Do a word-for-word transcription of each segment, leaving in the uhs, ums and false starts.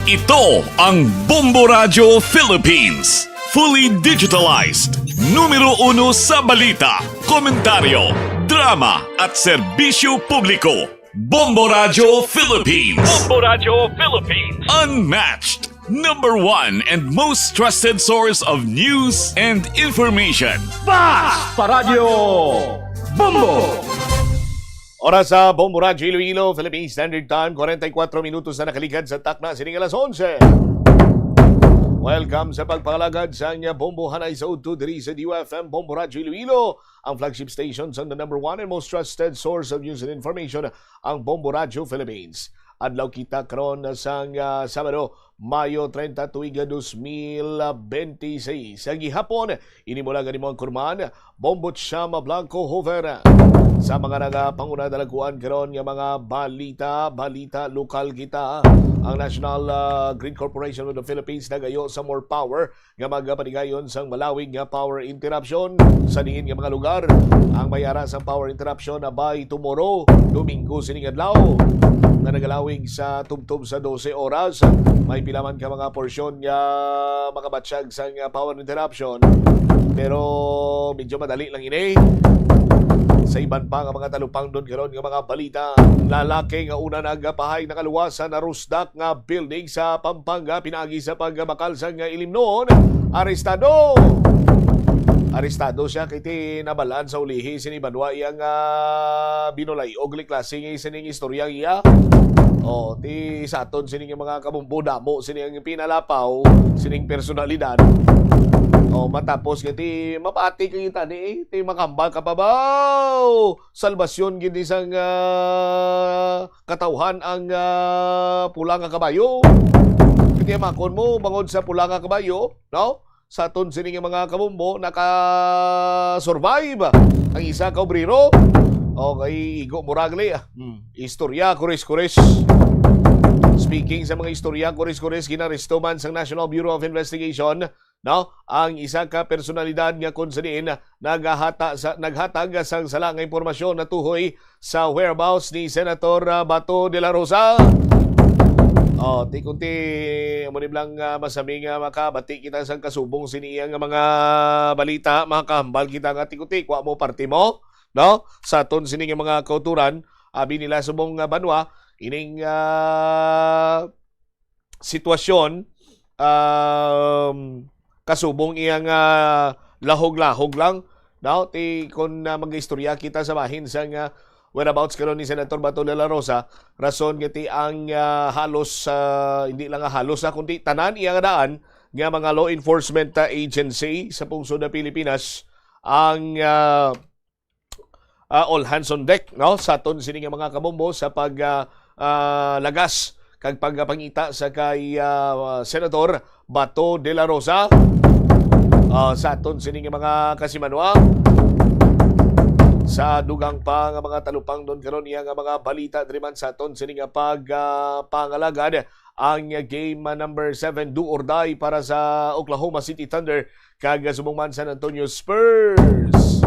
Ito ang Bombo Radyo Philippines. Fully digitalized. Numero uno sa balita, komentaryo, drama, at serbisyo publiko. Bombo Radyo Philippines. Bombo Radyo Philippines. Unmatched. Number one and most trusted source of news and information. Bas pa Radyo Bombo! Oras sa Bombo Radyo Iloilo, Philippine Standard Time, forty-four minutos na nakaligad sa takna sining alas onse. Welcome sa pagpangalagad sa anya Bombo Hanay sa Udto diri sa D U F M Bombo Radyo Iloilo, ang flagship station sa the number one and most trusted source of news and information, ang Bombo Radyo Philippines. Adlaw kita karon sang, ah, Sabado, Mayo treinta, tuig dos mil bente seis. Sa gihapon, ini mo lang ang imong kurman, Bombo Chama Blanco Hoover. Sa mga nagapanguna, dalaguan karon nga mga balita, balita lokal kita. Ang National, ah, Grid Corporation of the Philippines nagayo sa more power nga magapatigayon sang malawig nga power interruption sa diin nga mga lugar. Ang may ara sang power interruption na by tomorrow, Domingo sining adlaw, nga nagalawig sa tubtob sa dose oras. May pila man ka mga porsyon nga makabatsyag sang power interruption, pero medyo madali lang ini. Sa iban pa nga mga talupangdon karon nga mga balita, lalaki nga una nagapahay nakaluwas sa narusdak nga building sa Pampanga pinaagi sa pagbakal sang ilimnon, arestado. Arestado siya kay ti nabalaan sa ulihi sini banwa iya nga binulay og klase nga sining istorya iya. O, ti sa aton sining mga kabumbo, damo sini ang pinalapaw sining personalidad. O, matapos nga ti mapati ka kita ni, eh, ti makambal ka pa ba? O, salbasyon gid ni sang, ah, katawhan ang, ah, pula nga kabayo. Kaya makon mo, bangod sa pula nga kabayo, no? Sa aton sini nga mga kabumbo, naka-survive ang isa ka obrero. Okay, igo mo ragli. Hmm. Istorya, kuris-kuris. Speaking sa mga istorya, kuris-kuris, ginaresto man sang National Bureau of Investigation, no? Ang isa ka personalidad nga kung sa diin naghahata sa, naghatag sang sala nga impormasyon natuhoy sa whereabouts ni Senator, ah, Bato de la Rosa. Oh, ti kunti, amo ni blang, ah, masami nga makabati kita sang kasubong sini iya nga mga balita, makahambal kita nga ti kunti, kuha mo parte mo, no? Sa aton sini nga mga kauturan, abi nila subong nga banwa, ining, ah, sitwasyon, um, kasubong iya nga lahog-lahog lang, no? Ti, kun, ah, mag-istorya kita sa bahin sang, ah, whereabouts karon ni Senator Bato de la Rosa, rason nga ti ang, ah, halos, ah, hindi lang nga halos, ah, kundi tanan iya nga daan nga mga law enforcement, ah, agency sa pungsod ng Pilipinas ang, ah, ah, all hands on deck, no? Sa aton sini nga mga kabombo sa pag, ah, ah, lagas kag pagpangita sa kay, ah, Senator Bato de la Rosa. Ah, sa aton sini nga mga kasimanwa, sa dugang pa nga mga talupangdon karon iya nga mga balita diri man sa aton sini nga pag, ah, pangalagad, ang game number seven, do or die para sa Oklahoma City Thunder kag subong man San Antonio Spurs.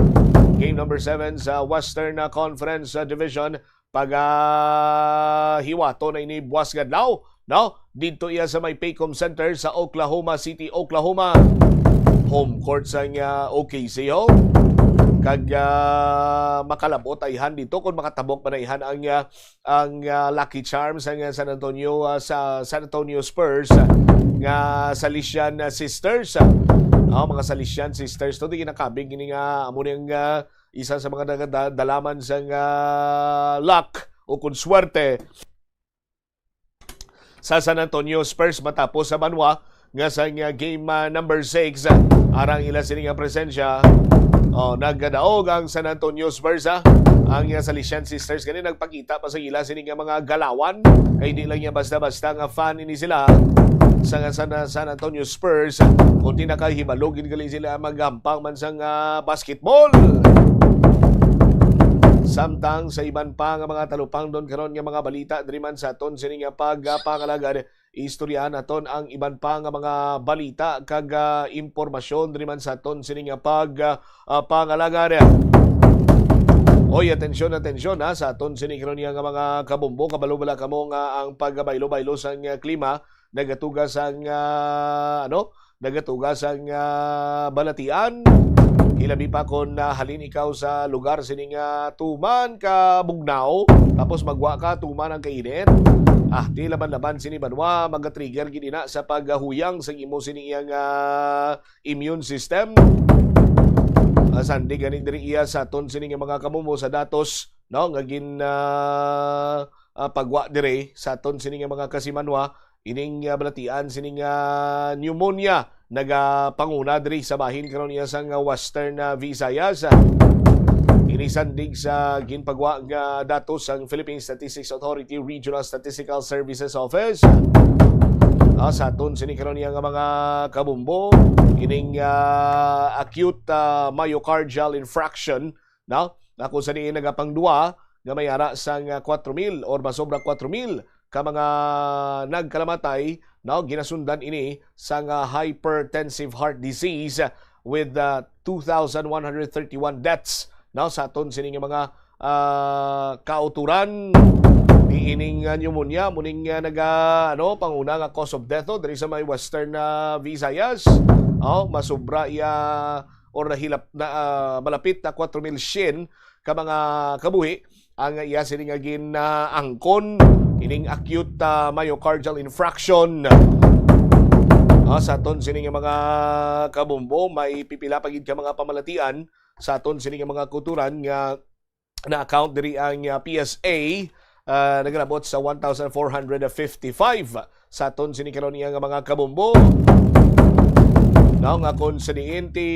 Game number seven sa Western, uh, Conference, uh, Division, pagahiwato na ini buwas nga adlaw, no? Didto iya sa may Paycom Center sa Oklahoma City, Oklahoma. Home court sa nga O K C, ho. Kag, uh, makalabot ayhan dito kung makatabok man ayhan ang, uh, ang, ah, Lucky Charms, ang, ah, San Antonio, ah, sa San Antonio Spurs, ah, nga Salesian, ah, Sisters, ah. Ah, mga Salesian Sisters to, di ginakabig ini nga amo ni ang, ah, isa sa mga nagada-, dalaman sang, ah, luck o kun swerte sa San Antonio Spurs matapos sa banwa nga sa, ah, game, ah, number six, ah, arang ila sini nga presensya. Oh, nagadaog ang San Antonio Spurs, ah. Ang, ah, Salesian Sisters gani nagpakita pa sa ila sini nga mga galawan. Kay di lang niya basta-basta nga fan ini sila sa, sa, sa San Antonio Spurs, ah. Kundi nakahibalo gid gali sila magampang man sa, ah, basketball. Samtang sa iban pa nga mga talupangdon karon nga mga balita diri man sa aton sini nga pag, ah, pangalagad, istoryahan naton ang iban pa nga mga balita kag, ah, impormasyon diri man sa aton sini nga pag, ah, ah, pangalagad. Oy, atensyon, atensyon, ha, sa aton sini karon nga mga kabombo, kabalo bala kamo nga ang pagbaylo-baylo sang, ah, klima nagatuga sang, ah, ano, nagatuga sang, ah, balatian. Ilabi pa kon, ah, halin ikaw sa lugar sining, ah, tuman ka bugnaw, tapos magwa ka tuman ang kainit. Ah, di laban-laban sini banwa, maga-trigger gid ina sa paghuyang sa imo sini iyang, ah, immune system. Ah, sandig gani diri iya sa aton sini nga mga kamumbo sa datos, no, nga gin, ah, ah, pagwa diri sa aton sini nga mga kasimanwa, ining, ah, balatian sining, ah, pneumonia nagapanguna diri sa bahin karon iya sang, ah, Western, ah, Visayas. Ini sandig sa ginpagwa nga datos sang Philippine Statistics Authority Regional Statistical Services Office. Ah, sa aton sini karon iya nga mga kabumbo, ining, ah, acute, ah, myocardial infarction, no? Nga kung sa diin nagapangduwa nga may ara sang, ah, kwatro mil or masobra kwatro mil ka mga nagkalamatay, no? Ginasundan ini sang, ah, hypertensive heart disease with, ah, two thousand one hundred thirty-one deaths, no? Sa aton sini nga mga, ah, kauturan, di ining, ah, pneumonia, muning, ah, naga, ano, panguna nga cause of death, no? Diri sa may Western, ah, Visayas. Oh, masobra iya or nahilap na, ah, malapit na kwatro mil syen ka mga kabuhi ang iya sini nga gin, ah, angkon ining acute, ah, myocardial infarction. Ah, sa aton sini nga mga kabumbo, may pipila pa gid ka mga pamalatian sa aton sini nga mga kulturan nga na-account diri ang, ah, P S A, ah, nagalabot sa one thousand four hundred fifty-five sa aton sini karon iya nga mga kabumbo. No, nga kung sa diin ti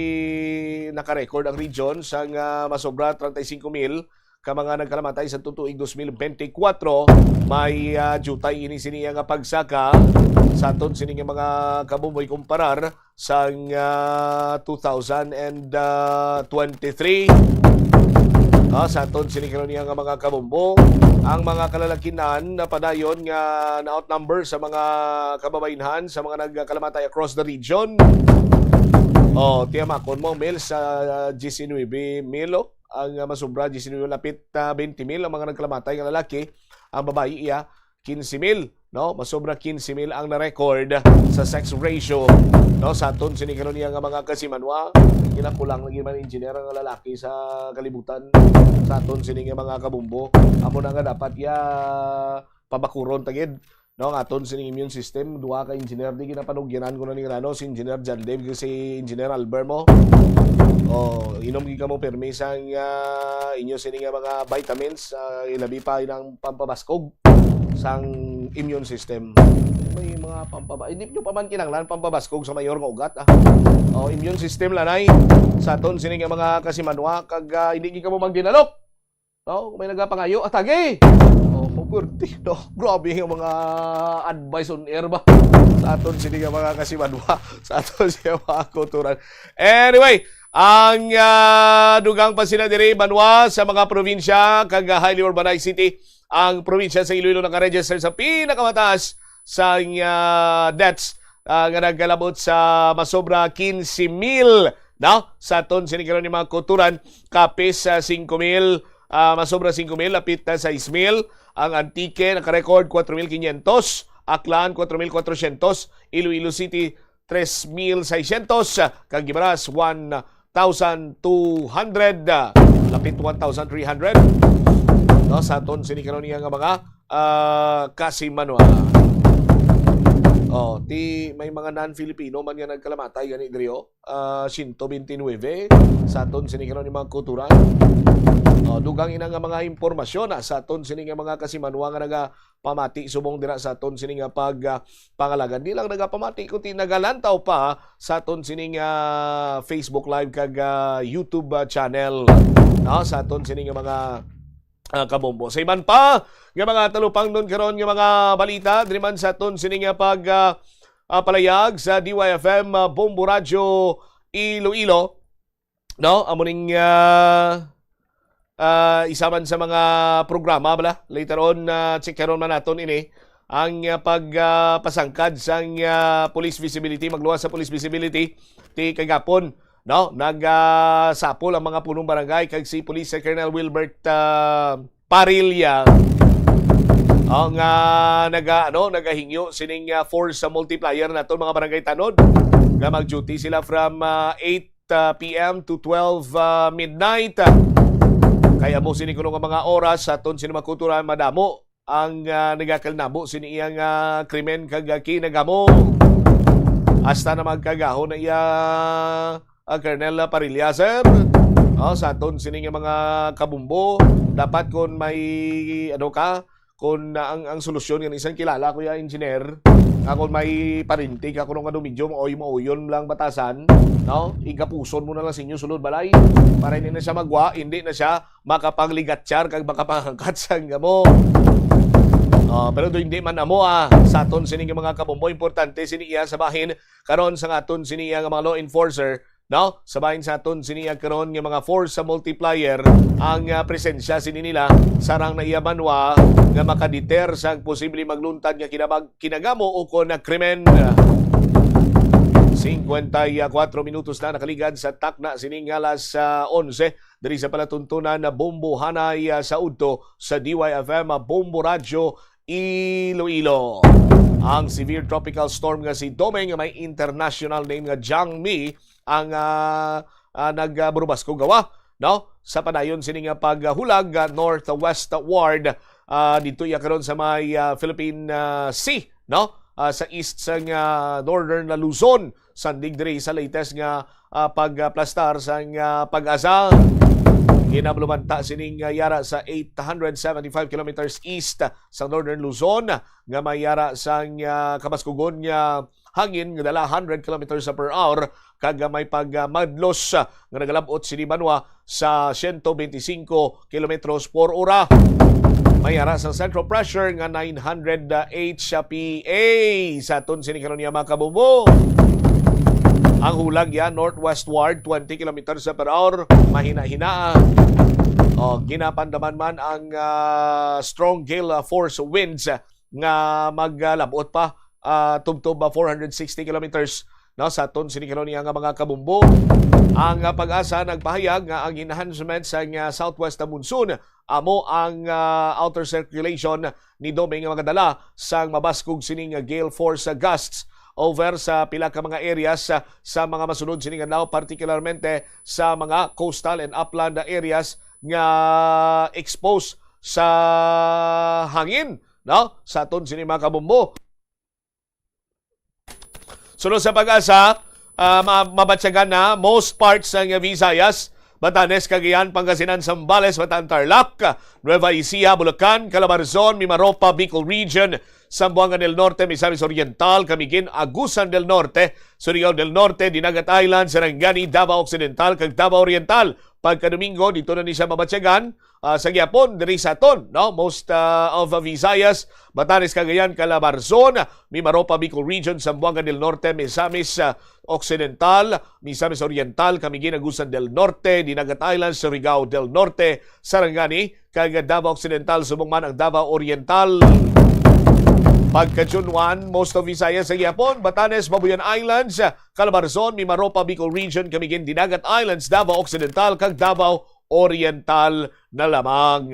naka-record ang region sang, ah, masobra treinta y cinco mil ka mga nagkalamatay sa tuig dos mil benti kwatro, may, ah, jutay ini sini nga pagsaka sa aton sini nga mga kabumbo ikumparar sang, ah, two thousand and twenty-three. Ah, sa aton sini karon nga mga kabumbo, ang mga kalalakinan na padayon nga na-outnumber sa mga kababainhan sa mga nagkalamatay across the region. Oh, tiyamakon mo, Mel, sa diecinuebe mil, oh, ang, ah, masobra diecinuebe, lapit, ah, twenty mil ang mga nagkalamatay nga lalaki. Ang babayi iya, quince mil, no? Masobra quince mil ang na-record sa sex ratio, no? Sa aton sini karon iya nga mga kasimanwa, kinakulang lagi man engineer ang lalaki sa kalibutan. Sa aton sini nga mga kabumbo, amo na nga dapat iya pabakuron tagid, no? Ang aton sining immune system, duha ka engineer di ginapanugyanan ko na ni ano, si Engineer John Dave, si Engineer Albert mo. Oh, inom gid kamo permi sang, ah, inyo sini nga mga vitamins, ah, ilabi pa inang pampabaskog sang immune system. May mga pampaba-, hindi nyo pa man kinahanglan pampabaskog sa mayor nga ugat, ah. Oh, immune system lanay sa aton sini nga mga kasimanwa, kag, ah, hindi gid kamo magdinalok. No, kung may nagapangayo, atagi. Oh, pwerte, no? Grabe nga mga advice on air ba? Sa aton sini nga mga kasimanwa, sa aton sini nga mga kulturan. Anyway, ang, ah, dugang pa sila diri, banwa sa mga probinsya kag highly urbanized city. Ang probinsya sa Iloilo nakaregister sa pinakamataas sang, ah, deaths, ah, nga nagkalabot sa masobra quince mil, no? Sa aton sini karon ni mga kulturan, kapis sa singko mil, ah, masobra singko mil, lapit na sais mil. Ang Antique naka-record kwatro mil quinientos, Aklan kwatro mil kwatrocientos, Iloilo City tres mil seiscientos, kag Guimaras one thousand two hundred, lapit one thousand three hundred. No, sa aton sini karon niya nga mga, ah, kasimanwa. Oh, ti may mga non-Filipino man nga nagkalamatay gani diri, oh. Ah, siyento benti nuebe sa aton sini karon ni mga kulturan. Oh, dugang ina nga mga impormasyon, ah, sa aton sini nga mga kasimanwa nga nagapamati subong dira sa aton sini nga pag, ah, pangalagan. Di lang nagapamati, kundi nagalantaw pa sa aton sini nga Facebook Live kag, ah, YouTube, ah, channel. No, sa aton sini nga mga, ah, kabombo. Sa iban pa nga mga talupangnon karon nga mga balita, diri man sa aton sini nga pag, ah, ah, palayag sa D Y F M, ah, Bombo Radyo Iloilo, no? Amo ning, ah, ah, isa man sa mga programa bala. Later on, ah, check karon man naton ini ang, ah, pag, ah, pasangkad sang, ah, police visibility, magluwas sa police visibility ti kagapon, no? Nag, ah, sapol ang mga punong barangay kag si Police Colonel Wilbert, ah, Parilla Oh, nga naga ano, nagahingyo sining, ah, force multiplier naton, mga barangay tanod, nga mag-duty sila from, ah, eight, ah, P M to twelve, ah, midnight. Kaya mo sini kuno nga mga oras sa aton sini makuturan madamo ang, ah, nagakalnabo sini iyang, ah, krimen kag, ah, kinagamo. Hasta na magkagaho na iya, ah, Colonel Parilla, sir. Oh, sa aton sini nga mga kabumbo, dapat kon may, ano ka, kon ang, ang solusyon nga isang kilala, Kuya Engineer, nga kon may parinti ka, kuno nga medyo maoy-, maoyon lang batasan, no? Igapuson mo na lang sa inyo sulod balay para hindi na siya magwa, hindi na siya makapangligatsyar kag makapangangkat sang gamo. Oh, pero do hindi man amo, ah, sa aton sini nga mga kabumbo, importante sini iya sa bahin karon sa aton sini iya nga mga law enforcer, no? Sa bahin sa aton sini iya karon nga mga force sa multiplier ang, ah, presensya sini nila sarang na iya banwa nga makadeter sa posible magluntad nga kinabag-, kinagamo o kon na krimen. Cincuenta y cuatro minutos na nakaligad sa takna sining alas, ah, onse diri sa palatuntunan na Bombo Hanay, ah, sa udto sa D Y F M, ah, Bombo Radyo Iloilo. Ang severe tropical storm nga si Dome nga may international name nga Jangmi ang, ah, ah, nagburubasko gawa, no? Sa padayon sini nga paghulag, ah, northwestward, ah, dito iya karon sa may, ah, Philippine, ah, Sea, no? Ah, sa east sang, ah, northern Luzon, sandig diri sa latest nga, ah, pagplastar sang, ah, PAGASA. Ginabulumanta sining, ah, yara sa eight hundred seventy-five kilometers east sa northern Luzon, nga may yara sang, ah, kabaskugon nga hangin nga dala hundred kilometers per hour, kag may pagmadlos, ah, nga nagalab-ot sini banwa sa siyento benti singko kilometros por ora. May ara sang central pressure nga nine hundred H P A sa aton sini karon nga mga kabumbo. Ang hulag ya northwestward, twenty kilometers per hour, mahina-hina. O, ginapandaman man ang, ah, strong gale, ah, force winds, ah, nga maglab-ot pa, ah, tubtob, ah, four hundred sixty kilometers, no, sa aton sini karon nga mga kabumbo. Ang, ah, PAGASA nagpahayag nga ang enhancement sa, ah, southwest na monsoon amo ang, ah, outer circulation ni Dome nga magadala sang mabaskog sining gale force gusts over sa pila ka mga areas, ah, sa mga masunod sining adlaw, partikularmente sa mga coastal and upland areas nga exposed sa hangin, no? Sa aton sini mga kabumbo. Sunod sa PAGASA, ah, ma-, mabatyagan na most parts ng Visayas, Batanes, Cagayan, Pangasinan, Zambales, Bataan, Tarlac, Nueva Ecija, Bulacan, Calabarzon, Mimaropa, Bicol Region, Zamboanga del Norte, Misamis Oriental, Camiguin, Agusan del Norte, Surigao del Norte, Dinagat Island, Sarangani, Davao Occidental, kag Davao Oriental. Pagka Domingo, dito na ni siya mabatyagan, ah, sa gihapon, diri sa aton, no? Most, ah, of Visayas, Batanes, Cagayan, Calabarzon, Mimaropa, Bicol Region, Zamboanga del Norte, Misamis, ah, Occidental, Misamis Oriental, Camiguin, Agusan del Norte, Dinagat Island, Surigao del Norte, Sarangani, kag Davao Occidental, subong man ang Davao Oriental. Pagka June one, most of Visayas sa gihapon, Batanes, Babuyan Islands, Calabarzon, Mimaropa, Bicol Region, Camiguin, Dinagat Islands, Davao Occidental, kag Davao Oriental na lamang.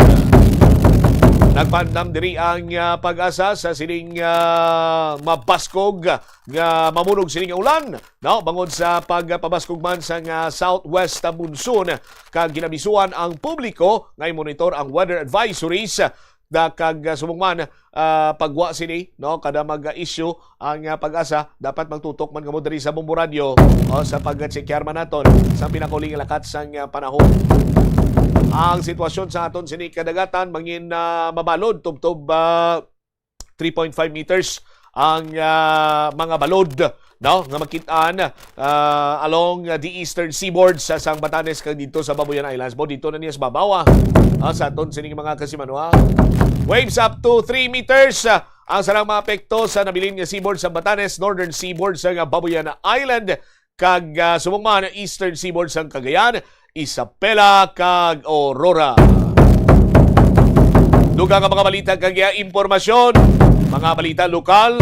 Nagpaandam diri ang, ah, PAGASA sa sining, ah, mabaskog nga mamunog sining ulan, no? Bangod sa pagpabaskog man sang southwest monsoon, kag ginabisuan ang publiko nga i-monitor ang weather advisories, da-, kag, ah, subong man, ah, pagwa sini, no? Kada mag-issue ang, ah, PAGASA, dapat magtutok man kamo diri sa Bombo Radyo, o, sa pag-checkar man naton sa pinakauling lakat sang, ah, panahon. Ang sitwasyon sa aton sini kadagatan mangin, ah, mabalod tubtob, ah, three point five meters ang, ah, mga balod, no, nga makit-an, ah, along, ah, the eastern seaboard sa sang Batanes kag dito sa Babuyan Islands. Mo dito na niya sa babaw, ah, ah, sa aton sining mga kasimanwa. Waves up to three meters, ah, ang sarang mga epekto sa nabilin nga seaboard sa Batanes, northern seaboard sa nga Babuyan Island, kag, ah, subong man eastern seaboard sang Cagayan, Isabela, kag Aurora. Dugang nga mga balita kag, ah, impormasyon, mga balita lokal,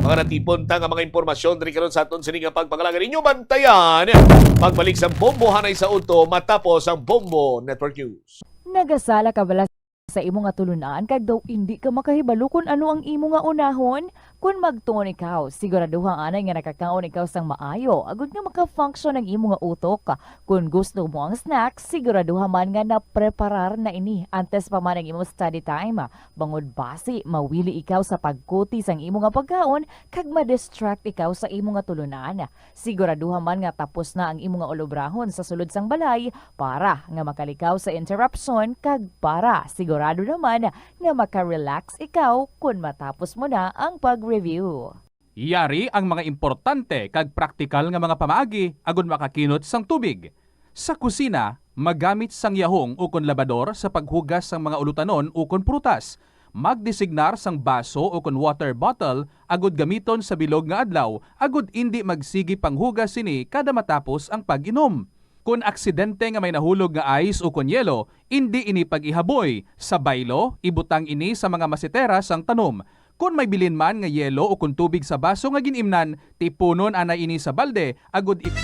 mga natipon ta nga mga impormasyon diri karon sa aton sini nga pagpangalaga ninyo bantayan. Pagbalik sa Bombo Hanay sa udto matapos ang Bombo Network News. Nagasala ka bala sa imo nga tulunan kag daw indi ka makahibalo kon ano ang imo nga unahon? Kon magtuon ikaw, siguraduha anay nga nakakaon ikaw sang maayo agod nga maka-function ang imo nga utok. Kon gusto mo ang snack, siguraduha man nga napreparar na ini antes pa man ang imo study time. Bangod basi mawili ikaw sa pagkuti sang imo nga pagkaon kag ma-distract ikaw sa imo nga tulunan. Siguraduha man nga tapos na ang imo nga ulobrahon sa sulod sang balay para nga makalikaw sa interruption kag para sigurado naman nga maka-relax ikaw kon matapos mo na ang pag-review. Yari ang mga importante kag praktikal nga mga pamaagi agud makakinot sang tubig. Sa kusina, magamit sang yahong ukon labador sa paghugas sang mga ulutanon ukon prutas. Magdesignar sang baso ukon water bottle agud gamiton sa bilog nga adlaw agud indi magsigi panghugas sini kada matapos ang pag-inom. Kon aksidente nga may nahulog nga ice ukon yelo, indi ini pag-ihaboy. Sa baylo, ibutang ini sa mga masetera sang tanom. Kon may bilin man nga yelo ukon tubig sa baso nga gin-imnan, tipunon anay ini sa balde agud i-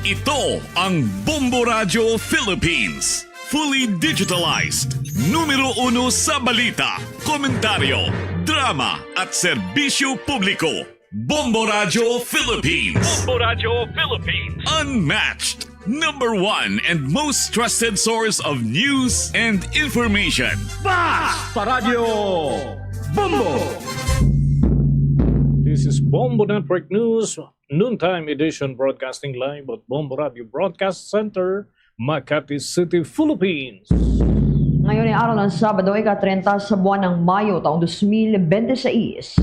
Ito ang Bombo Radyo Philippines. Fully digitalized. Numero uno sa balita, komentaryo, drama, at serbisyo publiko. Bombo Radyo Philippines. Bombo Radyo Philippines. Unmatched. Number one and most trusted source of news and information. Basta Radyo Bombo! This is Bombo Network News, noontime edition, broadcasting live at Bombo Radyo Broadcast Center, Makati City, Philippines. Ngayon ay araw ng Sabado, ika-trenta sa buwan ng Mayo, taong dos mil bente seis.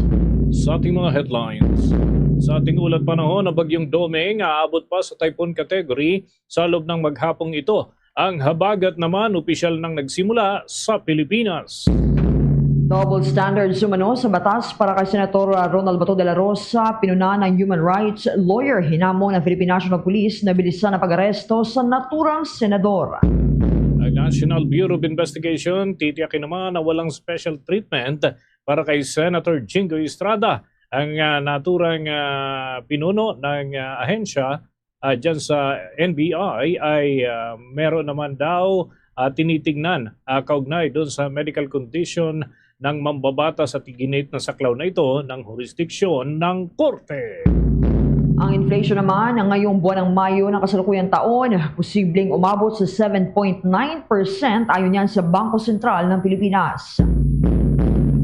Sa ating mga headlines, sa ating ulat panahon, ang Bagyong Doming aabot pa sa typhoon category sa loob ng maghapong ito. Ang habagat naman opisyal nang nagsimula sa Pilipinas. Double standards umano sa batas para kay Senator Ronald Bato de la Rosa, pinuna ng human rights lawyer, hinamon ang Philippine National Police na bilisan ang pag-aresto sa naturang senador. Ang National Bureau of Investigation titiyakin naman na walang special treatment para kay Senator Jinggoy Estrada, ang, ah, naturang, ah, pinuno ng, ah, ahensya, ah, dyan sa N B I ay, ah, meron naman daw, ah, tinitingnan, ah, kaugnay doon sa medical condition ng mambabatas sa tiginit na saklaw na ito ng jurisdiksyon ng korte. Ang inflation naman, ang ngayong buwan ng Mayo ng kasalukuyang taon, posibleng umabot sa seven point nine percent, ayon yan sa Bangko Sentral ng Pilipinas.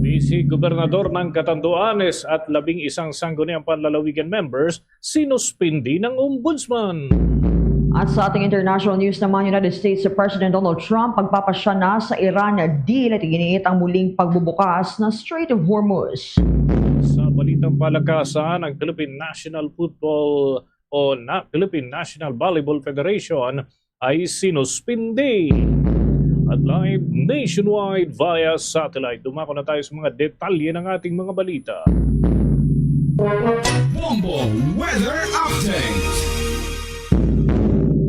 Vice Gobernador ng Catanduanes at labing isang Sangguniang Panlalawigan members sinuspindi ng Ombudsman. At sa ating international news naman, United States President Donald Trump magpapasya na sa Iran dihil ginit ang muling pagbubukas ng Strait of Hormuz. Sa balitang palakasan, ang Philippine National Football o na Philippine National Volleyball Federation ay sinuspindi. At live nationwide via satellite. Dumako na tayo sa mga detalye ng ating mga balita. Bombo Weather Update.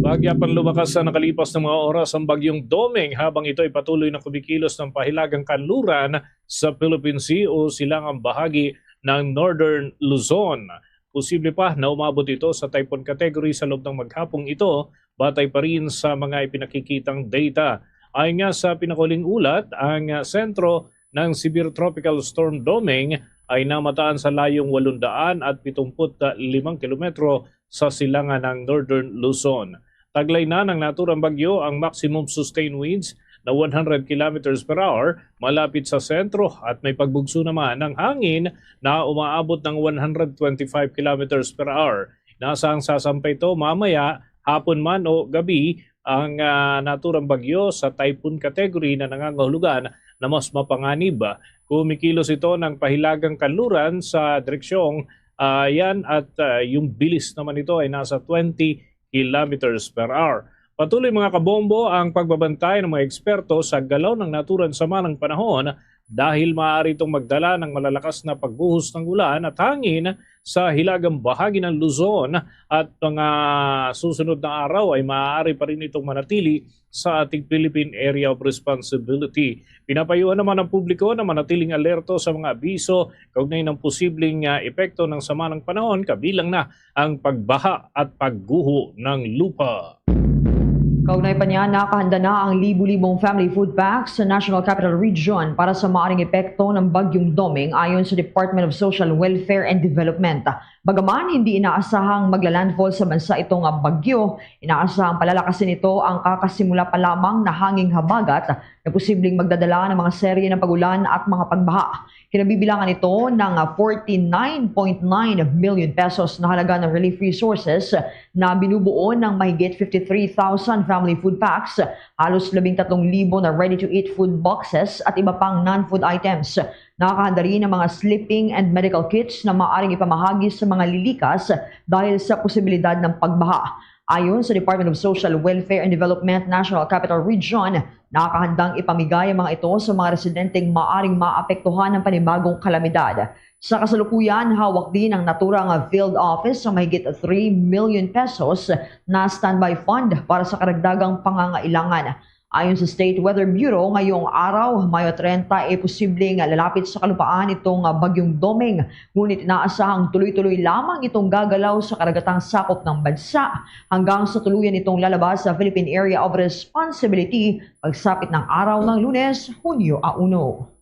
Bagya pang lumakas sa nakalipas na mga oras ang Bagyong Doming habang ito ay patuloy na kumikilos ng pahilagang kanluran sa Philippine Sea o silangang bahagi ng Northern Luzon. Posible pa na umabot ito sa typhoon category sa loob ng maghapong ito, batay pa rin sa mga ipinakikitang data. Ayon nga sa pinakahuling ulat, ang, ah, sentro ng Severe Tropical Storm Doming ay namataan sa layong walong daan at pitungput limang kilometro sa silangan ng Northern Luzon. Taglay na ng naturang bagyo ang maximum sustained winds na one hundred kilometers per hour malapit sa sentro at may pagbugso naman ng hangin na umaabot ng one hundred twenty-five kilometers per hour. Inaasahang sasampay ito mamaya hapon man o gabi ang, ah, naturang bagyo sa typhoon category na nangangahulugan na mas mapanganib. Kumikilos ito ng pahilagang kanluran sa direksyong, ah, yan at, ah, yung bilis naman nito ay nasa twenty kilometers per hour. Patuloy, mga kabombo, ang pagbabantay ng mga eksperto sa galaw ng naturang sama ng panahon dahil maaari itong magdala ng malalakas na pagbuhos ng ulan at hangin sa hilagang bahagi ng Luzon at mga susunod na araw ay maaari pa rin itong manatili sa ating Philippine Area of Responsibility. Pinapayuhan naman ang publiko na manatiling alerto sa mga abiso kaugnay ng posibleng, ah, epekto ng sama ng panahon, kabilang na ang pagbaha at pagguho ng lupa. Kaugnay pa niya, nakahanda na ang libu-libong family food packs sa National Capital Region para sa maaring epekto ng Bagyong Doming, ayon sa Department of Social Welfare and Development. Bagaman hindi inaasahang magla-landfall sa bansa itong bagyo, inaasahang palalakasin nito ang kakasimula pa lamang na hanging habagat na posibleng magdadala ng mga serye ng pag-ulan at mga pagbaha. Kinabibilangan ito ng forty-nine point nine million pesos na halaga ng relief resources na binubuo ng mahigit fifty-three thousand family food packs, halos labing tatlong libo na ready-to-eat food boxes at iba pang non-food items. Nakakahanda rin ang mga sleeping and medical kits na maaaring ipamahagi sa mga lilikas dahil sa posibilidad ng pagbaha. Ayon sa Department of Social Welfare and Development National Capital Region, nakakahandang ipamigay ang mga ito sa mga residenteng maaring maapektuhan ng panibagong kalamidad. Sa kasalukuyan, hawak din ng naturang field office ang mahigit three million pesos na standby fund para sa karagdagang pangangailangan. Ayon sa State Weather Bureau, ngayong araw, Mayo treinta, ay posibleng lalapit sa kalupaan itong, ah, Bagyong Doming. Ngunit inaasahang tuloy-tuloy lamang itong gagalaw sa karagatang sakop ng bansa hanggang sa tuluyan itong lalabas sa Philippine Area of Responsibility pagsapit ng araw ng Lunes, Hunyo a uno.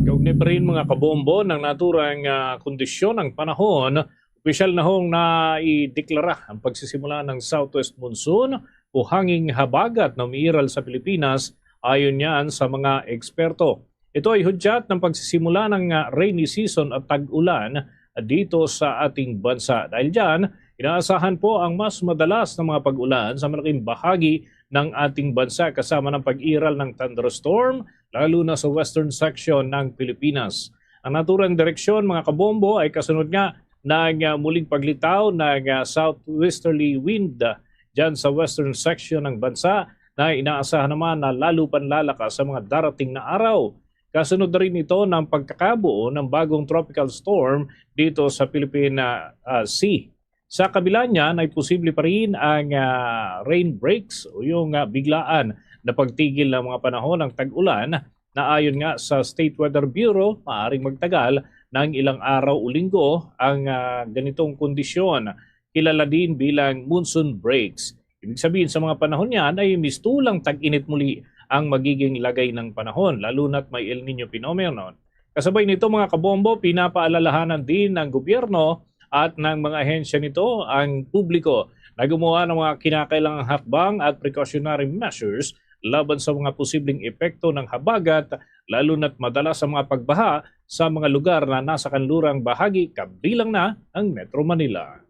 Kaugnay pa rin, mga kabombo, ng naturang, ah, kondisyon ng panahon, opisyal na hong naideklara ang pagsisimula ng southwest monsoon o hanging habagat na umiiral sa Pilipinas, ayon yan sa mga eksperto. Ito ay hudyat ng pagsisimula ng, ah, rainy season at tag-ulan dito sa ating bansa. Dahil dyan, inaasahan po ang mas madalas na mga pag-ulan sa malaking bahagi ng ating bansa, kasama ng pag-iral ng thunderstorm, lalo na sa western section ng Pilipinas. Ang naturang direksyon, mga kabombo, ay kasunod nga ng, ah, muling paglitaw ng, ah, southwesterly wind, ah, dyan sa western section ng bansa, na inaasahan naman na lalo pang lalakas sa mga darating na araw. Kasunod na rin ito ng pagkakabuo ng bagong tropical storm dito sa Philippine, ah, ah, Sea. Sa kabila niyan, ay posible pa rin ang, ah, rain breaks o yung, ah, biglaan na pagtigil ng mga panahon ng tag-ulan na, ayon nga sa State Weather Bureau, maaaring magtagal ng ilang araw o linggo ang, ah, ganitong kondisyon. Kilala din bilang monsoon breaks. Ibig sabihin, sa mga panahon yan ay mistulang tag-init muli ang magiging lagay ng panahon, lalo na't may El Niño phenomenon. Kasabay nito, mga kabombo, pinapaalalahanan din ng gobyerno at ng mga ahensya nito ang publiko na gumawa ng mga kinakailangang hakbang at precautionary measures laban sa mga posibleng epekto ng habagat, lalo na't madalas ang mga pagbaha sa mga lugar na nasa kanlurang bahagi, kabilang na ang Metro Manila.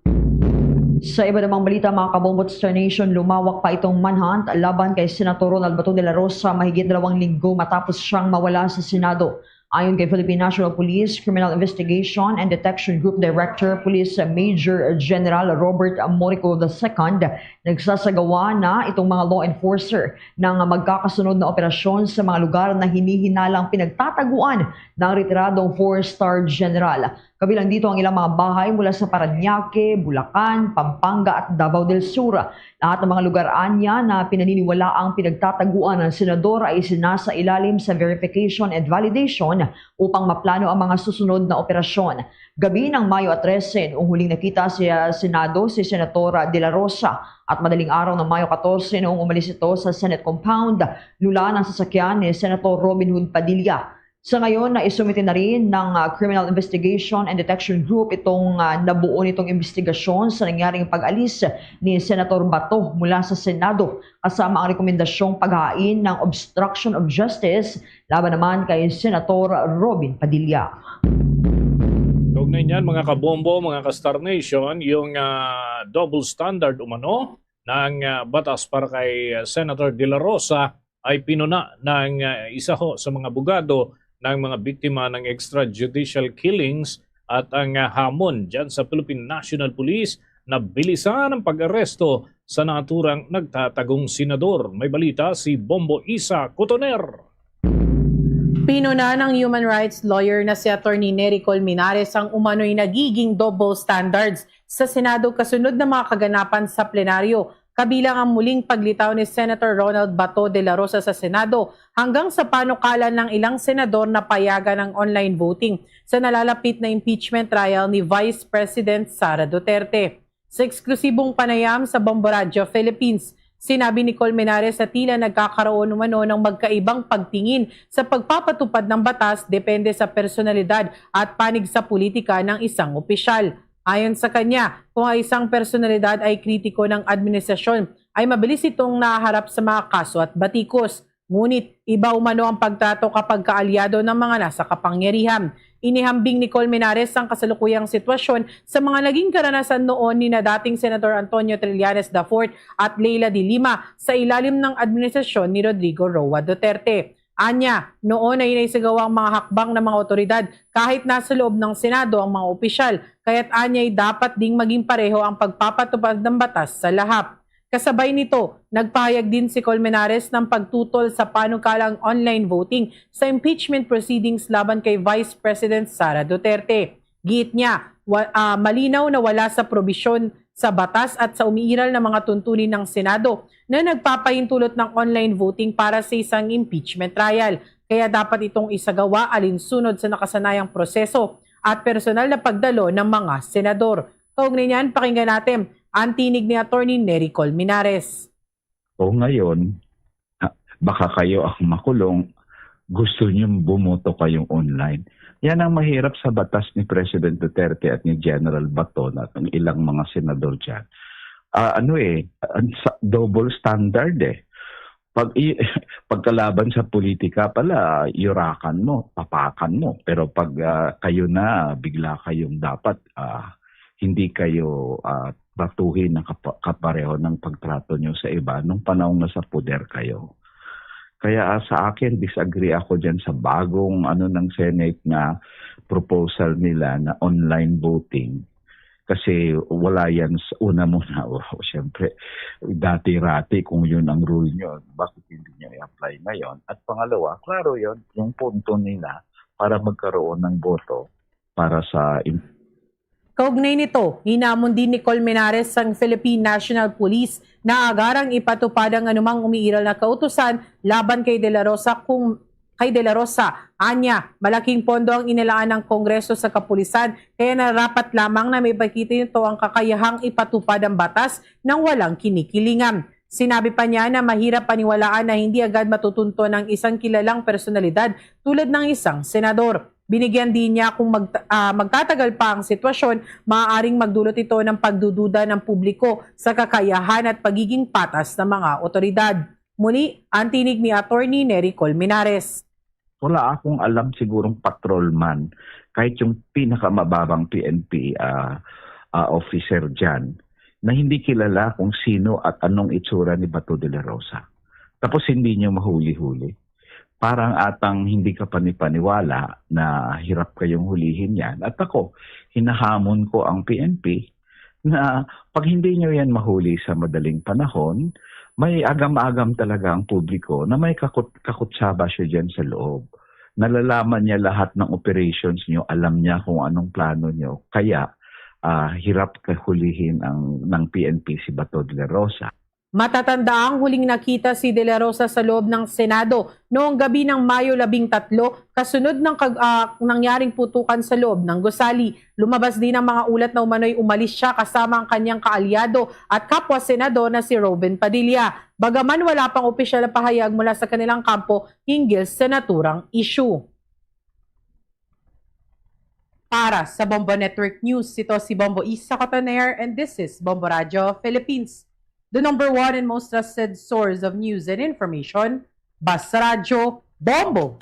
Sa iba namang balita, mga kabombo, Star Nation, lumawak pa itong manhunt laban kay Senator Ronald Bato de la Rosa mahigit dalawang linggo matapos siyang mawala sa Senado. Ayon kay Philippine National Police Criminal Investigation and Detection Group Director Police Major General Robert Morico the second, nagsasagawa na itong mga law enforcer ng magkakasunod na operasyon sa mga lugar na hinihinalang pinagtataguan ng retiradong four-star general. Kabilang dito ang ilang mga bahay mula sa Parañaque, Bulacan, Pampanga at Davao del Sur. Lahat ng mga lugar anya na pinaniniwalaang pinagtataguan ng senador ay isinasailalim sa verification and validation upang maplano ang mga susunod na operasyon. Gabi ng Mayo trese, noong huling nakita sa Senado si Senator De La Rosa, at madaling araw ng Mayo katorse, noong umalis ito sa Senate compound, lula ng sasakyan ni Senator Robin Hood Padilla. Sa ngayon, naisumite na rin ng, ah, Criminal Investigation and Detection Group itong, ah, nabuo nitong investigasyon sa nangyaring pag-alis ni Senator Bato mula sa Senado, kasama ang rekomendasyong paghain ng obstruction of justice laban naman kay Senator Robin Padilla. Kaugnay niyan, mga kabombo, mga ka-Star Nation, yung, ah, double standard umano ng, ah, batas para kay, ah, Senator De La Rosa ay pinuna ng, ah, isa ho sa mga abogado ng mga biktima ng extrajudicial killings at ang, ah, hamon dyan sa Philippine National Police na bilisan ang pag-aresto sa naturang nagtatagong senador. May balita si Bombo Isa Cotoner. Pinuna ng human rights lawyer na si Attorney Nery Colmenares ang umano'y nagiging double standards sa Senado kasunod ng mga kaganapan sa plenaryo, kabilang ang muling paglitaw ni Senator Ronald Bato de la Rosa sa Senado hanggang sa panukalan ng ilang senador na payagan ang online voting sa nalalapit na impeachment trial ni Vice President Sara Duterte. Sa eksklusibong panayam sa Bombo Radyo Philippines, Sinabi ni Colmenares na tila nagkakaroon umano ng magkaibang pagtingin sa pagpapatupad ng batas depende sa personalidad at panig sa politika ng isang opisyal. Ayon sa kanya, kung ang isang personalidad ay kritiko ng administrasyon, ay mabilis itong nahaharap sa mga kaso at batikos. Ngunit iba umano ang pagtrato kapag kaalyado ng mga nasa kapangyarihan. Inihambing ni Colmenares ang kasalukuyang sitwasyon sa mga naging karanasan noon ni na dating Senator Antonio Trillanes the fourth at Leila de Lima sa ilalim ng administrasyon ni Rodrigo Roa Duterte. Anya, noon ay naisagawa ang mga hakbang ng mga otoridad kahit nasa loob ng Senado ang mga opisyal, kaya't anya ay dapat ding maging pareho ang pagpapatupad ng batas sa lahat. Kasabay nito, nagpahayag din si Colmenares ng pagtutol sa panukalang online voting sa impeachment proceedings laban kay Vice President Sara Duterte. Giit niya, wa- ah, malinaw na wala sa probisyon sa batas at sa umiiral na mga tuntunin ng Senado na nagpapahintulot ng online voting para sa isang impeachment trial. Kaya dapat itong isagawa alinsunod sa nakasanayang proseso at personal na pagdalo ng mga senador. Kaugnay niyan, pakinggan natin ang tinig ni Attorney Nery Colmenares. O ngayon, ha, baka kayo ang makulong, gusto niyo bumoto kayong online. Yan ang mahirap sa batas ni President Duterte at ni General Baton at ang ilang mga senador dyan. Ah, ano eh, ang sa- double standard eh. Pag i- pagkalaban sa politika pala, yurakan mo, papakan mo. Pero pag ah, kayo na, bigla kayong dapat ah, hindi kayo ah, tratuhin na kapa- kapareho ng pagtrato nyo sa iba nung panahon na sa poder kayo. Kaya ah, sa akin, disagree ako dyan sa bagong ano ng Senate na proposal nila na online voting. Kasi wala yan sa una muna. Siyempre, dati-rati kung yun ang rule nyo, bakit hindi nyo i-apply ngayon? At pangalawa, klaro yun, yung punto nila para magkaroon ng boto para sa im- Kaugnay nito, hinamon din ni Colmenares ang Philippine National Police na agarang ipatupad ang anumang umiiral na kautusan laban kay De La Rosa kung kay De La Rosa. Anya, malaking pondo ang inilaan ng Kongreso sa kapulisan, kaya narapat lamang na maipakita nito ang kakayahang ipatupad ang batas nang walang kinikilingan. Sinabi pa niya na mahirap paniwalaan na hindi agad matutunton ang isang kilalang personalidad tulad ng isang senador. Binigyan din niya kung mag, ah, magtatagal pa ang sitwasyon, maaaring magdulot ito ng pagdududa ng publiko sa kakayahan at pagiging patas ng mga otoridad. Muli, ang tinig ni Attorney Nery Colmenares. Wala akong alam, sigurong patrolman, kahit yung pinakamababang P N P ah, ah, officer dyan, na hindi kilala kung sino at anong itsura ni Bato de la Rosa. Tapos hindi nyo mahuli-huli. Parang atang hindi ka panipaniwala na hirap kayong hulihin yan. At ako, hinahamon ko ang P N P na pag hindi nyo yan mahuli sa madaling panahon, may agam-agam talaga ang publiko na may kakut kakutsaba siya dyan sa loob. Nalalaman niya lahat ng operations nyo, alam niya kung anong plano nyo. Kaya ah, hirap kahulihin ang ng P N P si Bato de la Rosa. Matatanda ang huling nakita si De La Rosa sa loob ng Senado noong gabi ng Mayo labing tatlo, kasunod ng kag- ah, nangyaring putukan sa loob ng gusali. Lumabas din ang mga ulat na umano'y umalis siya kasama ang kanyang kaalyado at kapwa senador na si Robin Padilla. Bagaman wala pang opisyal na pahayag mula sa kanilang kampo hinggil sa naturang issue. Para sa Bombo Network News, ito si Bombo Isa Cotoner and this is Bombo Radyo Philippines, the number one and most trusted source of news and information. Basta Radyo, Bombo!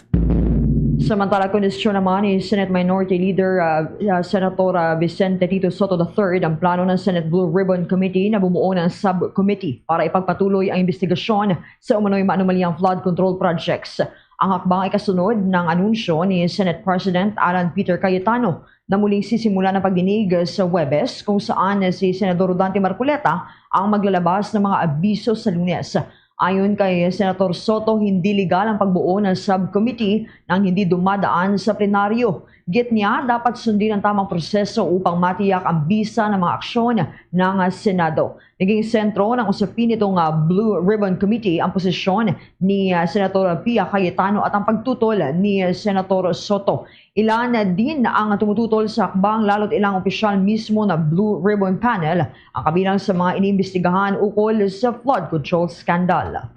Samantala, kondisyon naman ni Senate Minority Leader ah, ah, Senator ah, Vicente Tito Soto the third ang plano ng Senate Blue Ribbon Committee na bumuo ng subcommittee para ipagpatuloy ang investigasyon sa umano'y maanumalihang flood control projects. Ang hakbang ay kasunod ng anunsyo ni Senate President Alan Peter Cayetano na muling sisimulan ang pagdinig sa Huwebes, kung saan si Senador Dante Marcoleta ang maglalabas ng mga abiso sa Lunes. Ayon kay Senator Soto, hindi legal ang pagbuo ng subcommittee nang hindi dumadaan sa plenaryo. Giit niya, dapat sundin ang tamang proseso upang matiyak ang bisa ng mga aksyon ng Senado. Naging sentro ng usapin nitong ah, Blue Ribbon Committee ang posisyon ni ah, Senator Pia Cayetano at ang pagtutol ni ah, Senator Soto. Ila na din ang tumututol sa hakbang, lalo't ilang opisyal mismo na Blue Ribbon Panel ang kabilang sa mga iniimbestigahan ukol sa flood control scandal.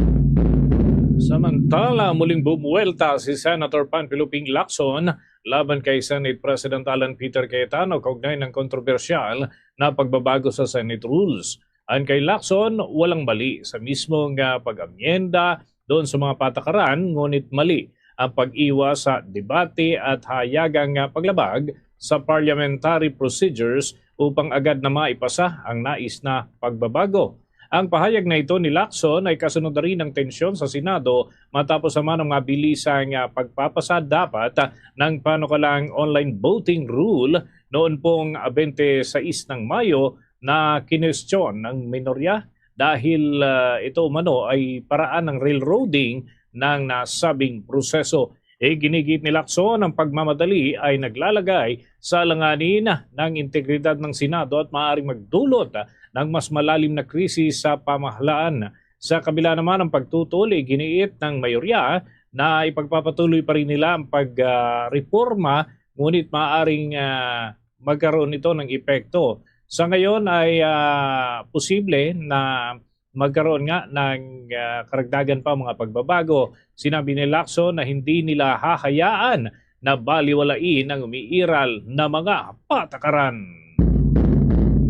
Samantala, muling bumuwelta si Senator Panfilo Ping Lacson laban kay Senate President Alan Peter Cayetano kaugnay ng kontrobersyal na pagbabago sa Senate rules. Ayon kay Lacson, walang mali sa mismo nga pag-amyenda doon sa mga patakaran, ngunit mali ang pag-iwas sa debate at hayagang nga paglabag sa parliamentary procedures upang agad na maipasa ang nais na pagbabago. Ang pahayag na ito ni Lacson ay kasunod na rin ng tensyon sa Senado matapos naman ang mabilisang, ah, pagpapasa dapat, ah, ng panukalang online voting rule noon pong, ah, twenty-six ng Mayo na kinwestiyon ng minorya dahil, ah, ito umano ay paraan ng railroading ng nasabing proseso. Iginigiit ni Lacson ang pagmamadali ay naglalagay sa alanganin ng integridad ng Senado at maaaring magdulot ng mas malalim na krisis sa pamahalaan. Sa kabila naman ng pagtutol, iginiit ng mayorya na ipagpapatuloy pa rin nila ang pag, ah, reforma, ngunit maaaring, ah, magkaroon ito ng epekto. Sa ngayon ay, ah, posible na magkaroon nga ng, ah, karagdagan pa mga pagbabago. Sinabi ni Lacson na hindi nila hahayaan na baliwalain ang umiiral na mga patakaran.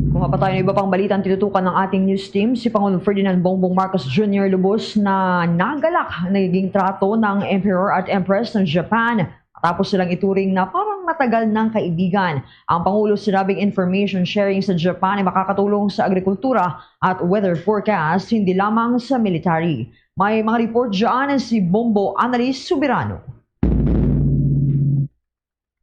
Kung mapatay ng iba pang balita ang tinutukan ng ating news team, si Pangulong Ferdinand Bongbong Marcos Junior lubos na nagalak ang nagiging trato ng Emperor at Empress ng Japan matapos silang ituring na parang matagal ng kaibigan. Ang Pangulo sinabing information sharing sa Japan ay makakatulong sa agrikultura at weather forecast, hindi lamang sa military. May mga report dyan si Bombo Annalise Soberano.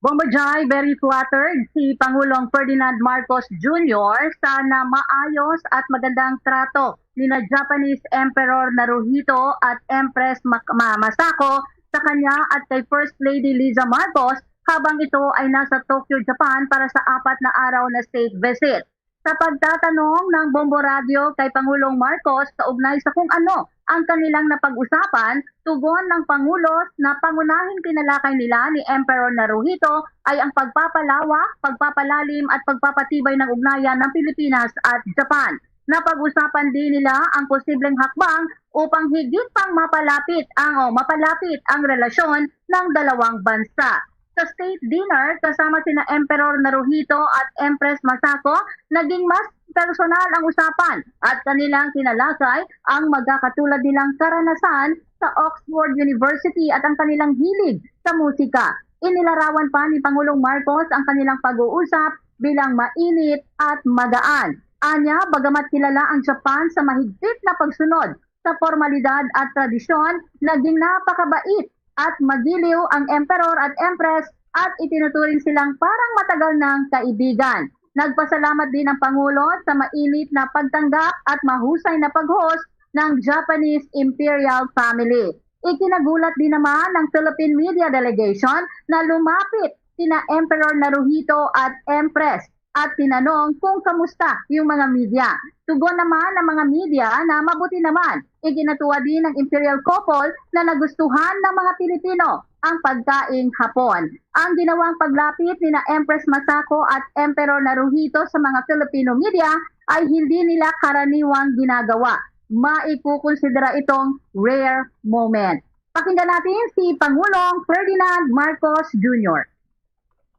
Bombo Jai, very flattered si Pangulong Ferdinand Marcos Junior sa na maayos at magandang trato nina Japanese Emperor Naruhito at Empress Mak-, Ma-, Masako sa kanya at kay First Lady Liza Marcos habang ito ay nasa Tokyo, Japan para sa apat na araw na state visit. Sa pagtatanong ng Bombo Radio kay Pangulong Marcos kaugnay sa kung ano ang kanilang napag-usapan, tugon ng Pangulo na pangunahing tinalakay nila ni Emperor Naruhito ay ang pagpapalawak, pagpapalalim at pagpapatibay ng ugnayan ng Pilipinas at Japan. Napag-usapan din nila ang posibleng hakbang upang higit pang mapalapit ang, o mapalapit ang relasyon ng dalawang bansa. Sa state dinner, kasama sina Emperor Naruhito at Empress Masako, naging mas personal ang usapan at kanilang tinalakay ang magkakatulad nilang karanasan sa Oxford University at ang kanilang hilig sa musika. Inilarawan pa ni Pangulong Marcos ang kanilang pag-uusap bilang mainit at magaan. Anya, bagamat kilala ang Japan sa mahigpit na pagsunod sa pormalidad at tradisyon, naging napakabait at magiliw ang Emperor at Empress at itinuturing silang parang matagal nang kaibigan. Nagpasalamat din ang Pangulo sa mainit na pagtanggap at mahusay na pag-host ng Japanese Imperial Family. Ikinagulat din naman ng Philippine Media Delegation na lumapit sina Emperor Naruhito at Empress at tinanong kung kamusta yung mga media. Tugon naman ng mga media na mabuti naman. Iginatuwa din ng Imperial Couple na nagustuhan ng mga Pilipino ang pagkaing Hapon. Ang ginawang paglapit nina Empress Masako at Emperor Naruhito sa mga Filipino media ay hindi nila karaniwang ginagawa. Maikukonsidera itong rare moment. Pakinggan natin si Pangulong Ferdinand Marcos Junior.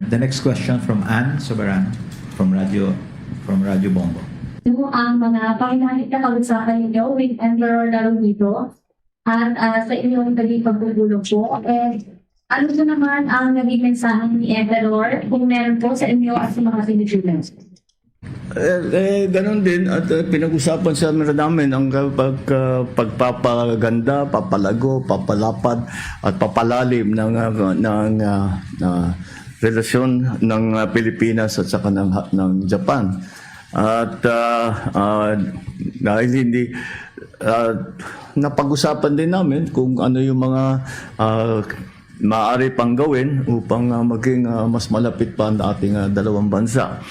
The next question from Ann Soberano from Radyo, from Radyo Bombo. Ano ang mga pangunahing napag-usapan ninyo with Emperor Naruhito? At, ah, sa inyong naging pagpupulong po, eh, ano po naman ang naging mensahe ni Emperor kung meron po sa inyo at sa mga Pilipino? Eh, eh, ganun din, at, eh, pinag-usapan sa namin ang, uh, pag-, uh, pagpapaganda, papalago, papalapad, at papalalim ng, uh, ng, uh, uh, relasyon ng, uh, Pilipinas at saka ng, ng Japan. At, uh, uh, dahil hindi, uh, napag-usapan din namin kung ano yung mga, uh, maaari pang gawin upang, ah, maging, ah, mas malapit pa ang ating, ah, dalawang bansa.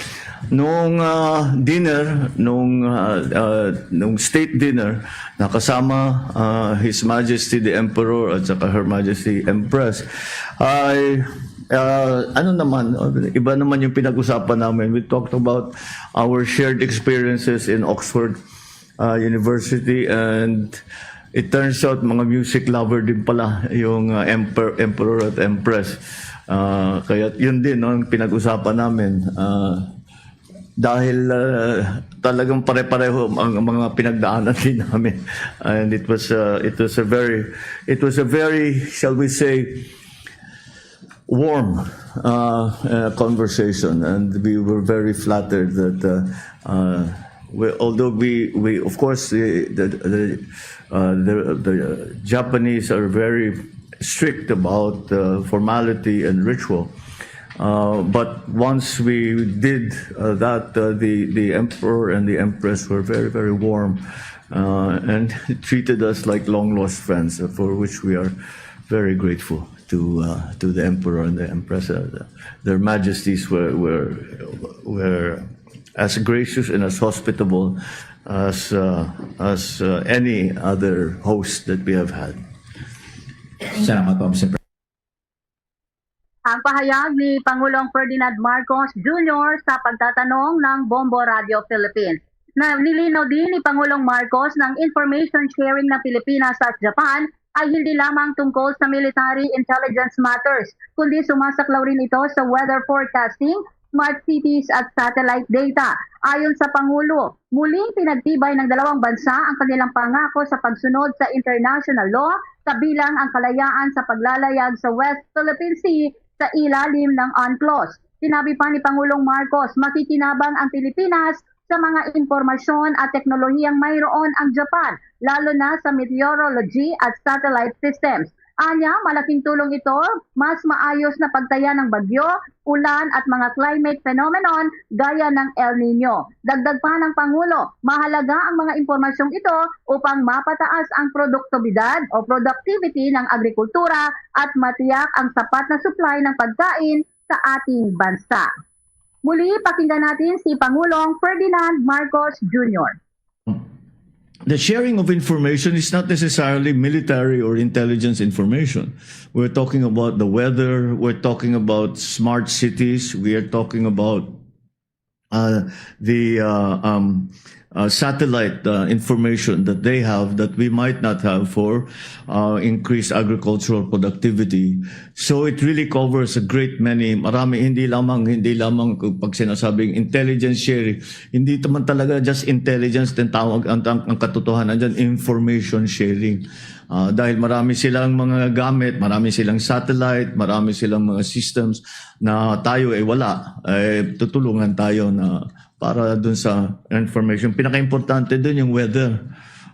Nung, ah, dinner, nung, ah, ah, nung state dinner, nakasama, ah, His Majesty the Emperor at saka Her Majesty Empress, ay Uh, ano naman, uh, iba naman yung pinag-usapan namin. We talked about our shared experiences in Oxford uh, University, and it turns out mga music lover din pala yung uh, emper- emperor at empress. Uh, kaya yun din, no, ang pinag-usapan namin. Uh, dahil uh, talagang pare-pareho ang mga pinagdaanan din namin, and it was uh, it was a very it was a very, shall we say, warm uh, uh, conversation, and we were very flattered that uh, uh, we, although we, we of course the the, the, uh, the the Japanese are very strict about uh, formality and ritual. Uh, but once we did uh, that, uh, the the emperor and the empress were very, very warm uh, and treated us like long lost friends, uh, for which we are very grateful to uh, to the emperor and the empress. Uh, their majesties were were were as gracious and as hospitable as uh, as uh, any other host that we have had. Salamat po, Mister President. Ang pahayag ni Pangulong Ferdinand Marcos Junior sa pagtatanong ng Bombo Radio Philippines. Na nilinaw din ni Pangulong Marcos na ang information sharing ng Pilipinas at Japan ay hindi lamang tungkol sa military intelligence matters, kundi sumasaklaw rin ito sa weather forecasting, smart cities at satellite data. Ayon sa Pangulo, muling pinagtibay ng dalawang bansa ang kanilang pangako sa pagsunod sa international law, kabilang ang kalayaan sa paglalayag sa West Philippine Sea sa ilalim ng UNCLOS. Sinabi pa ni Pangulong Marcos, makikinabang ang Pilipinas sa mga impormasyon at teknolohiyang mayroon ang Japan, lalo na sa meteorology at satellite systems. Anya, malaking tulong ito, mas maayos na pagtaya ng bagyo, ulan at mga climate phenomenon gaya ng El Nino. Dagdag pa ng Pangulo, mahalaga ang mga impormasyong ito upang mapataas ang produktibidad o productivity ng agrikultura at matiyak ang sapat na supply ng pagkain sa ating bansa. Muli, pakinggan natin si Pangulong Ferdinand Marcos Junior. The sharing of information is not necessarily military or intelligence information. We're talking about the weather, we're talking about smart cities, we are talking about uh, the uh, um, uh, satellite uh, information that they have that we might not have for uh, increased agricultural productivity. So it really covers a great many, marami, hindi lamang, hindi lamang pag sinasabing intelligence sharing, hindi naman talaga just intelligence din tawag ang, ang, ang katotohanan dyan, information sharing. Uh, dahil marami silang mga gamit, marami silang satellite, marami silang mga systems na tayo ay wala, eh, tutulungan tayo na para dun sa information. Pinaka-importante dun yung weather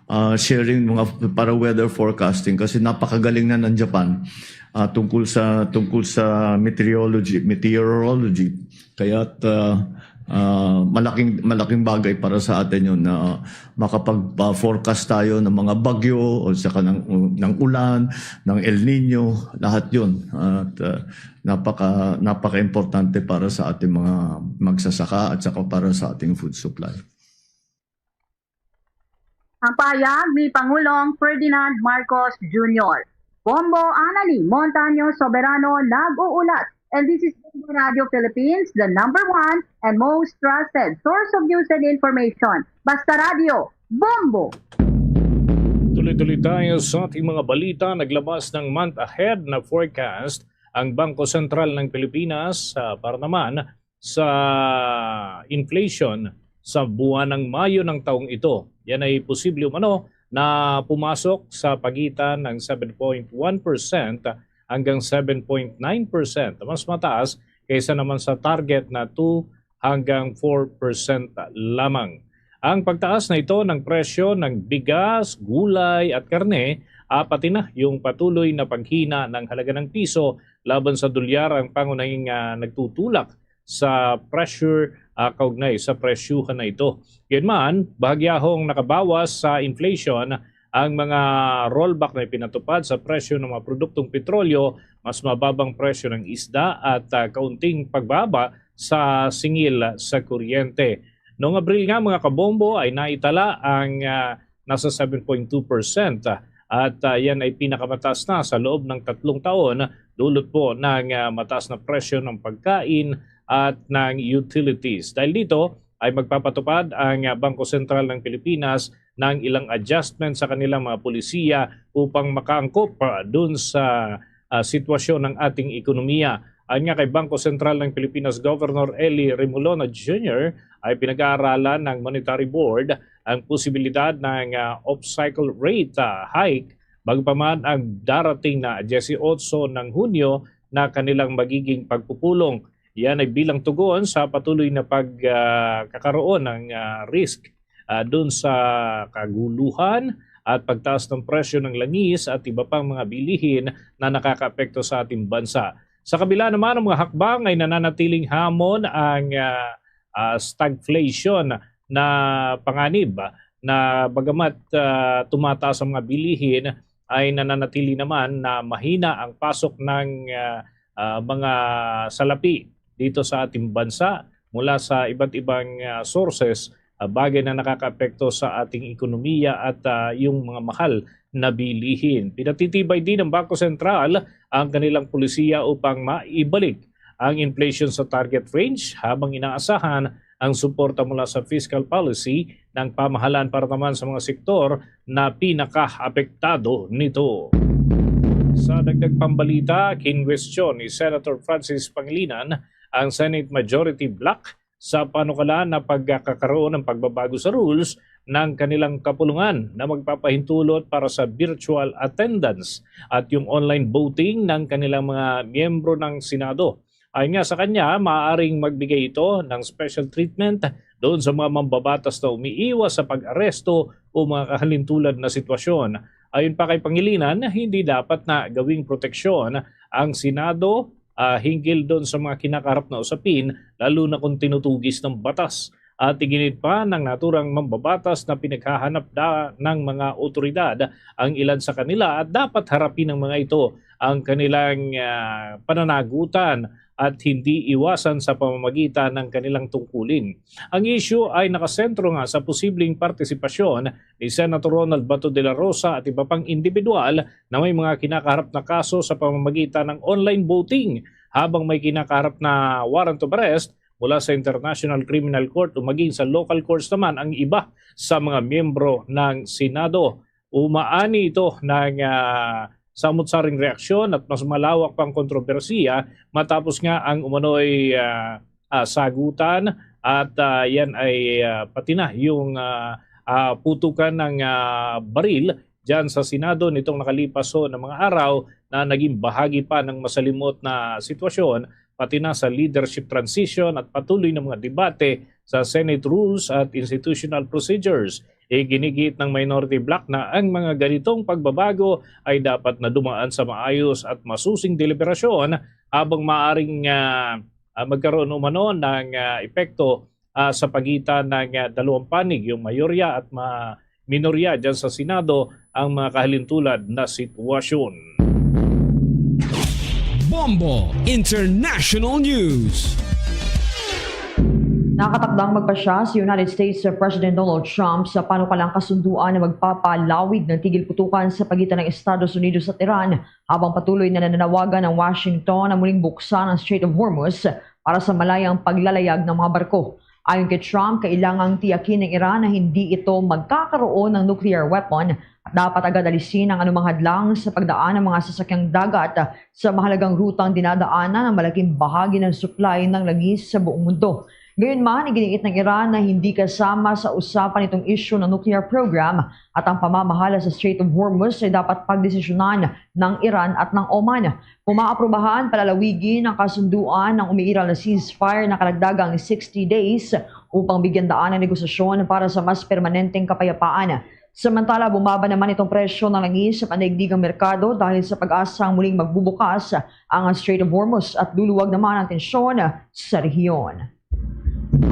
uh, sharing, mga para weather forecasting, kasi napakagaling na ng Japan uh, tungkol sa tungkol sa meteorology, meteorology. Kaya uh, uh, malaking malaking bagay para sa atin yun na makapag-forecast tayo ng mga bagyo o sa kanang ng ulan, ng El Nino, lahat yun. At uh, napaka napaka-importante para sa ating mga magsasaka at saka para sa ating food supply. Ang pahayag ni Pangulong Ferdinand Marcos Junior. Bombo Anali Montaño Soberano nag-uulat. And this is Bombo Radio Philippines, the number one and most trusted source of news and information. Basta Radio, Bombo! Tuloy-tuloy tayo sa ating mga balita. Naglabas ng month ahead na forecast ang Bangko Sentral ng Pilipinas uh, para naman sa inflation sa buwan ng Mayo ng taong ito. Yan ay posible umano na pumasok sa pagitan ng seven point one percent hanggang seven point nine percent, mas mataas kaysa naman sa target na two hanggang four percent lamang. Ang pagtaas na ito ng presyo ng bigas, gulay at karne, uh, pati na yung patuloy na paghina ng halaga ng piso laban sa dolyar ang pangunahing uh, nagtutulak sa pressure uh, kaugnay sa presyuhan na ito. Gayunman, bahagyahong nakabawas sa inflation ang mga rollback na ipinatupad sa presyo ng mga produktong petrolyo, mas mababang presyo ng isda at uh, kaunting pagbaba sa singil sa kuryente. Noong Abril nga, mga kabombo, ay naitala ang uh, nasa seven point two percent at, ah, yan ay pinakamataas na sa loob ng tatlong taon, dulot po ng, ah, mataas na presyo ng pagkain at ng utilities. Dahil dito ay magpapatupad ang, ah, Bangko Sentral ng Pilipinas ng ilang adjustment sa kanilang mga polisiya upang makaangkop, ah, dun sa, ah, sitwasyon ng ating ekonomiya. Ayon nga kay Bangko Sentral ng Pilipinas Governor Eli Remolona Junior, ay pinag-aaralan ng Monetary Board ang posibilidad ng, ah, off-cycle rate, ah, hike, bagaman ang darating na diyesiyotso ng Hunyo na kanilang magiging pagpupulong. Yan ay bilang tugon sa patuloy na pag, ah, kakaroon ng, ah, risk, ah, dun sa kaguluhan at pagtaas ng presyo ng langis at iba pang mga bilihin na nakakaapekto sa ating bansa. Sa kabila naman, ang mga hakbang ay nananatiling hamon ang, ah, ah, stagflation na panganib na bagamat, ah, tumataas ang mga bilihin, ay nananatili naman na mahina ang pasok ng, ah, ah, mga salapi dito sa ating bansa mula sa iba't ibang, ah, sources, ah, bagay na nakakaapekto sa ating ekonomiya at, ah, yung mga mahal na bilihin. Pinatitibay din ng Bangko Sentral ang kanilang polisiya upang maibalik ang inflation sa target range, habang inaasahan ang suporta mula sa fiscal policy ng pamahalaan para naman sa mga sektor na pinakaapektado nito. Sa dagdag pambalita, kinwestiyon ni Senator Francis Pangilinan ang Senate Majority Bloc sa panukala na pagkakaroon ng pagbabago sa rules ng kanilang kapulungan na magpapahintulot para sa virtual attendance at yung online voting ng kanilang mga miyembro ng Senado. Ayon nga sa kanya, maaaring magbigay ito ng special treatment doon sa mga mambabatas na umiiwas sa pag-aresto o mga kahalintulad na sitwasyon. Ayon pa kay Pangilinan, hindi dapat na gawing proteksyon ang Senado, ah, hinggil doon sa mga kinakaharap na usapin, lalo na kung tinutugis ng batas. At iginit pa ng naturang mambabatas na pinaghahanap da ng mga otoridad ang ilan sa kanila at dapat harapin ng mga ito ang kanilang, ah, pananagutan at hindi iwasan sa pamamagitan ng kanilang tungkulin. Ang isyu ay nakasentro nga sa posibleng partisipasyon ni Senator Ronald Bato de la Rosa at iba pang individual na may mga kinakaharap na kaso sa pamamagitan ng online voting, habang may kinakaharap na warrant of arrest mula sa International Criminal Court o maging sa local courts naman ang iba sa mga miyembro ng Senado. Umaani ito ng, ah, samot-saring reaksyon at mas malawak pang kontrobersiya matapos nga ang umano'y, ah, ah, sagutan at, ah, yan ay, ah, pati na yung, ah, ah, putukan ng, ah, baril diyan sa Senado nitong nakalipas ho na mga araw na naging bahagi pa ng masalimot na sitwasyon, pati na sa leadership transition at patuloy na mga debate sa Senate rules at institutional procedures. Iginigit ng minority bloc na ang mga ganitong pagbabago ay dapat na dumaan sa maayos at masusing deliberasyon, habang maaring, ah, ah, magkaroon umano ng, ah, epekto, ah, sa pagitan ng, ah, dalawang panig, yung mayorya at ma-, minorya dyan sa Senado, ang mga kahalintulad na sitwasyon. Bombo International News. Nakatakdang magpasya si United States President Donald Trump sa panukalang kasunduan na magpapalawig ng tigil putukan sa pagitan ng Estados Unidos at Iran, habang patuloy na nananawagan ang Washington na muling buksan ang Strait of Hormuz para sa malayang paglalayag ng mga barko. Ayon kay Trump, kailangang tiyakin ng Iran na hindi ito magkakaroon ng nuclear weapon at dapat agad alisin ang anumang hadlang sa pagdaan ng mga sasakyang dagat sa mahalagang rutang dinadaanan ng malaking bahagi ng supply ng langis sa buong mundo. Gayunman, iginiit ng Iran na hindi kasama sa usapan itong isyu ng nuclear program at ang pamamahala sa Strait of Hormuz ay dapat pagdesisyonan ng Iran at ng Oman. Kung maaprubahan, palalawigin ang kasunduan ng umiiral na ceasefire na karagdagang sixty days upang bigyan daan ang negosasyon para sa mas permanenteng kapayapaan. Samantala, bumaba naman itong presyo ng langis sa pandaigdigang merkado dahil sa pag-asang muling magbubukas ang Strait of Hormuz at luluwag naman ang tensyon sa rehiyon.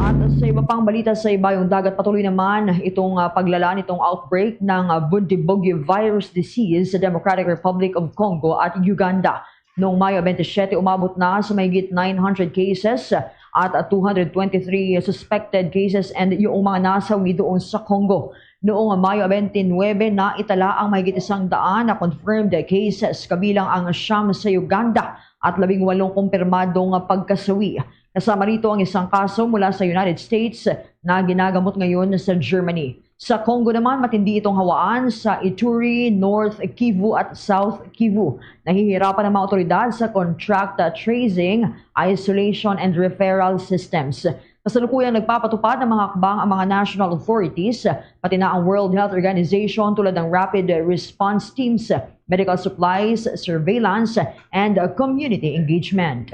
At sa iba pang balita, sa ibayong dagat, patuloy naman itong, ah, paglala nitong outbreak ng, ah, Bundibugyo virus disease sa Democratic Republic of Congo at Uganda. Noong Mayo twenty-seven, umabot na sa mahigit nine hundred cases at two hundred twenty-three suspected cases and yung mga nasawi doon sa Congo. Noong Mayo twenty-nine, naitala ang mahigit isang daan na confirmed cases, kabilang ang siyam sa Uganda at labing walong kumpirmadong pagkasawi. Kasama rito ang isang kaso mula sa United States na ginagamot ngayon sa Germany. Sa Congo naman, matindi itong hawaan sa Ituri, North Kivu at South Kivu. Nahihirapan ang mga otoridad sa contact tracing, isolation and referral systems. Kasalukuyang nagpapatupad ng mga hakbang ang mga national authorities, pati na ang World Health Organization, tulad ng rapid response teams, medical supplies, surveillance, and community engagement.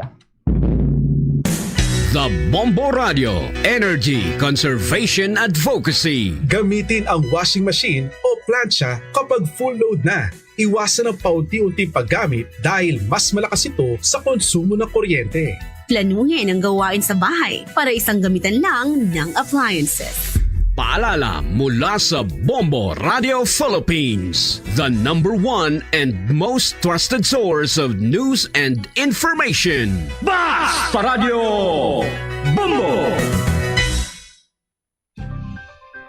The Bombo Radio, Energy Conservation Advocacy. Gamitin ang washing machine o plancha kapag full load na. Iwasan ang paunti-unting paggamit dahil mas malakas ito sa konsumo ng kuryente. Planuhin ang gawain sa bahay para isang gamitan lang ng appliances. Paalala mula sa Bombo Radio Philippines, the number one and most trusted source of news and information. Basta Radio Bombo!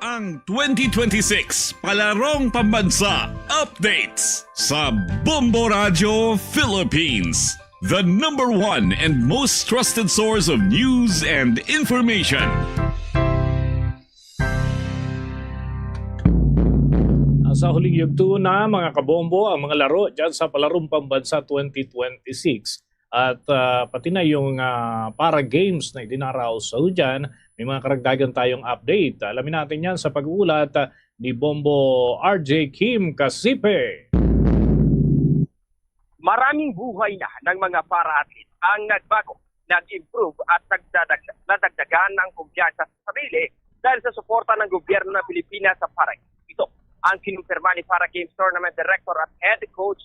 Ang twenty twenty-six Palarong Pambansa Updates sa Bombo Radio Philippines, the number one and most trusted source of news and information. Sa huling yugto na, mga kabombo, ang mga laro dyan sa Palarong Pambansa twenty twenty-six at ah, pati na yung ah, para games na idinaraos sa dyan. May mga karagdagan tayong update. Alamin natin yan sa pag-uulat ah, ni Bombo R J Kim Kasipe. Maraming buhay na ng mga para-athlete ang nagbago, nag-improve at nagdadag- nadagdagan ang kumpiyansa sa sarili dahil sa suporta ng gobyerno ng Pilipinas sa para ito. Ang kinumpirma ni Para Games Tournament Director at Head Coach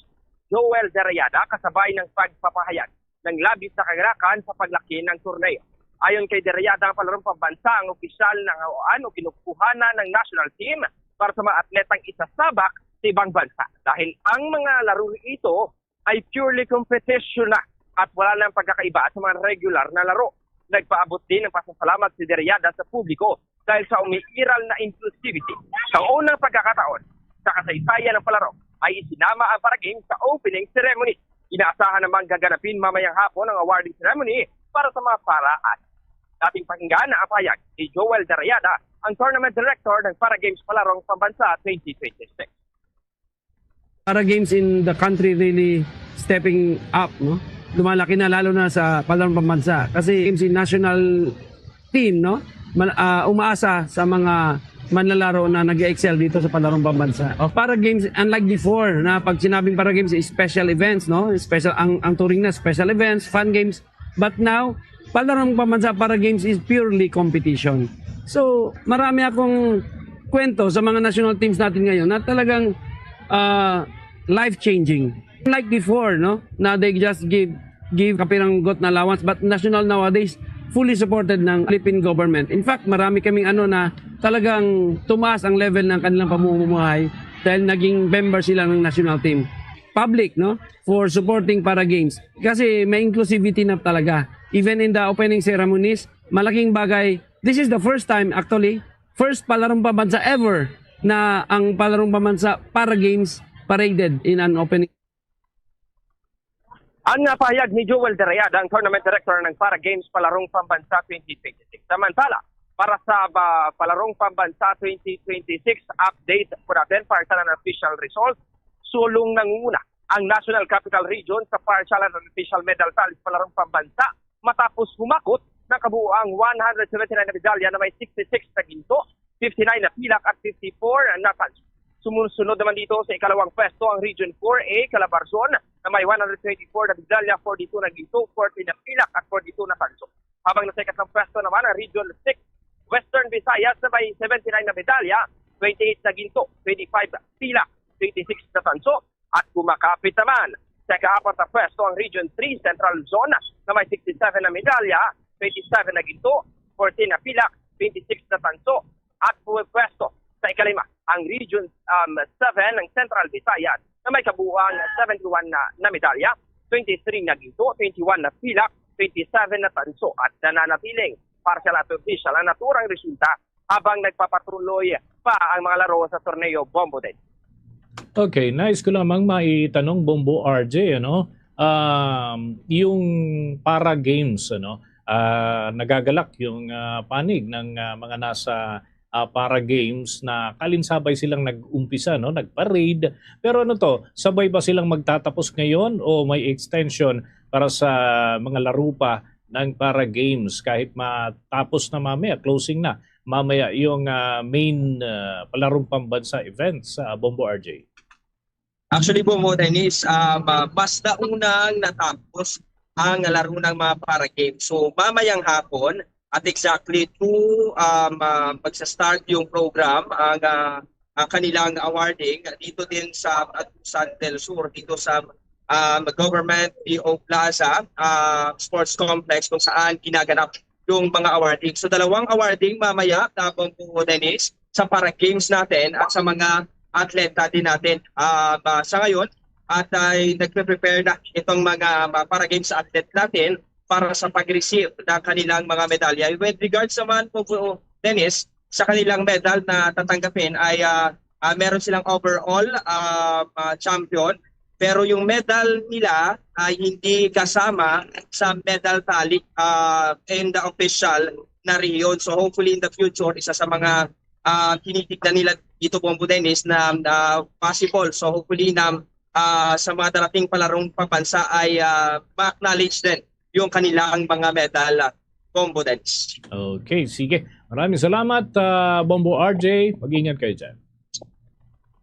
Joel Derayada kasabay ng pagpapahayag ng labis na kaganakan sa paglaki ng torneo. Ayon kay Derayada, ang palarong pambansa ang opisyal na hawaan o kinukuhanan ng national team para sa mga atletang isasabak sa ibang bansa dahil ang mga laro ito ay purely competition na at wala nang pagkakaiba sa mga regular na laro. Nagpaabot din ng pasasalamat si Derayada sa publiko dahil sa umiiral na inclusivity. Sa unang pagkakataon sa kasaysayan ng palaro ay isinama ang Para Games sa opening ceremony. Inaasahan namang gaganapin mamayang hapon ang awarding ceremony para sa mga para at dating pakinggan ang pahayag ni Joel Darayada, ang tournament director ng Para Games Palarong Pambansa twenty twenty-six. Para games in the country really stepping up, no? Lumalaki na lalo na sa palarong pambansa. Kasi games in national team, no? Man, ah, umaasa sa mga manlalaro na nag-excel dito sa palarong pambansa. O, para games, unlike before, na pag sinabing para games is special events, no? Special ang ang turing na special events, fun games. But now, palarong pambansa para games is purely competition. So, marami akong kwento sa mga national teams natin ngayon na talagang ah, life-changing. Like before, no, na they just give give kapiranggot na allowance, but national nowadays fully supported ng Philippine government. In fact, marami kaming ano na talagang tumaas ang level ng kanilang pamumuhay dahil naging member sila ng national team. Public, no, for supporting para games. Kasi may inclusivity na talaga. Even in the opening ceremonies, malaking bagay. This is the first time actually, first palarong pambansa ever na ang palarong pambansa para games paraded in an opening. Ang napahayag ni Joel Derayada, ang tournament director ng Para Games Palarong Pambansa twenty twenty-six. Samantala, para sa ba, Palarong Pambansa twenty twenty-six update po natin para sa unofficial result, sulong nangunguna ang National Capital Region sa partial and unofficial medal tally sa Palarong Pambansa matapos humakot ng kabuoang one hundred seventy-nine na medalya na may sixty-six na ginto, fifty-nine na pilak at fifty-four na tanso. Sumusunod naman dito sa ikalawang pwesto ang Region four A, Calabarzon, na may one hundred twenty-four na medalya, forty-two na ginto, forty na pilak at forty-two na tanso. Habang nasa ikatlong pwesto naman ang Region six, Western Visayas, na may seventy-nine na medalya, twenty-eight na ginto, twenty-five na pilak, twenty-six na tanso. At kumakapit naman sa ikaapat na pwesto ang Region three Central Luzon na may sixty-seven na medalya, twenty-seven na ginto, fourteen na pilak, twenty-six na tanso. At pumipwesto sa ikalima ang Region um, seven ng Central Visayas na may kabuuang seventy-one na, na medalya, twenty-three na ginto, twenty-one na pilak, twenty-seven na tanso at nananatiling partial at official ang naturang resulta habang nagpapatuloy pa ang mga laro sa torneo, Bombo Dennis. Okay, nice ko lamang maitanong, Bombo R J, ano? Um, yung para games, ano? Ah, nagagalak yung ah, panig ng ah, mga nasa ah, para games na kalinsabay silang nag-umpisa, no? Nag-parade. Pero ano to, sabay ba silang magtatapos ngayon o may extension para sa mga laro pa ng para games kahit matapos na mamaya, closing na mamaya yung ah, main ah, palarong pambansa event sa Bombo R J? Actually po mo, Dennis, um, ah, mas naunang natapos ang laro ng mga para games. So, mamayang hapon, at exactly two, um, ah, magsa-start yung program, ang ah, ang kanilang awarding dito din sa Agusan del Sur, dito sa um, Government P O Plaza ah, Sports Complex, kung saan ginaganap yung mga awarding. So, dalawang awarding mamaya, Bombo Dennis, sa para games natin at sa mga atleta din natin. Ah, ba- sa ngayon, at ay nagpe-prepare na itong mga, mga para games athlete natin para sa pag-receive ng kanilang mga medalya. With regards naman po, po Dennis, sa kanilang medal na tatanggapin ay ah, ah, meron silang overall ah, ah, champion, pero yung medal nila ay hindi kasama sa medal tally ah, in the official na rehiyon. So hopefully in the future, isa sa mga ah, tinitignan nila dito, Bombo Dennis, na ah, possible. So hopefully na ah, sa mga darating palarong pabansa ay ah, ma-acknowledge din yung kanilang mga medal, ah, Bombo Dennis. Okay, sige. Maraming salamat, ah, Bombo R J. Mag-ingat kayo dyan.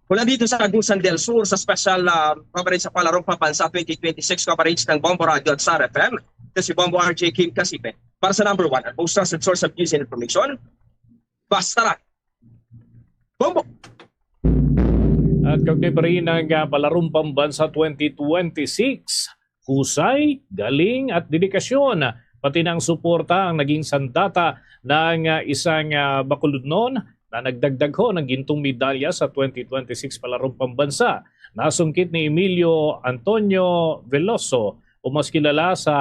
Mula dito sa Agusan del Sur sa special ah, coverage sa Palarong Pabansa twenty twenty-six coverage ng Bombo Radio at Star F M. Ito si Bombo R J Kim Casipe para sa number one at most trusted source of news and information. Basta lang. Bombo! At kaugnay pa rin ang ah, Palarong Pambansa twenty twenty-six, husay, galing at dedikasyon, pati na ang suporta ang naging sandata ng ah, isang ah, Bacolodnon na nagdagdag ho ng gintong medalya sa twenty twenty-six Palarong Pambansa. Nasungkit ni Emilio Antonio Veloso o mas kilala sa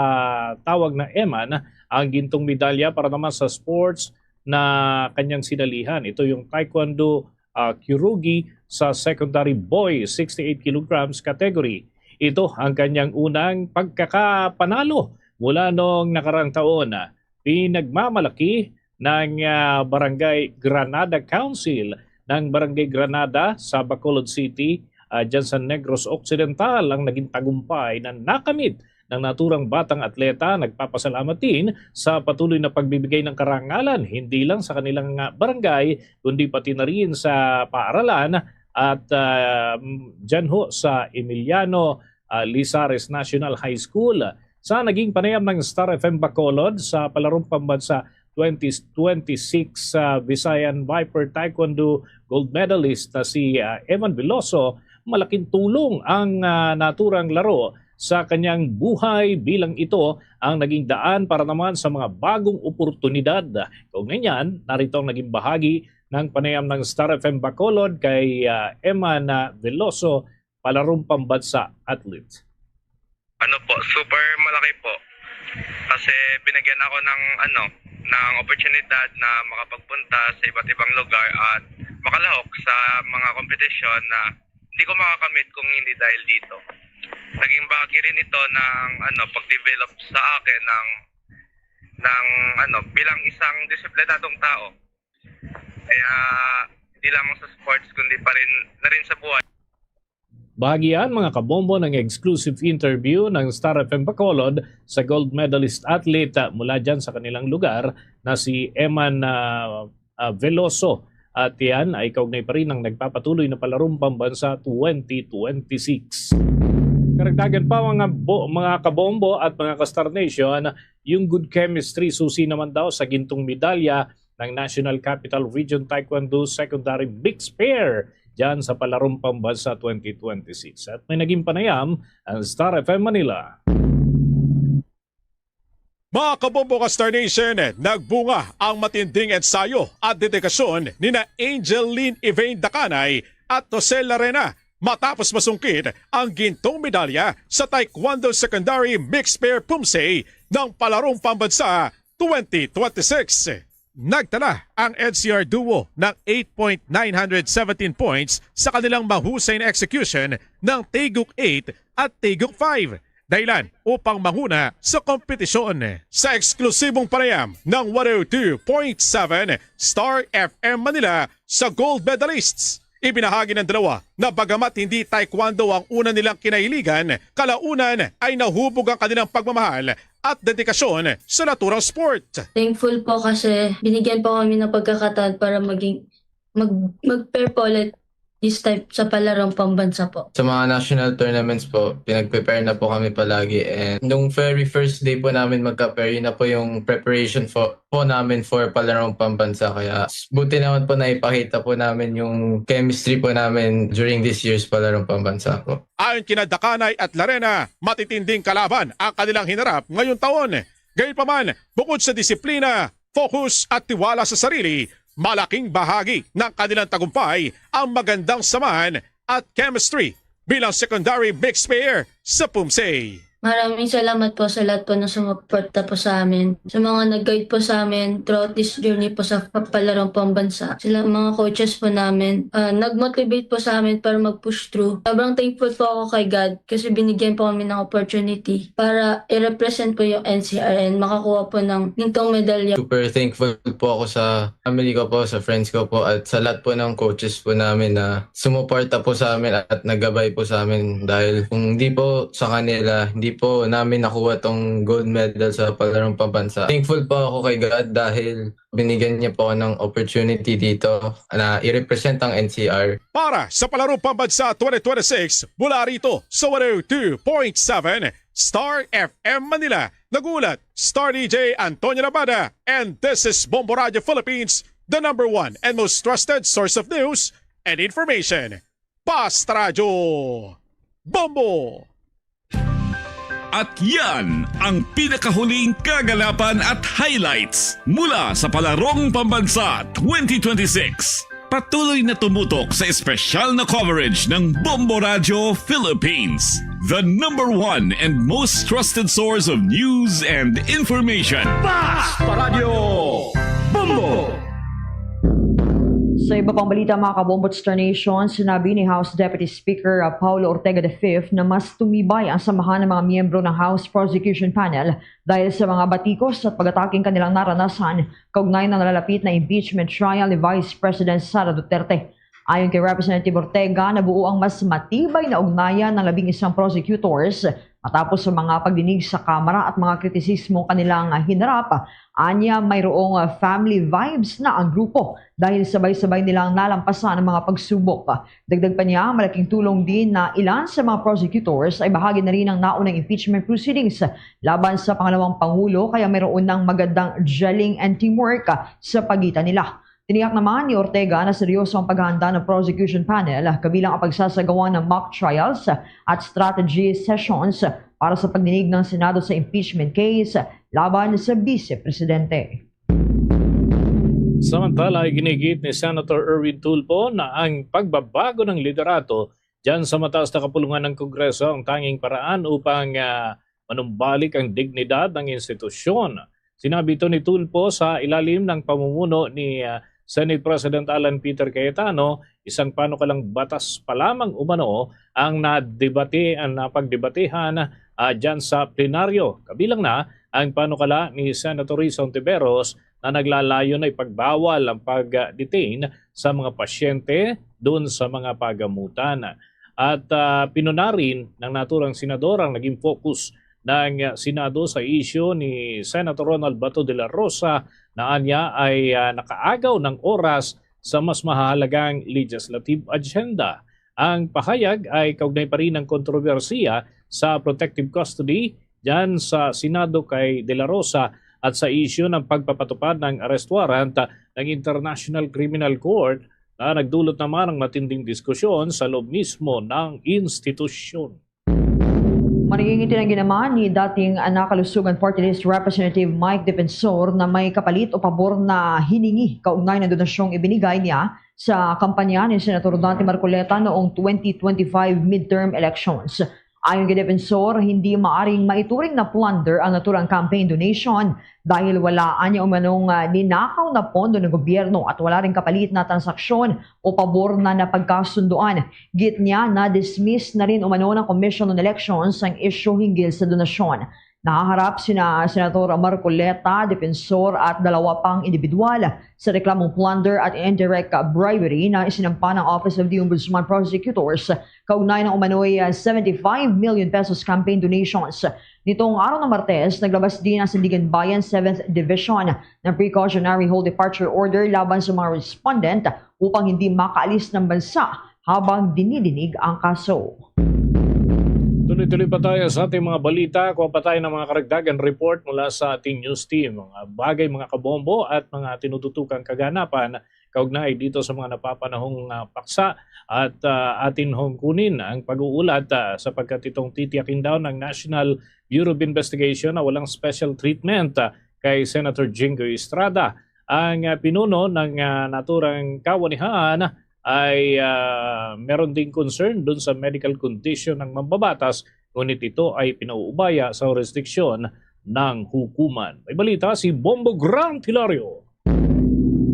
tawag na Eman ang gintong medalya para naman sa sports na kanyang sinalihan. Ito yung Taekwondo ah, Kyorugi sa secondary boy sixty-eight kilograms category. Ito ang kanyang unang pagkakapanalo mula noong nakarang taon. Pinagmamalaki ng ah, Barangay Granada Council ng Barangay Granada sa Bacolod City, ah, dyan sa Negros Occidental, ang naging tagumpay na nakamit ng naturang batang atleta. Nagpapasalamat din sa patuloy na pagbibigay ng karangalan, hindi lang sa kanilang ah, barangay, kundi pati na rin sa paaralan at ah, dyan ho sa Emiliano ah, Lizares National High School. Sa naging panayam ng Star F M Bacolod sa Palarong Pambansa twenty twenty-six ah, Visayan Viper Taekwondo gold medalist na si ah, Eman Veloso, malaking tulong ang ah, naturang laro sa kanyang buhay bilang ito ang naging daan para naman sa mga bagong oportunidad. Kaugnay niyan, narito ang naging bahagi ng panayam ng Star F M Bacolod kay ah, Eman ah, Veloso, Palarong Pambansa athlete. Ano po, super malaki po. Kasi binigyan ako ng ano, ng oportunidad na makapagpunta sa iba't ibang lugar at makalahok sa mga kompetisyon na hindi ko makakamit kung hindi dahil dito. Naging bahagi rin ito ng ano, pag-develop sa akin ng ng ano, bilang isang disiplinadong tao. Kaya hindi lamang sa sports kundi pa rin na rin sa buhay. Bahagi yan, mga kabombo, ng exclusive interview ng Star F M Bacolod sa gold medalist athlete ah, mula dyan sa kanilang lugar na si Eman ah, ah, Veloso. At yan ay kaugnay pa rin ng nagpapatuloy na Palarong Pambansa twenty twenty-six. Karagdagan pa, mga, bo, mga kabombo at mga ka-Star Nation, yung good chemistry susi naman daw sa gintong medalya ng National Capital Region Taekwondo Secondary Mixed Pair dyan sa Palarong Pambansa twenty twenty-six. At may naging panayam ang Star F M Manila. Mga kabombo ka Star Nation, nagbunga ang matinding ensayo at dedikasyon ni na Angel Lynn Evain Dacanay at Jose Larena matapos masungkit ang gintong medalya sa Taekwondo Secondary Mixed Pair Pumse ng Palarong Pambansa twenty twenty-six. Nagtala ang N C R Duo ng eight point nine hundred seventeen points sa kanilang mahusay na execution ng Tigok eight at Tigok five, dahilan upang manguna sa kompetisyon. Sa eksklusibong panayam ng one oh two point seven Star F M Manila sa gold medalists, ibinahagi ng dalawa na bagamat hindi taekwondo ang una nilang kinahiligan, kalaunan ay nahubog ang kanilang pagmamahal at dedikasyon sa naturang sport. Thankful po kasi binigyan po kami ng pagkakataon para maging mag, mag-pair po ulit this time sa Palarong Pambansa po. Sa mga national tournaments po, pinag-prepare na po kami palagi. And nung very first day po namin magka-pair, yun na po yung preparation po, po namin for Palarong Pambansa. Kaya buti naman po naipakita po namin yung chemistry po namin during this year's Palarong Pambansa po. Ayon kina Dakanay at Larena, matitinding kalaban ang kanilang hinarap ngayong taon. Gayunpaman, bukod sa disiplina, focus at tiwala sa sarili, malaking bahagi ng kanilang tagumpay ang magandang samahan at chemistry bilang secondary mixed pair sa Pumsay. Maraming salamat po sa lahat po na sumuporta po sa amin. Sa mga nag-guide po sa amin throughout this journey po sa Palarong Pambansa. Sila mga coaches po namin, ah, nag-motivate po sa amin para mag-push through. Sobrang thankful po ako kay God kasi binigyan po kami ng opportunity para i-represent po yung N C R and makakuha po ng gintong medalya. Super thankful po ako sa family ko po, sa friends ko po, at sa lahat po ng coaches po namin na sumuporta po sa amin at naggabay po sa amin. Dahil kung hindi po sa kanila, hindi po namin nakuha tong gold medal sa Palarong Pambansa. Thankful po ako kay God dahil binigyan niya po ako ng opportunity dito na i-represent ang N C R. Para sa Palarong Pambansa twenty twenty-six, mula rito sa one oh two point seven Star F M Manila, nag-uulat Star D J Antonio Labada, and this is Bombo Radio Philippines, the number one and most trusted source of news and information. Basta Radyo, Bombo! At yan ang pinakahuling kaganapan at highlights mula sa Palarong Pambansa twenty twenty-six. Patuloy na tumutok sa espesyal na coverage ng Bombo Radio Philippines, the number one and most trusted source of news and information. Basta Radyo Bombo! Sa iba pang balita, mga kabombo at Star Nation, sinabi ni House Deputy Speaker, uh, Paulo Ortega the fifth na mas tumibay ang samahan ng mga miyembro ng House Prosecution Panel dahil sa mga batikos at pag-ataking kanilang naranasan kaugnay ng nalalapit na impeachment trial ni Vice President Sara Duterte. Ayon kay Representative Ortega, nabuo ang mas matibay na ugnayan ng labing isang prosecutors matapos sa mga pagdinig sa Kamara at mga kritisismo kanilang hinarap. Anya, mayroong, uh, family vibes na ang grupo dahil sabay-sabay nilang nalampasan ang mga pagsubok. Dagdag pa niya, malaking tulong din na ilan sa mga prosecutors ay bahagi na rin ng naunang impeachment proceedings laban sa pangalawang pangulo, kaya mayroon ng magandang gelling and teamwork, uh, sa pagitan nila. Tiniyak naman ni Ortega na seryoso ang paghahanda ng prosecution panel, kabilang ang pagsasagawa ng mock trials at strategy sessions para sa pagdinig ng Senado sa impeachment case laban sa Vice Presidente. Samantala, iginigit ni Senator Erwin Tulfo na ang pagbabago ng liderato dyan sa mataas na kapulungan ng Kongreso ang tanging paraan upang, ah, manumbalik ang dignidad ng institusyon. Sinabi ito ni Tulfo sa ilalim ng pamumuno ni, ah, Senate President Alan Peter Cayetano, isang panukalang batas pa lamang umano ang nadebate, ang napagdebatehan, ah, dyan sa plenaryo. Kabilang na ang panukala ni Senator Risa Hontiveros na naglalayon na ipagbawal ang pag-detain sa mga pasyente doon sa mga pagamutan. At, ah, pinuna rin ng naturang senador ang naging focus ng Senado sa isyu ni Senator Ronald Bato de la Rosa na anya ay, ah, nakaagaw ng oras sa mas mahalagang legislative agenda. Ang pahayag ay kaugnay pa rin ng kontrobersiya sa protective custody dyan sa Senado kay De La Rosa at sa isyu ng pagpapatupad ng arrest warrant ng International Criminal Court na nagdulot naman ng matinding diskusyon sa loob mismo ng institusyon. Maningiti ang ginaman ni dating Nakalusugan Party List Representative Mike Defensor na may kapalit o pabor na hiningi kaugnay ng donasyong ibinigay niya sa kampanya ni Senator Dante Marcoleta noong twenty twenty-five midterm elections. Ayon kay Defensor, hindi maaring maituring na plunder ang naturang campaign donation dahil wala anya umanong, ah, ninakaw na pondo ng gobyerno at wala ring kapalit na transaksyon o pabor na napagkasunduan. Git niya, na-dismiss na rin umano ng Commission on Elections ang isyu hinggil sa donasyon. Nahaharap sina Senator Marcoleta, Defensor at dalawa pang individual sa reklamong plunder at indirect bribery na isinampa ng Office of the Ombudsman Prosecutors kaugnay ng umano'y, ah, seventy-five million pesos campaign donations. Nitong araw ng Martes, naglabas din ang Sandiganbayan Seventh Division ng precautionary hold departure order laban sa mga respondent upang hindi makaalis ng bansa habang dinidinig ang kaso. Tuloy-tuloy pa tayo sa ating mga balita. Kuha pa tayo ng mga karagdagan report mula sa ating news team. Mga bagay, mga kabombo, at mga tinututukang kaganapan kaugnay dito sa mga napapanahong, ah, paksa at, ah, atin hong kunin ang pag-uulat, ah, sapagkat itong titiyakin daw ng National Bureau of Investigation na walang special treatment, ah, kay Senator Jinggoy Estrada. Ang, ah, pinuno ng, ah, naturang kawanihan ay, ah, meron ding concern dun sa medical condition ng mambabatas, ngunit ito ay pinauubaya sa jurisdiction ng hukuman. May balita si Bombo Grant Hilario.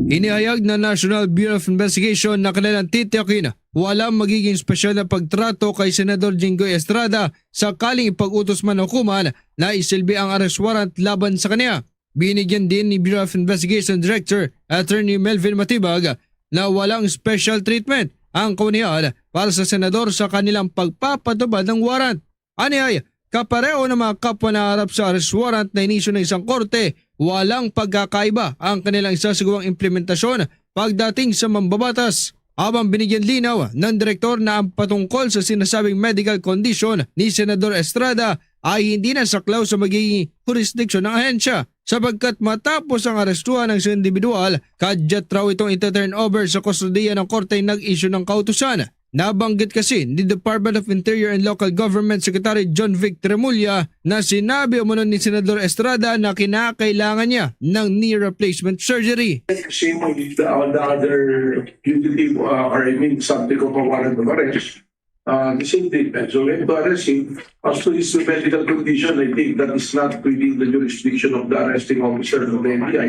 Inihayag ng National Bureau of Investigation na kanilang titiyakin wala magiging espesyal na pagtrato kay Senador Jinggoy Estrada sakaling ipag-utos man ng hukuman na isilbi ang arrest warrant laban sa kaniya. Binigyan din ni Bureau of Investigation Director Attorney Melvin Matibag na walang special treatment ang kawanihan para sa senador sa kanilang pagpapatupad ng warrant. Aniay, kapareho ng mga kapwa na harap sa arrest warrant na inisyu ng isang korte, walang pagkakaiba ang kanilang isasagawang implementasyon pagdating sa mambabatas. Habang binigyan linaw ng direktor na ang patungkol sa sinasabing medical condition ni Senador Estrada ay hindi na saklaw sa magiging jurisdiction ng ahensya, sapagkat matapos ang arestuhan ng isang individual, kadyat raw itong ita-turn over sa kustodiya ng korte nag-issue ng kautusan. Nabanggit kasi ni Department of Interior and Local Government Secretary John Vic Tremulla na sinabi umano ni Senador Estrada na kinakailangan niya ng knee replacement surgery. Same with the, all the other fugitive, uh, or I mean, subject of a warrant of arrest. Uh, the same treatment. So we have to arrest him. As to his medical condition, I think that is not within the jurisdiction of the arresting officer of the N B I.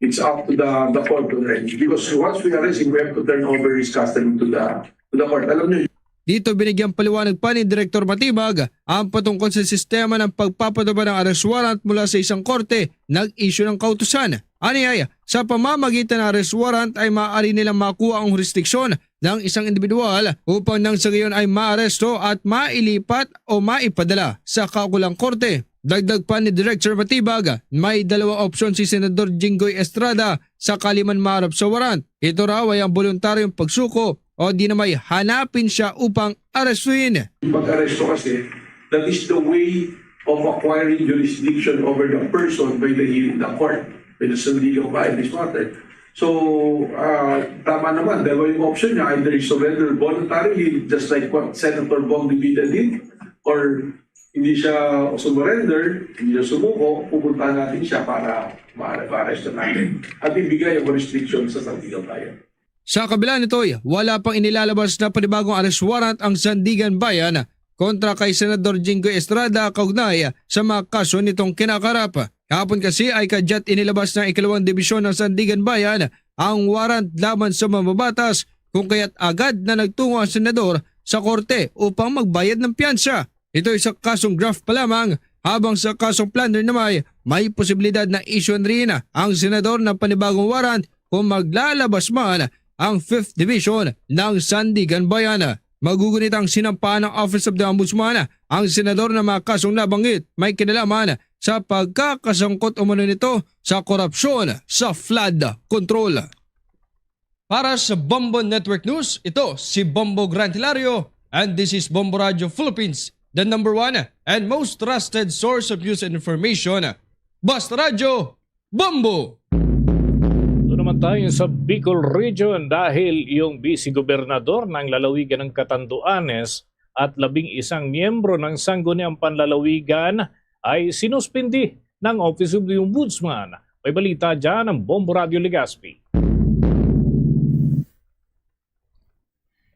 It's up to the, the court already. Because once we arrest him, we have to turn over his custody to the, to the court. Alam niyo, Dito binigyang paliwanag pa ni Direktor Matibag ang patungkol sa sistema ng pagpapatupad ng arrest warrant mula sa isang korte nag-issue ng kautusan. Aniay, sa pamamagitan ng arrest warrant ay maaari nilang makuha ang jurisdiksyon ng isang individual upang nang sa gayon ay maaresto at mailipat o maipadala sa kaukulang korte. Dagdag pa ni Director Matibag, may dalawang opsyon si Senador Jinggoy Estrada sakali man maharap sa warrant. Ito raw ay ang boluntaryong pagsuko o di na may hanapin siya upang arestuhin. Pag-aresto kasi, that is the way of acquiring jurisdiction over the person by the, the court, by the Sandiganbayan this matter. So, uh, tama naman, dalawa yung option niya, either he surrender voluntarily, just like what Senator Bong Revilla did, or hindi siya sumurrender, hindi siya sumuko, pupuntahan natin siya para ma-arrest natin at ibigay ang jurisdiction sa Sandiganbayan. Sa kabila nito, wala pang inilalabas na panibagong arrest warrant ang Sandiganbayan kontra kay Senador Jinggoy Estrada kaugnay sa mga kaso nitong kinakarap. Kahapon kasi ay kadyat inilabas ng ikalawang dibisyon ng Sandiganbayan ang warrant laban sa mambabatas, kung kaya't agad na nagtungo ang senador sa korte upang magbayad ng piyansa. Ito ay sa kasong graft pa lamang, habang sa kasong plunder naman may posibilidad na isyuhan rin ang senador ng panibagong warrant kung maglalabas man ang Fifth Division ng Sandiganbayan. Magugunit ang sinampahan ng Office of the Ombudsman ang senador ng mga kasong nabanggit may kinalaman sa pagkakasangkot umano nito sa korupsyon sa flood control. Para sa Bombo Network News, ito si Bombo Grant Hilario, and this is Bombo Radio Philippines, the number one and most trusted source of news and information. Basta Radyo, Bombo! Doon naman tayo sa Bicol Region dahil yung Vice Gobernador ng lalawigan ng Catanduanes at labing isang miyembro ng Sangguniang Panlalawigan ay sinuspindi ng Office of the Ombudsman. May balita dyan ang Bombo Radio Legazpi.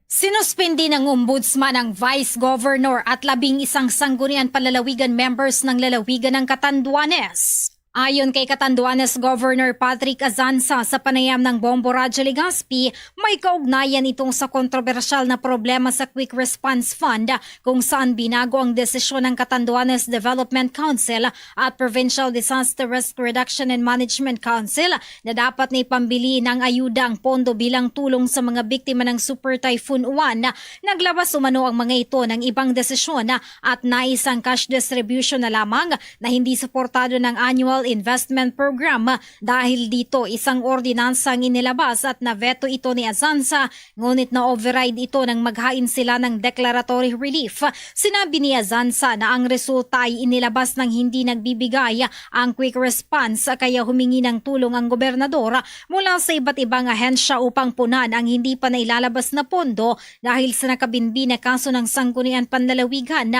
Sinus Suspindi ng Ombudsman ang Vice Governor at labing isang Sangguniang Panlalawigan members ng lalawigan ng Catanduanes. Ayon kay Catanduanes Governor Patrick Azanza, sa panayam ng Bombo Radyo Legazpi, may kaugnayan ito sa kontrobersyal na problema sa Quick Response Fund, kung saan binago ang desisyon ng Catanduanes Development Council at Provincial Disaster Risk Reduction and Management Council na dapat na ipambili ng ayuda ang pondo bilang tulong sa mga biktima ng Super Typhoon Uwan. Naglabas umano ang mga ito ng ibang desisyon at nais ang cash distribution na lamang na hindi suportado ng Annual Investment Program. Dahil dito, isang ordinansa ang inilabas at na-veto ito ni Azanza, ngunit na-override ito nang maghain sila ng declaratory relief. Sinabi ni Azanza na ang resulta ay inilabas ng hindi nagbibigay ang quick response, kaya humingi ng tulong ang gobernador mula sa iba't ibang ahensya upang punan ang hindi pa nailalabas na pondo dahil sa nakabinbi na kaso ng Sangguniang Panlalawigan,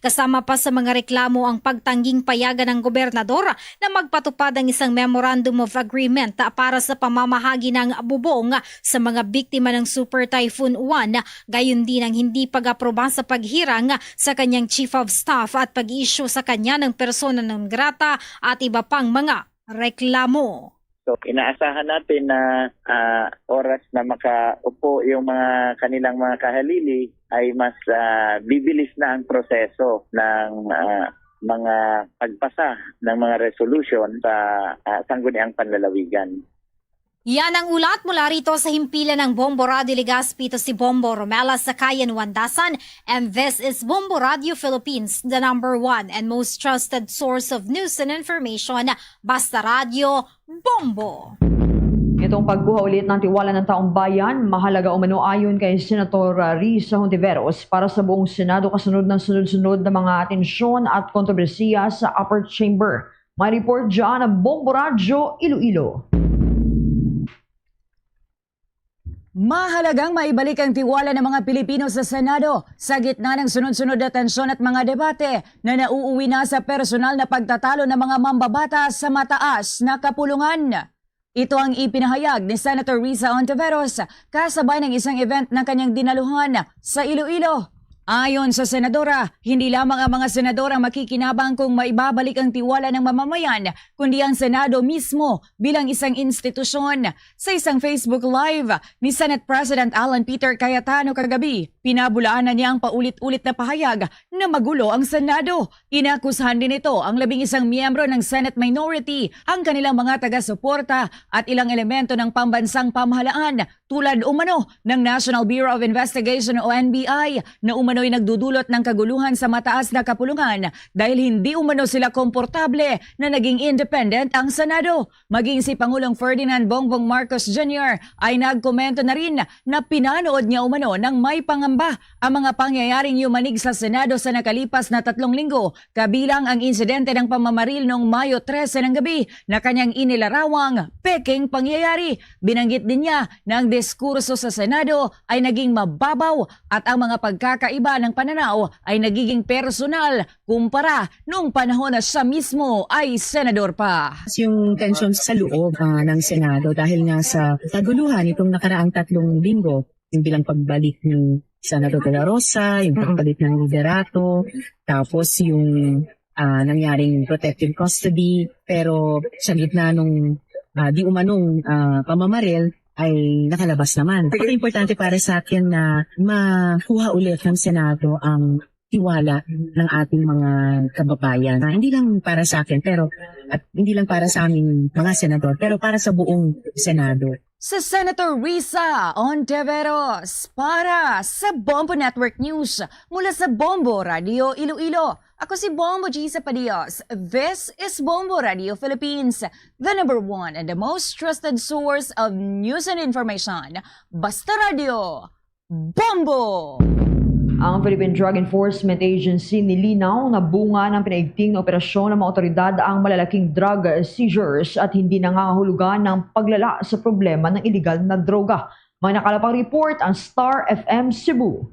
kasama pa sa mga reklamo ang pagtangging payagan ng gobernador na magpatupad ang isang Memorandum of Agreement para sa pamamahagi ng bubong sa mga biktima ng Super Typhoon Uwan, gayon din ang hindi pag-aproba sa paghirang sa kanyang Chief of Staff at pag-issue sa kanya ng persona non grata at iba pang mga reklamo. So, inaasahan natin na ah, oras na makaupo yung mga kanilang mga kahalili ay mas ah, bibilis na ang proseso ng ah, mga pagpasa ng mga resolution sa ah, Sangguniang Panlalawigan. Yan ang ulat mula rito sa himpilan ng Bombo Radio Legazpi. Ito si Bombo Romela Sakayan Wandasan, and this is Bombo Radio Philippines, the number one and most trusted source of news and information. Basta Radio, Bombo! Itong pagkuha ulit ng tiwala ng taong bayan, mahalaga umano ayon kay Senator Risa Hontiveros para sa buong Senado kasunod ng sunod-sunod na mga atensyon at kontrobersiya sa upper chamber. May report dyan ang Bombo Radyo Iloilo. Mahalagang maibalik ang tiwala ng mga Pilipino sa Senado sa gitna ng sunod-sunod na tensyon at mga debate na nauuwi na sa personal na pagtatalo ng mga mambabatas sa mataas na kapulungan. Ito ang ipinahayag ni Senator Risa Ontiveros kasabay ng isang event na kanyang dinaluhan sa Iloilo. Ayon sa senadora, hindi lamang ang mga senador ang makikinabang kung maibabalik ang tiwala ng mamamayan, kundi ang Senado mismo bilang isang institusyon. Sa isang Facebook Live ni Senate President Alan Peter Cayetano kagabi, pinabulaanan niya ang paulit-ulit na pahayag na magulo ang Senado. Inakusahan din nito ang labing isang miyembro ng Senate minority, ang kanilang mga taga-suporta at ilang elemento ng pambansang pamahalaan, tulad umano ng National Bureau of Investigation o N B I, na umano'y nagdudulot ng kaguluhan sa mataas na kapulungan dahil hindi umano sila komportable na naging independent ang Senado. Maging si Pangulong Ferdinand Bongbong Marcos Junior ay nagkomento na rin na pinanood niya umano ng may pangamba ang mga pangyayaring yumanig sa Senado sa nakalipas na tatlong linggo, kabilang ang insidente ng pamamaril noong Mayo trese ng gabi na kanyang inilarawang peking pangyayari. Binanggit din niya na ang diskurso sa Senado ay naging mababaw at ang mga pagkakaiba ng pananaw ay nagiging personal kumpara noong panahon na siya mismo ay senador pa. Yung tensyon sa loob ah, ng Senado dahil nga sa kaguluhan itong nakaraang tatlong linggo, yung bilang pagbalik ni Senador De La Rosa, yung pagbalik ng liderato, tapos yung ah, nangyaring protective custody, pero sa gitna nung ah, di umanong ah, pamamaril ay nakalabas naman. Importante para sa akin na makuha ulit ng Senado ang tiwala ng ating mga kababayan. Ah, hindi lang para sa akin, pero at hindi lang para sa aming mga senador, pero para sa buong Senado. Si Senator Risa Ontiveros para sa Bombo Network News mula sa Bombo Radio Iloilo. Ako si Bombo G Sapadios. This is Bombo Radio Philippines, the number one and the most trusted source of news and information. Basta Radio, Bombo! Ang Philippine Drug Enforcement Agency nilinaw na bunga ng pinaigting na operasyon ng mga otoridad ang malalaking drug seizures at hindi nangangahulugan ng paglala sa problema ng iligal na droga. May nakalapang report ang Star F M Cebu.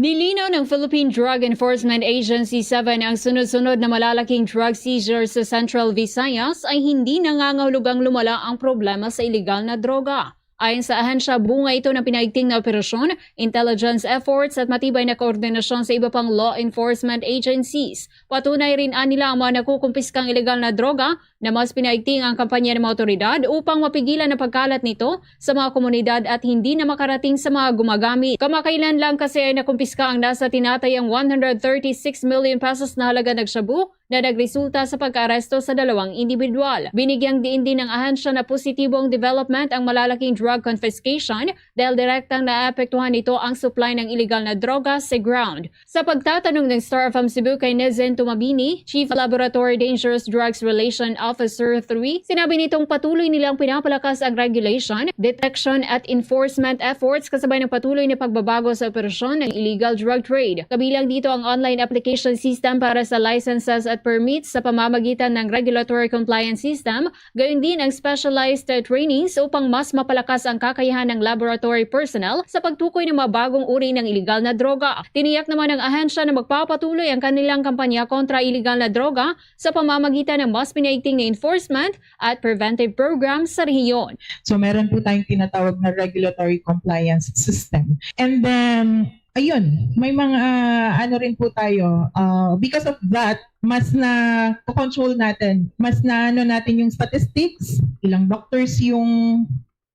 Nilinaw ng Philippine Drug Enforcement Agency seven ang sunod-sunod na malalaking drug seizures sa Central Visayas ay hindi nangangahulugang lumala ang problema sa iligal na droga. Ayon sa ahensya, bunga ito ng pinaigting na operasyon, intelligence efforts at matibay na koordinasyon sa iba pang law enforcement agencies. Patunay rin anila ang mga nakukumpiskang ilegal na droga na mas pinaigting ang kampanya ng mga otoridad upang mapigilan ang pagkalat nito sa mga komunidad at hindi na makarating sa mga gumagamit. Kamakailan lang kasi ay nakumpiska ang nasa tinatayang one hundred thirty-six million pesos na halaga ng shabu na nagresulta sa pagkaaresto sa dalawang individual. Binigyang diin din ng ahensya na positibong development ang malalaking drug confiscation dahil direktang naapektuhan nito ang supply ng illegal na droga sa ground. Sa pagtatanong ng Star F M Cebu kay Nezen Tumabini, Chief Laboratory Dangerous Drugs Relation Officer three, sinabi nitong patuloy nilang pinapalakas ang regulation, detection at enforcement efforts kasabay ng patuloy na pagbabago sa operasyon ng illegal drug trade. Kabilang dito ang online application system para sa licenses at permits sa pamamagitan ng regulatory compliance system, gayon din ang specialized, uh, trainings upang mas mapalakas ang kakayahan ng laboratory personnel sa pagtukoy ng mga bagong uri ng iligal na droga. Tiniyak naman ng ahensya na magpapatuloy ang kanilang kampanya kontra iligal na droga sa pamamagitan ng mas pinaigting na enforcement at preventive programs sa rehiyon. So meron po tayong tinatawag na regulatory compliance system. And then, ayun, may mga, ah, ano rin po tayo, ah, because of that, mas na control natin, mas na ano natin yung statistics, ilang doctors yung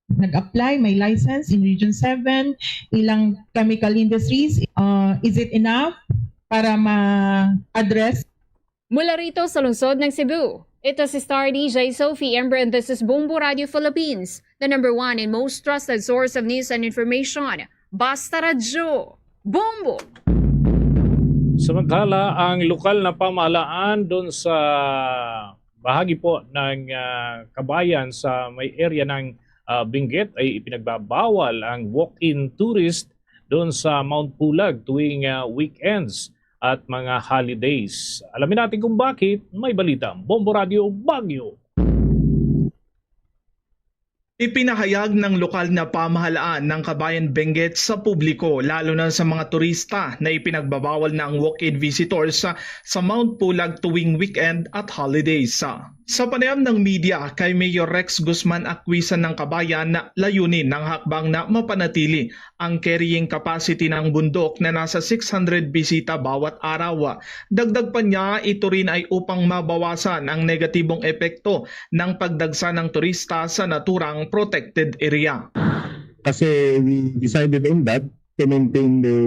nag-apply, may license in Region seven, ilang chemical industries, uh, is it enough para ma-address? Mula rito sa lungsod ng Cebu, ito si Star D J Sophie Ember, and this is Bombo Radio Philippines, the number one and most trusted source of news and information. Basta Radyo, Bombo! Samantala, ang lokal na pamahalaan doon sa bahagi po ng, ah, Kabayan sa may area ng, ah, Benguet ay ipinagbabawal ang walk-in tourist doon sa Mount Pulag tuwing, ah, weekends at mga holidays. Alamin natin kung bakit. May balita ang Bombo Radio Baguio. Ipinahayag ng lokal na pamahalaan ng Kabayan Benguet sa publiko, lalo na sa mga turista, na ipinagbabawal na ang walk-in visitors sa, sa Mount Pulag tuwing weekend at holidays. Sa panayam ng media kay Mayor Rex Guzman Acuisan ng Kabayan, layunin ng hakbang na mapanatili ang carrying capacity ng bundok na nasa six hundred bisita bawat araw. Dagdag pa niya, ito rin ay upang mabawasan ang negatibong epekto ng pagdagsa ng turista sa naturang protected area. Kasi we decided on that to maintain the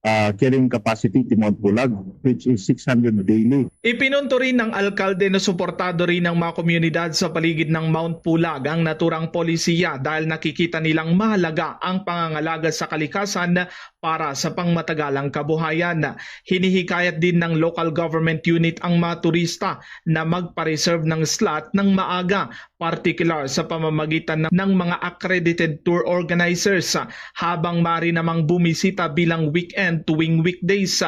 uh, carrying capacity ti Mount Pulag, which is six hundred daily. Ipinunto rin ng alkalde na suportado rin ng mga komunidad sa paligid ng Mount Pulag ang naturang polisiya dahil nakikita nilang mahalaga ang pangangalaga sa kalikasan para sa pangmatagalang kabuhayan. Hinihikayat din ng local government unit ang mga turista na magpa-reserve ng slot ng maaga, partikular sa pamamagitan ng, ng mga accredited tour organizers, habang maaari namang bumisita bilang weekend tuwing weekdays.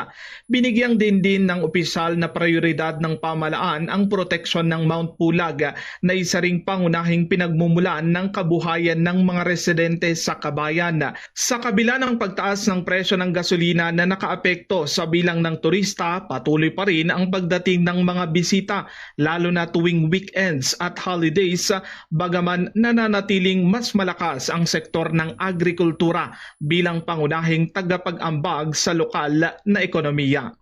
Binigyang diin din ng opisyal na prayoridad ng pamahalaan ang proteksyon ng Mount Pulag, na isa ring pangunahing pinagmumulan ng kabuhayan ng mga residente sa Kabayan. Sa kabila ng pagtaas ng presyo ng gasolina na nakaapekto sa bilang ng turista, patuloy pa rin ang pagdating ng mga bisita, lalo na tuwing weekends at holidays, bagaman nananatiling mas malakas ang sektor ng agrikultura bilang pangunahing tagapag-ambag sa lokal na ekonomiya.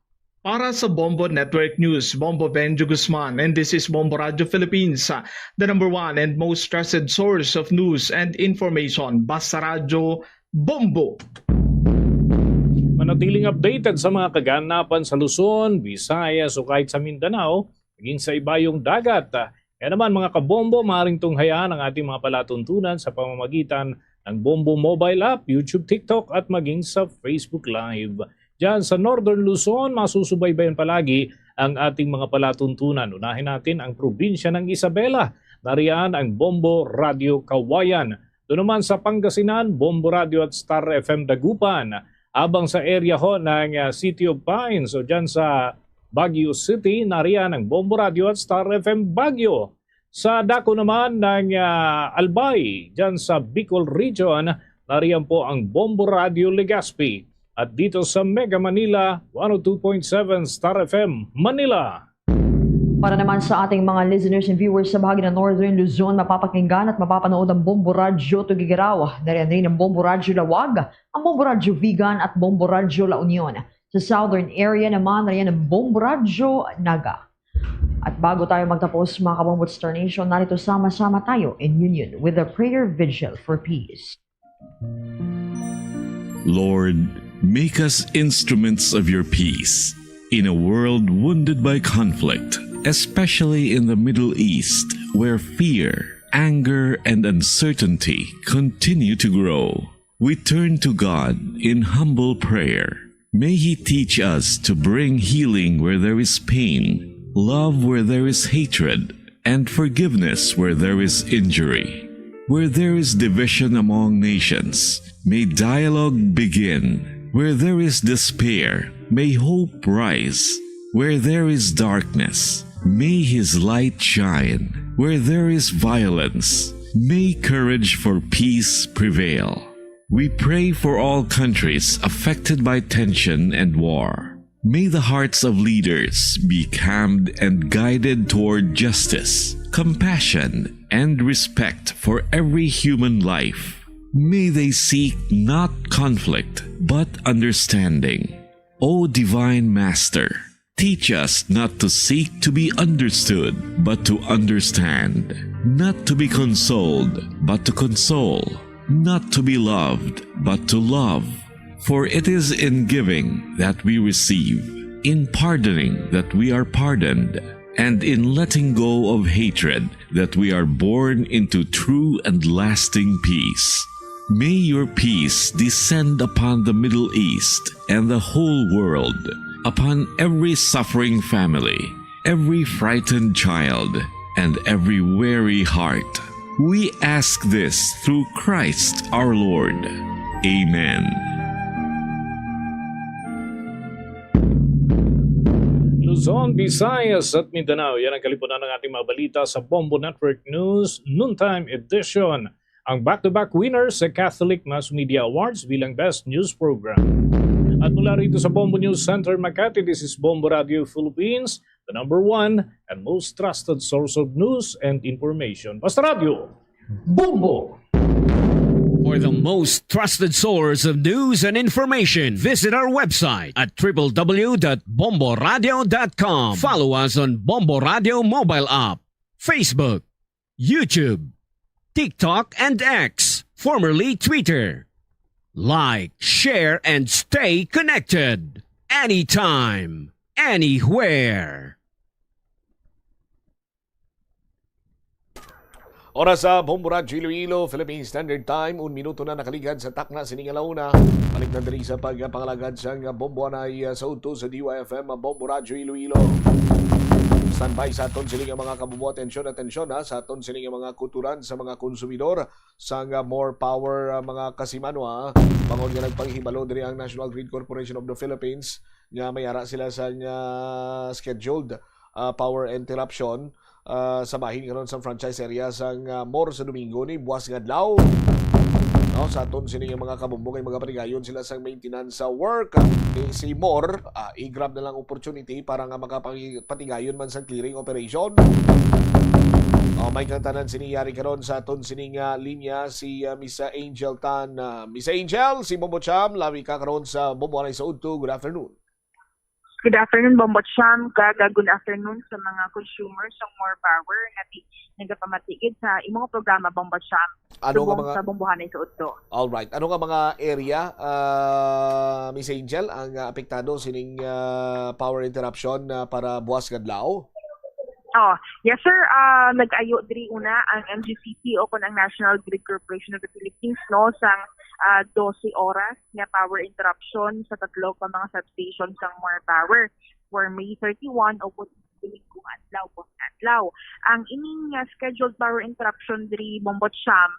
Para sa Bombo Network News, Bombo Benjo Guzman, and this is Bombo Radio Philippines, the number one and most trusted source of news and information. Basta Radyo, Bombo! Manatiling updated sa mga kaganapan sa Luzon, Visayas o kahit sa Mindanao, maging sa ibayong dagat. Kaya naman, mga kabombo, maaaring tunghayaan ang ating mga palatuntunan sa pamamagitan ng Bombo mobile app, YouTube, TikTok at maging sa Facebook Live. Diyan sa Northern Luzon, masusubaybayan palagi ang ating mga palatuntunan. Unahin natin ang probinsya ng Isabela. Nariyan ang Bombo Radio Kawayan. Doon naman sa Pangasinan, Bombo Radio at Star F M Dagupan. Abang sa area ho ng, ah, City of Pines o dyan sa Baguio City, nariyan ang Bombo Radio at Star F M Baguio. Sa dako naman ng, ah, Albay, dyan sa Bicol Region, nariyan po ang Bombo Radio Legazpi. At dito sa Mega Manila, one oh two point seven Star F M Manila. Para naman sa ating mga listeners and viewers sa bahagi ng Northern Luzon, mapapakinggan at mapapanood ang Bombo Radyo Tuguegarao. Nariyan rin ang Bombo Radyo Laoag, ang Bombo Radyo Vigan at Bombo Radyo La Union. Sa Southern area naman, nariyan ang Bombo Radyo Naga. At bago tayo magtapos, mga Kabombo at Star Nation, narito sama-sama tayo in union with the prayer vigil for peace. Lord, make us instruments of your peace in a world wounded by conflict, especially in the Middle East, where fear, anger, and uncertainty continue to grow. We turn to God in humble prayer. May He teach us to bring healing where there is pain, love where there is hatred, and forgiveness where there is injury. Where there is division among nations, may dialogue begin. Where there is despair, may hope rise. Where there is darkness, may His light shine. Where there is violence, may courage for peace prevail. We pray for all countries affected by tension and war. May the hearts of leaders be calmed and guided toward justice, compassion, and respect for every human life. May they seek not conflict, but understanding. O Divine Master, teach us not to seek to be understood, but to understand, not to be consoled, but to console, not to be loved, but to love. For it is in giving that we receive, in pardoning that we are pardoned, and in letting go of hatred that we are born into true and lasting peace. May your peace descend upon the Middle East and the whole world, upon every suffering family, every frightened child, and every weary heart. We ask this through Christ our Lord. Amen. Luzon, Visayas at Mindanao. Yan ang kalipunan ng ating mga balita sa Bombo Network News Noontime Edition. Ang back-to-back winner sa Catholic Mass Media Awards bilang Best News Program. At mula rito sa Bombo News Center, Makati, this is Bombo Radio Philippines, the number one and most trusted source of news and information. Basta Radio, Bombo! For the most trusted source of news and information, visit our website at w w w dot bomboradio dot com. Follow us on Bombo Radio mobile app, Facebook, YouTube, TikTok, and X, formerly Twitter. Like, share, and stay connected anytime, anywhere. Oras sa Bombo Radyo Iloilo, Philippine Standard Time, un minuto na nakaligad sa takna sini nga launa. Balik na diri sa pagpangalagad sang Bombo Anay, ah, sa udto sa D Y F M, Bombo Radyo Iloilo. Standby sa aton sini nga mga kabubo, atensyon, atensyon, ha, sa aton sini nga mga kuturan sa mga konsumidor sang, ah, More Power, ah, mga kasimanwa, bangod nga nagpanghibalo diri ang National Grid Corporation of the Philippines nga may ara sila sang, ah, scheduled, ah, power interruption, ah, sa bahin karon sa franchise area sang, ah, More sa Domingo ni buwas nga adlaw. No, sa aton sini nga mga kabombo kay magapatigayon sila sang maintenance sa work. Ah, ni si More, ah, i-grab na lang opportunity para nga makapatigayon man sang clearing operation. Oh, may kang tanan sini yari karon sa aton sini nga linya si, ah, Miss Angel Tan. Ah, Miss Angel, si Bombo Cham, labi ka karon sa Bombo Anay sa Udto. Good afternoon. Good afternoon, Bombo Cham, kag, ah, good afternoon sa mga consumers sang More Power nga ti-, nagapamatigid sa imong programa, Bombo Cham. Ano nga subong mga sa Bombohanay sa Udto. Alright. Ano nga mga area, ah, Miss Angel, ang, ah, apektado sining, ah, power interruption, ah, para buwas nga adlaw? Oh, yes, sir. Ah, nag-ayo diri una ang M G C P o kon ang National Grid Corporation of the Philippines, no, sang, ah, dose oras nga power interruption sa tatlo ka mga substation sang More Power for May thirty-one o kon Domingo nga adlaw, buwas nga adlaw. Ang ining, ah, scheduled power interruption diri, Bombo Cham,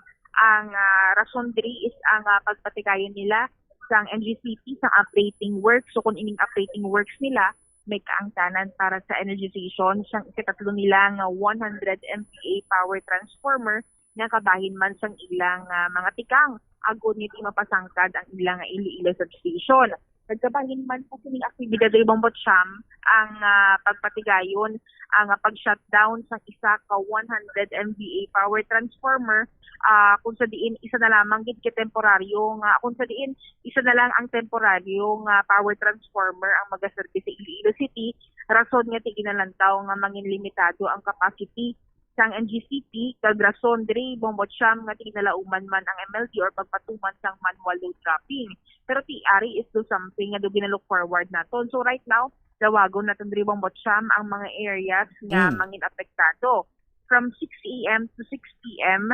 ang, ah, rason diri is ang, ah, pagpatigayon nila sang M G C P sang updating works. So, kung ining updating works nila, may kaangtanan para sa energization sang ikatatlo nila nga one hundred M V A power transformer nga kabahin man sang ilang, ah, mga tikang, agod nga di mapasangkad ang ilang, ah, Iloilo substation. Nagkabahin man po sining aktibidad diri, Bombo Cham, ang, ah, pagpatigayon ang, ah, pag-shutdown sa isa ka one hundred M V A power transformer, ah, kung sa diin isa na lamang gid ka temporaryo nga, kung sa diin isa na lang ang temporaryo nga power transformer ang magaserbi sa Iloilo City, rason nga ti ginalantaw nga mangin limitado ang capacity sang N G C P, kag rason diri, Bombo Cham, nga ti ginalauman man ang M L D or pagpatuman sang manual load dropping. Pero ti ari is do something nga do ginalook forward naton. So right now, lawagon naton diri, Bombo Cham, ang mga areas nga Mm. mangin apektado. From six A M to six P M,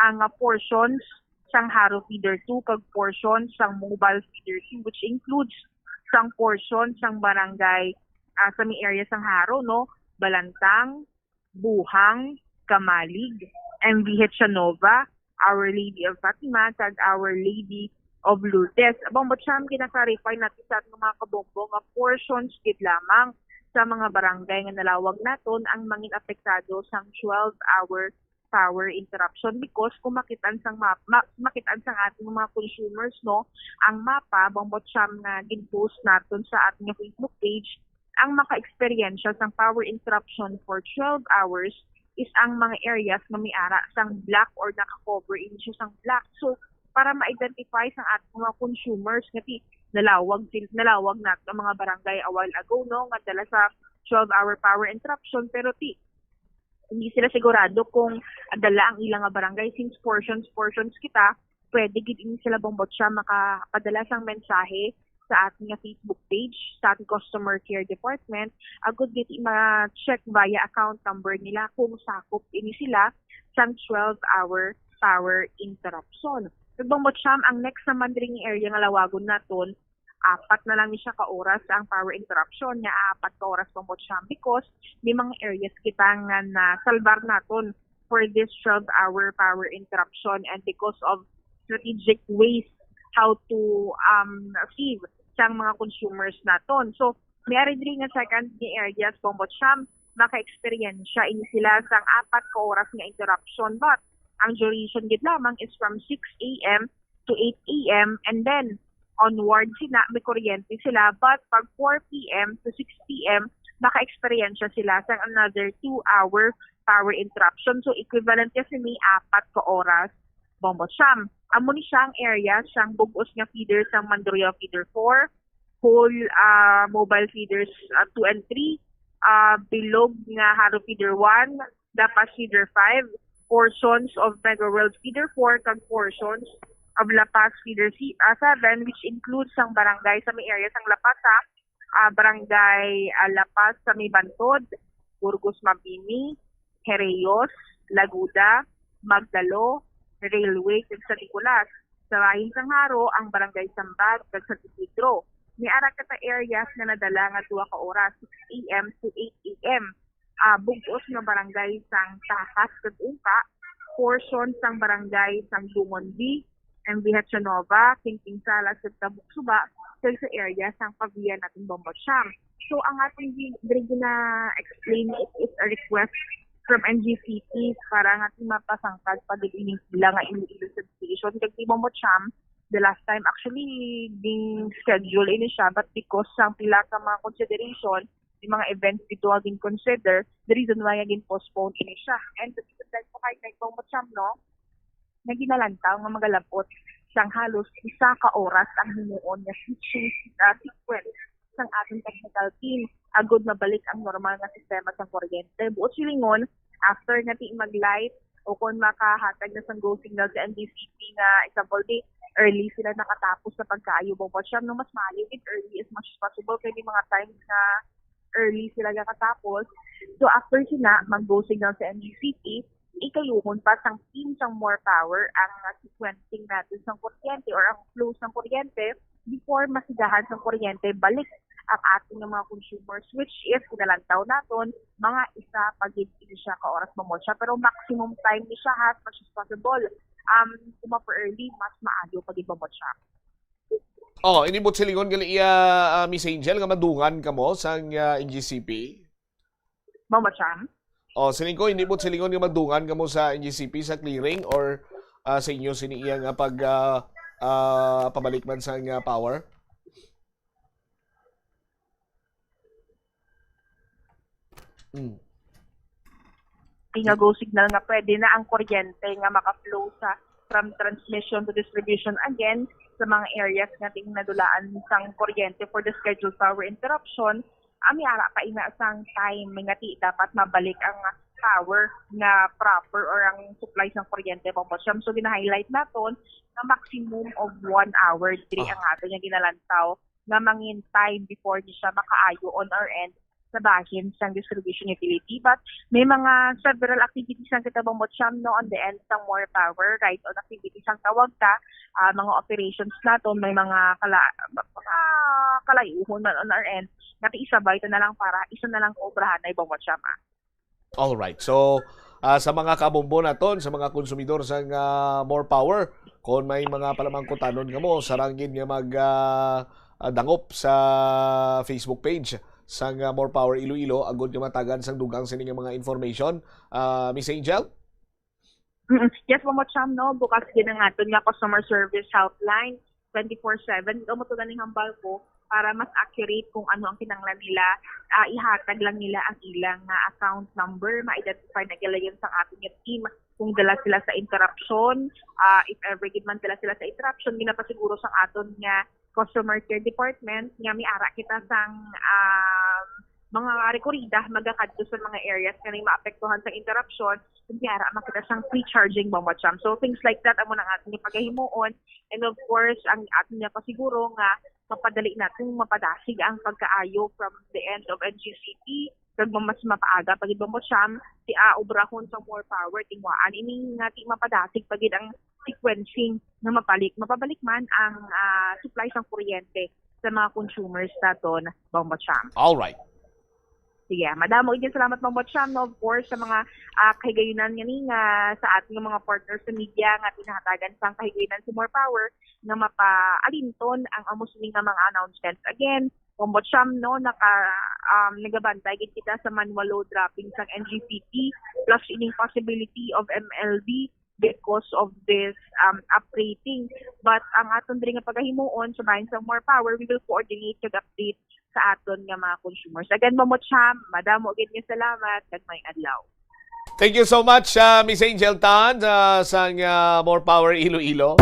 ang, ah, portions sang Jaro Feeder two kag portions sang Mobile Feeder two, which includes sang portion sang barangay, ah, sa may area sang Jaro, no? Balantang, Buhang, Camalig, M V Hechanova, Our Lady of Fatima, kag Our Lady of Lourdes. Bombo Cham, gina-clarify natin sa ating mga kabombo nga portions gid lamang sa mga barangay nga nalawag naton ang mangin apektado sang twelve-hour power interruption, because kung makit-an sang map-, ma-, makit-an sang ating mga consumers, no, ang mapa, Bombo Cham, nga gin-post naton sa ating Facebook page, ang maka-eksperyensya sang power interruption for twelve hours is ang mga areas nga may ara sang black or naka-cover ini siya sang black. So, para ma-identify sang ating mga consumers nga ti nalawag sil-, nalawag na ang mga barangay a while ago, no, nga dala sa twelve-hour power interruption, pero ti hindi sila sigurado kung dala ang ilang nga barangay, since portions, portions kita, pwede gid ini sila, Bombo Cham, makapadala sang mensahe sa ating nga Facebook page, sa ating customer care department, agud gid ma-check via account number nila kung sakop ini sila sang twelve-hour power interruption. Kag, Bombo Cham, ang next naman diri nga area nga lawagon naton, apat na lang ni siya ka oras ang power interruption, nga apat ka oras, Bombo Cham, because may mga areas kita nga nasalbar naton for this twelve-hour power interruption, and because of strategic ways how to, um, save sang mga consumers naton. So, may ari diri nga second ni areas, Bombo Cham, maka-eksperyensya ini sila sang apat ka oras nga interruption, but ang duration gid lamang is from six A M to eight A M, and then onward sina may kuryente sila, but pag four P M to six P M, maka-eksperyensya sila sang another two-hour power interruption. So, equivalent kasi ni apat ka oras, Bombo Cham. Amo ni siya ang area sang bug-os nga feeder sang Mandurriao Feeder four, whole, ah, mobile feeders, ah, two and three, ah, bilog nga Jaro Feeder one, La Paz Feeder five, portions of Mega World Feeder four, kag portions of La Paz Feeder si-, ah, seven, which includes ang barangay sa may area sang La Paz, ha? Ah, barangay, ah, La Paz sa may Bantod, Burgos Mabini, Jerejos, Laguda, Magdalo, Railway, kag San Nicolas. Sa bahin sang Jaro, ang barangay Sambag kag San Isidro. May ara kita areas nga nadala nga duha ka oras, six A M to eight A M. Ah, bug-os nga barangay sang Tajas kag Ungka, portion sang barangay sang Dungon B, M V Hechanova, King King Salas, kag Tabuk Suba, kag sa area sang Pavia natin, Bombo Cham. So, ang ating gi-, diri gina-explain, it is a request from N G C P para nga ating mapasangkad pa gid ining pila nga Iloilo substation. Kag, Bombo Cham, the last time, actually, ding schedule ini siya, but because sang pila ka mga consideration, di mga events dito nga gin-consider, the reason why nga gin-postpone ini siya. And the reason po kay, kay Bombo Cham, no, nga ginalantaw nga magalabot sang halos isa ka oras ang himuon nga switching, ah, sequence sang ating technical team agud mabalik ang normal nga sistema sang kuryente. Buot silingon, after nga ti mag-light o kon makahatag na sang go signal sa N G C P nga, example, di early sila nakatapos sa pagkaayo, Bombo Cham, no, mas maayo gid early as much as possible kay may mga times nga early sila nakatapos. So, after sina, mag-go signal sa N G C P, ikayuhon pa sang team sang More Power ang, ah, sequencing natin sang kuryente or ang flow sang kuryente before masigahan sang kuryente balik ang ating mga consumers, which is, kinalantaw naton, mga isa pa gid ini siya ka oras, Bombo Cham, pero maximum time ni siya, ha, as much as possible. Um, kung mapa-early, mas maayo pa gid, Bombo Cham. Oh, ini buot silingon gali iya, ah, Miss Angel, nga madungan kamo sang, ah, N G C P? Bombo Cham? Oh, siling ko, hindi buot silingon nga madungan kamo sa N G C P sa clearing or, ah, sa inyo sini iya nga pag, ah, ah, pabalik man sang, ah, power? Mm. Ay nga go signal nga pwede na ang kuryente nga maka-flow sa, from transmission to distribution again sa mga areas nga ting nadulaan sang kuryente for the scheduled power interruption. Ami ara pa ina sang time nga ti dapat mabalik ang power nga proper or ang supply sang kuryente, Bombo Cham. So, gina-highlight naton nga maximum of one hour diri Ah. ang ato nga ginalantaw nga mangin time before ni siya makaayo on our end sa bahin sang distribution utility. But may mga several activities ang kita, Bombo Cham, no, on the end sang More Power, right? On activities ang tawag ta, ah, mga operations naton, may mga kala, mga kalayuhon man on our end, nga isabay ta na lang para isa na lang ka obrahan ay, Bombo Cham, ah. All right. So, ah, sa mga kabombo naton, sa mga konsumidor sang ah, More Power, kung may mga palamangkutanon kamo, sarang gid nga mag ah, ah, dangop sa Facebook page sang ah, More Power Iloilo, agod nga matagan sang dugang sini nga mga information. Ah, Miss Angel? Mm-mm. Yes, Bombo Cham, no? Bukas din ang aton nga customer service helpline, twenty-four seven. Ikaw mo to ganing hambal ko para mas accurate kung ano ang kinahanglan nila. Ah, ihatag lang nila ang ilang nga account number, ma-identify na gila yun sa aton nga team kung dala sila sa interruption. Ah, if ever gid man dala sila sa interruption, ginapasiguro sang aton nga customer care department nga may ara kita sang, um, mga rekorida magakadto sa mga areas nga may maapektuhan sa interruption, kung may ara man kita sang free charging, Bombo Cham. So, things like that, amo na ang aton nga pagahimuon. And of course, ang aton nga pasiguro nga mapadali naton mapadasig ang pagkaayo from the end of N G C P, kag ma-, mas mapaaga pa gid, Bombo Cham, ti, ah, obrahon sa More Power, tinguhaan ini nga ti mapadasig pa gid ang sequencing nga mapalik, mapabalik man ang, ah, supply sang kuryente sa mga consumers naton, Bombo Cham. All right. Sige, madamo gid salamat, Bombo Cham, no, of course, sa mga, ah, kahigayunan nga ni nga sa aton nga mga partners sa media nga pinahatagan sang kahigayunan sa More Power nga mapaalinton ang amo sini nga mga announcements. Again, Bombo Cham, no, naka, um, nagabantay gid kita sa manual load dropping sang N G C P, plus ining possibility of M L D because of this, um, uprating. But ang aton diri nga pagahimuon sa bahin sang More Power, we will coordinate kag update sa aton nga mga consumers. Again, Bombo Cham, madamo gid nga salamat kag may adlaw. Thank you so much, ah, Miss Angel Tan, ah, sang ah, More Power Iloilo.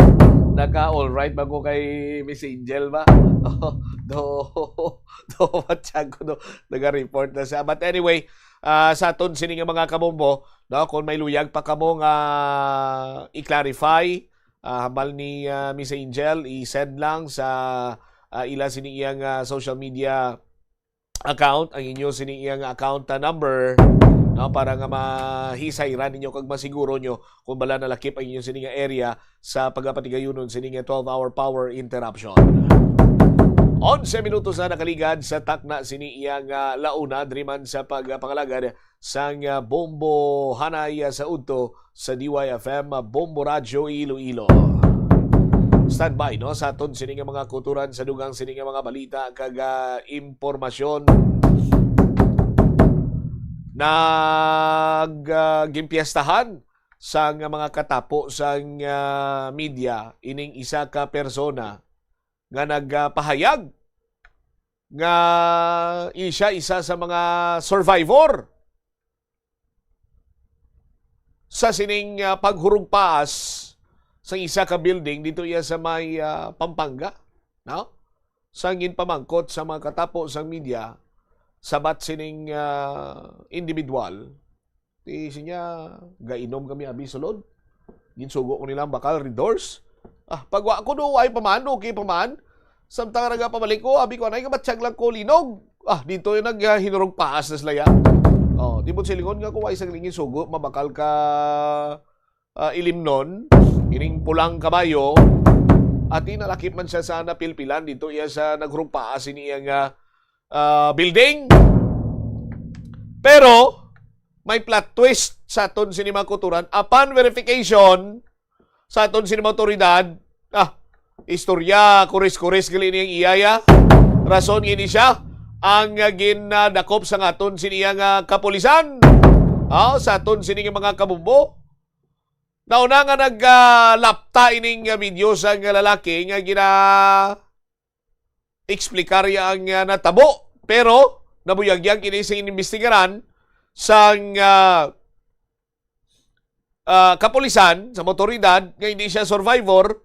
Naka all right ba ko kay Miss Angel ba? do, do, matyago, do. Naga-report na siya. But anyway, ah, sa aton sini nga mga kabombo, no, kung may luyag pa kamo nga i-clarify, ah, hambal ni ah, Miss Angel, i-send lang sa ah, ila sini iyang ah, social media account, ang inyo sini iyang account ah, number, no, para nga mahisay ra ninyo kag masiguro nyo kung bala nalakip ang inyo sini nga area sa pagapatigayunon sini nga twelve hour power interruption. Onse minutos na nakaligad sa takna sini iyang ah, launa, diri man sa pagpangalagad sang ah, Bombo Hanay ah, sa udto sa D Y F M, ah, Bombo Radyo Iloilo. Standby, no, sa aton sini nga mga kutoran sa dugang sini nga mga balita kag ah, impormasyon. Nag ah, gimpiestahan sang mga katapo sang ah, media ining isa ka persona nga nagapahayag nga siya isa sa mga survivor sa sining ah, paghurog paas sa isa ka building dito iya sa may ah, Pampanga, no? Sa ginpamangkot sa mga katapo sang media, sabat sining ah, individual, ti siya, gainom kami abi sulod. Ginsugo ko nila ang bakal, Red Horse. Ah, pagwa ko do, ay pa man, okay pa man. Samtang nagapabalik ko, abi ko, anay, kabatyag lang ko linog. Ah, dito yung naghinurog paas na sila ya. Oh, di mo silingon nga ko, ay sagling sugo, mabakal ka ah, ilimnon, ining pulang kabayo, ati nalakip man siya sa napilpilan dito iya sa naghurog paas ini iya nga ah, building. Pero may plot twist sa aton sini mga kutoran. Upon verification sa aton sini mga otoridad, ah, istorya, kuris-kuris gali niyang iyaya. Rason gini siya ang ah, ginadakop sa aton sini nga kapulisan. Ah, sa aton sini nga mga kabumbo. Nauna nga naglapta ining ah, video sa nga lalaki nga gina explicar iya ang ah, natabo, pero nabuyagyag ini sa inimbestigaran sang ah, ah, kapulisan, sa motoridad, nga hindi siya survivor,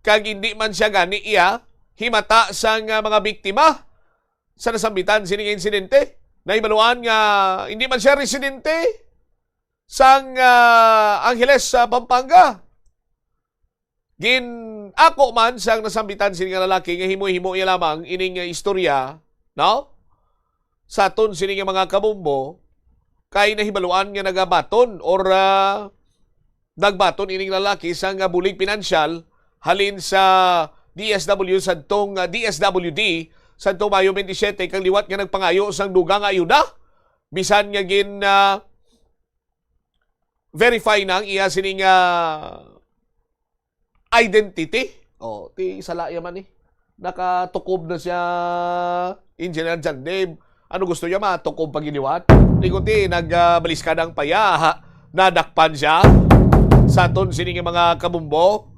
kag hindi man siya gani iya himata sang ah, mga biktima sa nasambitan sini nga insidente. Nahibaluan nga hindi man siya residente sang ah, Angeles, sa Pampanga. Gin-ako man sang nasambitan sini nga lalaki nga himo-himo niya lamang ining ah, istorya, no? Sa aton sini nga mga kabumbo, kay nahibaluan nga nagabaton or ah, nagbaton ining lalaki sang ah, bulig pinansyal halin sa D S W sadtong ah, D S W D sadtong Mayo twenty-seven, kag liwat nga nagpangayo sang dugang nga ayuda, bisan nga gin ah, verify na ang iya sining ah, identity. Oh, ti sala ya man eh. Nakatukob na siya, Engineer John Dave. Ano gusto niya, matukob pa giniwat? Di ko ti, nagbaliskad ang paya, ha? Nadakpan siya sa aton sini nga mga kabumbo.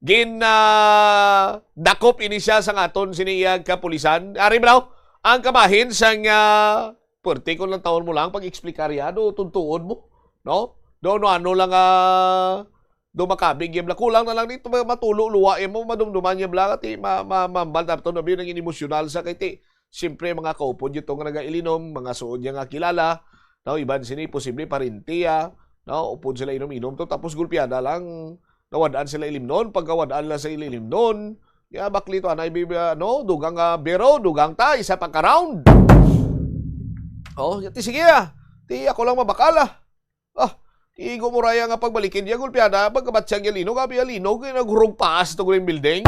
Gin ah, dakop ini siya sa aton sini iya kapulisan. Ari bro, ang kabahin sang ah, puwerte ko lang taon mo lang pag-explicar ya, do tuntuon mo, no? Do ano, ano lang ah, do makabig ya bla. Kulang na lang dito, ma- matulo luwa ya mo, madumduman ya bla, ti ma, ma, mambal na to, nabi nang emosyonal sa kay ti. Siyempre, mga kaupod yun to nga nagailinom, mga suod niya nga kilala, no? Iban sini, posible, parintiya, no? Upod sila inom-inom to, tapos gulpiada lang, nawad-an sila ilimnon, pagkawad-an lang sa ilimnon, ya, bakli to, anay, bibi, ano, dugang nga biro, dugang ta, isa pa ka round. Oh, ti sige ah. Ti ako lang mabakal ah. Ah, igo mo raya nga pagbalikin niya, gulpiada, pagkabatsang niya linog, abi ya linog, eh, naghurog paas to green building.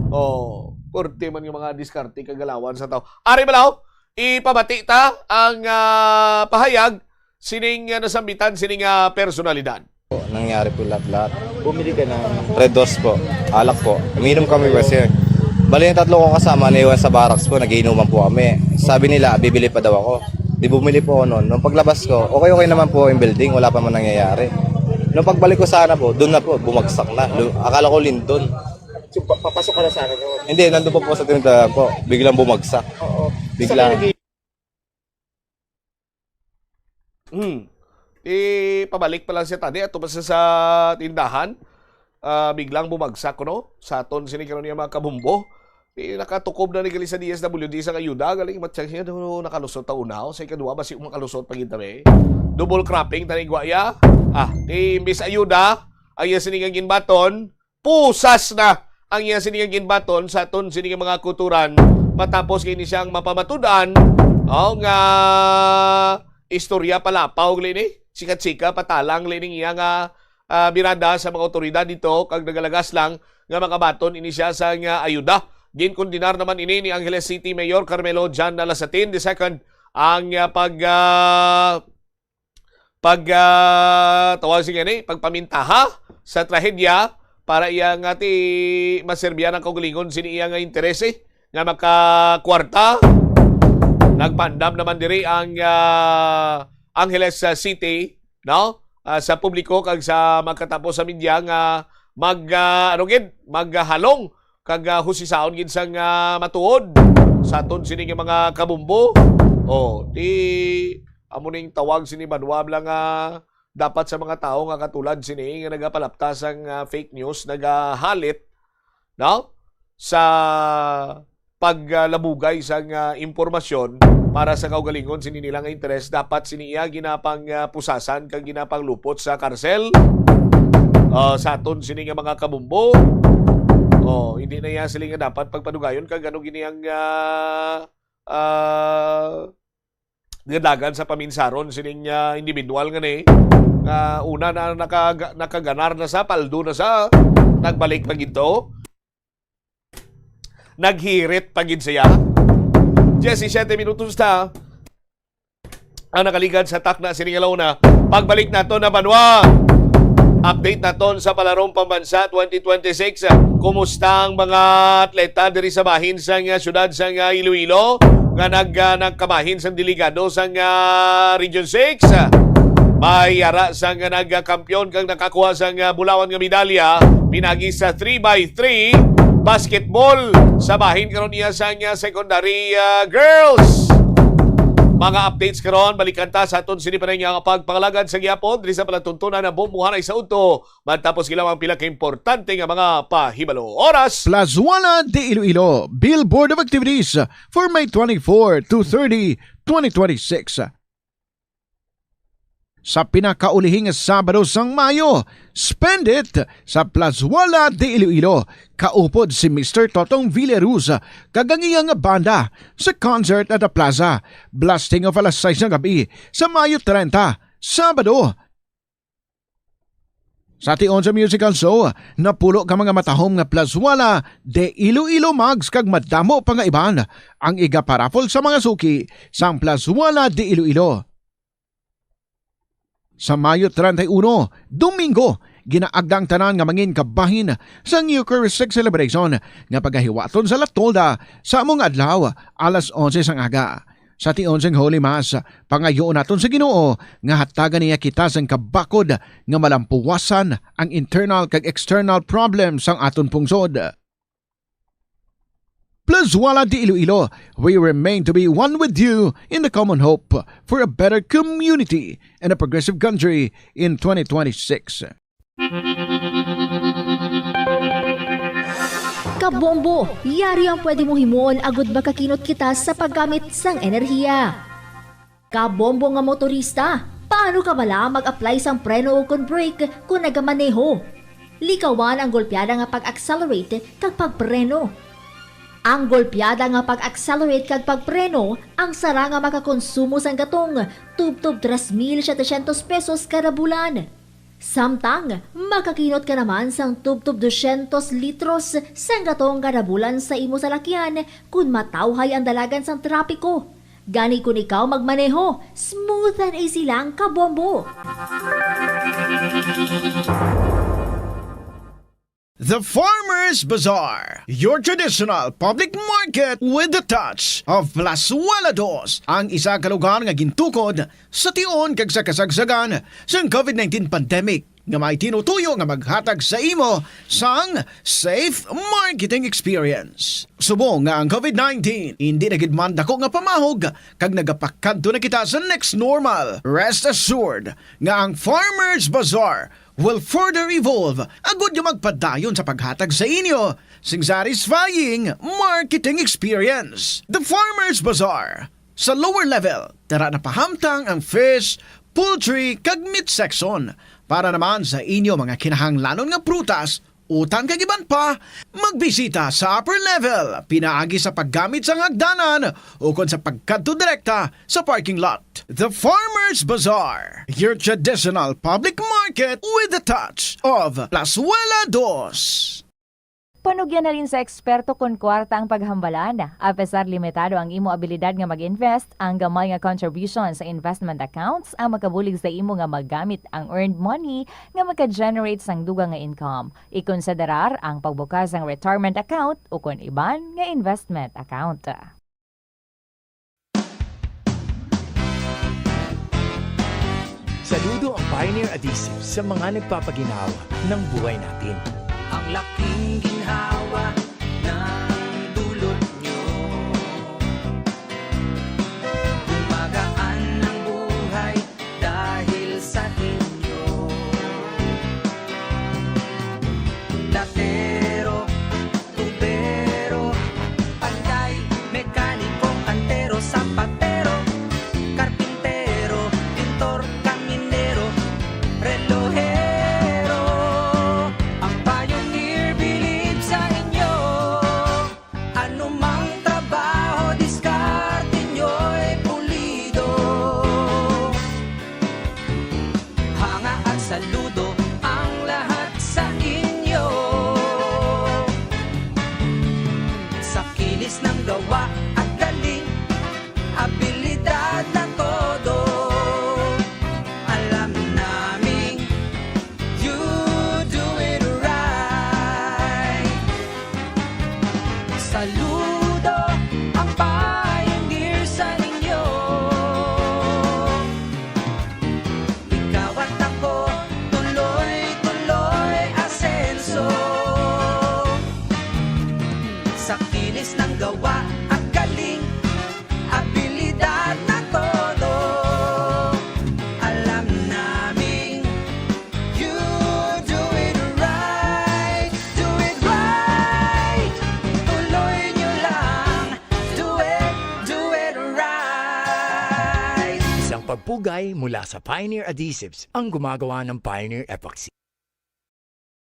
Oh, pwerte man nga mga diskarte kagalawan sa tao. Ari balaw, ipabati ta ang ah, pahayag sining ah, nasambitan sining ah, personalidad. Po, nangyari po lahat-lahat. Bumili ka ng Red Horse po. Alak po. Uminom kami kasi. Bali yung tatlo ko kasama, naiwan sa barracks po, nagiinuman po kami. Sabi nila, bibili pa daw ako. Di bumili po ako noon. Nung paglabas ko, okay-okay naman po yung building, wala pa man nangyayari. Nung pagbalik ko sana po, doon na po, bumagsak na. Lu- Akala ko lindon. So, pa- papasok ka na sana doon. Hindi, nandun po po sa tindahan po. Biglang bumagsak. Oo. Bigla. Sa kanya, Hmm. Di pabalik pa lang siya tani, ato pa siya sa tindahan. Ah, biglang bumagsak, no? Sa aton sini karon niya mga kabumbo. Di nakatukob na ni gali sa D S W D sa ayuda, galing matsyang siya, no, nakalusot ta una, o sa ikadua, basi makalusot pa gid tabi. Double cropping, tani gwaya. Ah, di imbis ayuda, ang iya sini nga ginbaton, pusas na ang iya sini nga ginbaton sa aton sini nga mga kuturan, matapos kini siyang mapamatud-an, oh, nga istorya palapaw gali ni, sikat-sikat patalang gali ning iya nga ah, birada sa mga otoridad dito, kag nagalagas lang nga makabaton ini siya sa nga ayuda. Ginkondenar naman ini ni Angeles City Mayor Carmelo John Nalasatin the second ang ah, pag ah, pag ah, tawag siya gani, pagpamintaha sa trahedya para iya nga ti maserbihan ang kaugalingon sini iya nga interese nga makakwarta. Nagpaandam naman diri ang ah, Angeles ah, City, no? Ah, sa publiko kag sa magkatapo sa media nga mag ah, ano gid, maghalong kag ah, husisaon gid sang ah, matuod sa aton sini nga mga kabumbo. Oh, di amo ning tawag sini banwa lang nga dapat sa mga tawo nga katulad sini nga nagapalapta sang ah, fake news, nagahalit, no? Sa paglabugay sang ah, impormasyon para sa kaugalingon sini nila nga interes, dapat sini iya ginapang ah, pusasan kag ginapanglupot sa karsel. Ah, sa aton sini nga mga kabumbo, oh, hindi na iya sila nga dapat pagpadugayon kag ano gini ang ah, ah, gadagan sa paminsaron sining ah, individual nga ni nga una na nakaga- nakaganar na sa paldo na sa nagbalik pa gid to. Naghirit pa gid siya. Diyesisiyete minutos na ang nakaligad sa takna sining alauna. Pagbalik nato na banwa. Update naton sa Palarong Pambansa twenty twenty-six. Kumusta ang mga atleta diri sa bahin sang ah, syudad sang ah, Iloilo nga nag ah, nagkabahin sang delegado sang ah, Region six? May ara sang ah, nagkampiyon kag nakakuha sang ah, bulawan nga medalya pinagi sa three by three basketball sa bahin karon niya sang ah, secondary ah, girls. Mga updates karon, balikan ta sa aton sini pa rin nga pagpangalagad sa gihapon diri sa palatuntunan na bombohanay sa udto, matapos gilaw ang pila ka importante nga mga pahibalo. Oras! Plazuela de Iloilo, Billboard of Activities for May twenty-four to thirty, twenty twenty-six. Sa pinakaulihing Sabado sang Mayo, spend it sa Plazuela de Iloilo. Kaupod si Mister Totong Villaruz kag ang iya nga banda sa concert at the plaza. Blasting off alas sais nga gab-i sa Mayo treinta, Sabado. Sa tion sa musical show, napulo ka mga matahom nga Plazuela de Iloilo mugs kag madamo pa nga iban ang igaparaffle sa mga suki sang Plazuela de Iloilo. Sa Mayo treinta y uno, Domingo, ginaagda ang tanan nga mangin kabahin sa Eucharistic Celebration nga pagahiwaton sa La Tolda sa amo nga adlaw, alas onse sang aga. Sa tion sang Holy Mass, pangayoon naton sa Ginoo nga hatagan niya kita sang kabakod nga malampuwasan ang internal kag external problems sang aton pungsod. Plazuela de Iloilo, we remain to be one with you in the common hope for a better community and a progressive country in twenty twenty-six. Kabombo, yari ang pwede mo himuon agud makakinot kita sa paggamit sang enerhiya. Kabombo nga motorista, paano ka bala mag-apply sang preno ukon brake kon nagamaneho? Likawan ang golpeada nga pag-accelerate kag pagpreno. Ang golpeada nga pag-accelerate kag pagpreno ang sara nga makakonsumo sang gatong tubtob tres mil setecientos pesos kada bulan. Samtang makakinot ka naman sang tubtob dosyentos litros sang gatong kada bulan sa imo salakyan kon matawhay ang dalagan sang trapiko. Gani kon ikaw magmaneho, smooth and easy lang, kabombo. The Farmers Bazaar, your traditional public market with the touch of Plazuela Dos, ang isa ka lugar nga gintukod sa tion kag sa kasagsagan sang COVID nineteen pandemic, nga may tinutuyo nga maghatag sa imo sang safe marketing experience. Subong nga ang COVID nineteen indi na gid man dako nga pamahog kag nagapakadto na kita sa next normal, rest assured nga ang Farmers Bazaar will further evolve agud nga magpadayon sa paghatag sa inyo sing satisfying marketing experience. The Farmers Bazaar. Sa lower level, tara na pahamtang ang fish, poultry, kag meat section para naman sa inyo mga kinahanglanon nga prutas, utan kag iban pa. Magbisita sa upper level pinaagi sa paggamit sang hagdanan ukon sa pagkadto direkta sa parking lot. The Farmers Bazaar, your traditional public market with the touch of Plazuela Dos. Panugyan halin sa eksperto kon kwarta ang paghambalan. Apesar limitado ang imo abilidad nga mag-invest, ang gamay nga contribution sa investment accounts ang makabulig sa imo nga magamit ang earned money nga maka-generate sang dugang nga income. Ikonsiderar ang pagbukas sang retirement account ukon iban nga investment account. Saludo ang Pioneer Adhesive sa mga nagpapaginhawa ng buhay natin. Ang laking ginhawa ng dulot nyo. Gumagaan ang buhay dahil sa inyo. Platero, tubero, panday, mekaniko, kantero, sapatero, karpintero, pintor, kaminero, relohero. Ang Pioneer bilib sa inyo. Anumang trabaho, diskarte nyo'y pulido. Hanga at saludo ang lahat sa inyo. Sa kinis ng gawa at galing, abilidad na todo, alam naming you do it right. Saludo ang pioneer sa inyo. Ikaw at ako, tuloy-tuloy asenso. Sa kinis ng gawa at galing, abilidad na to. Pugay mula sa Pioneer Adhesives ang gumagawa ng Pioneer Epoxy.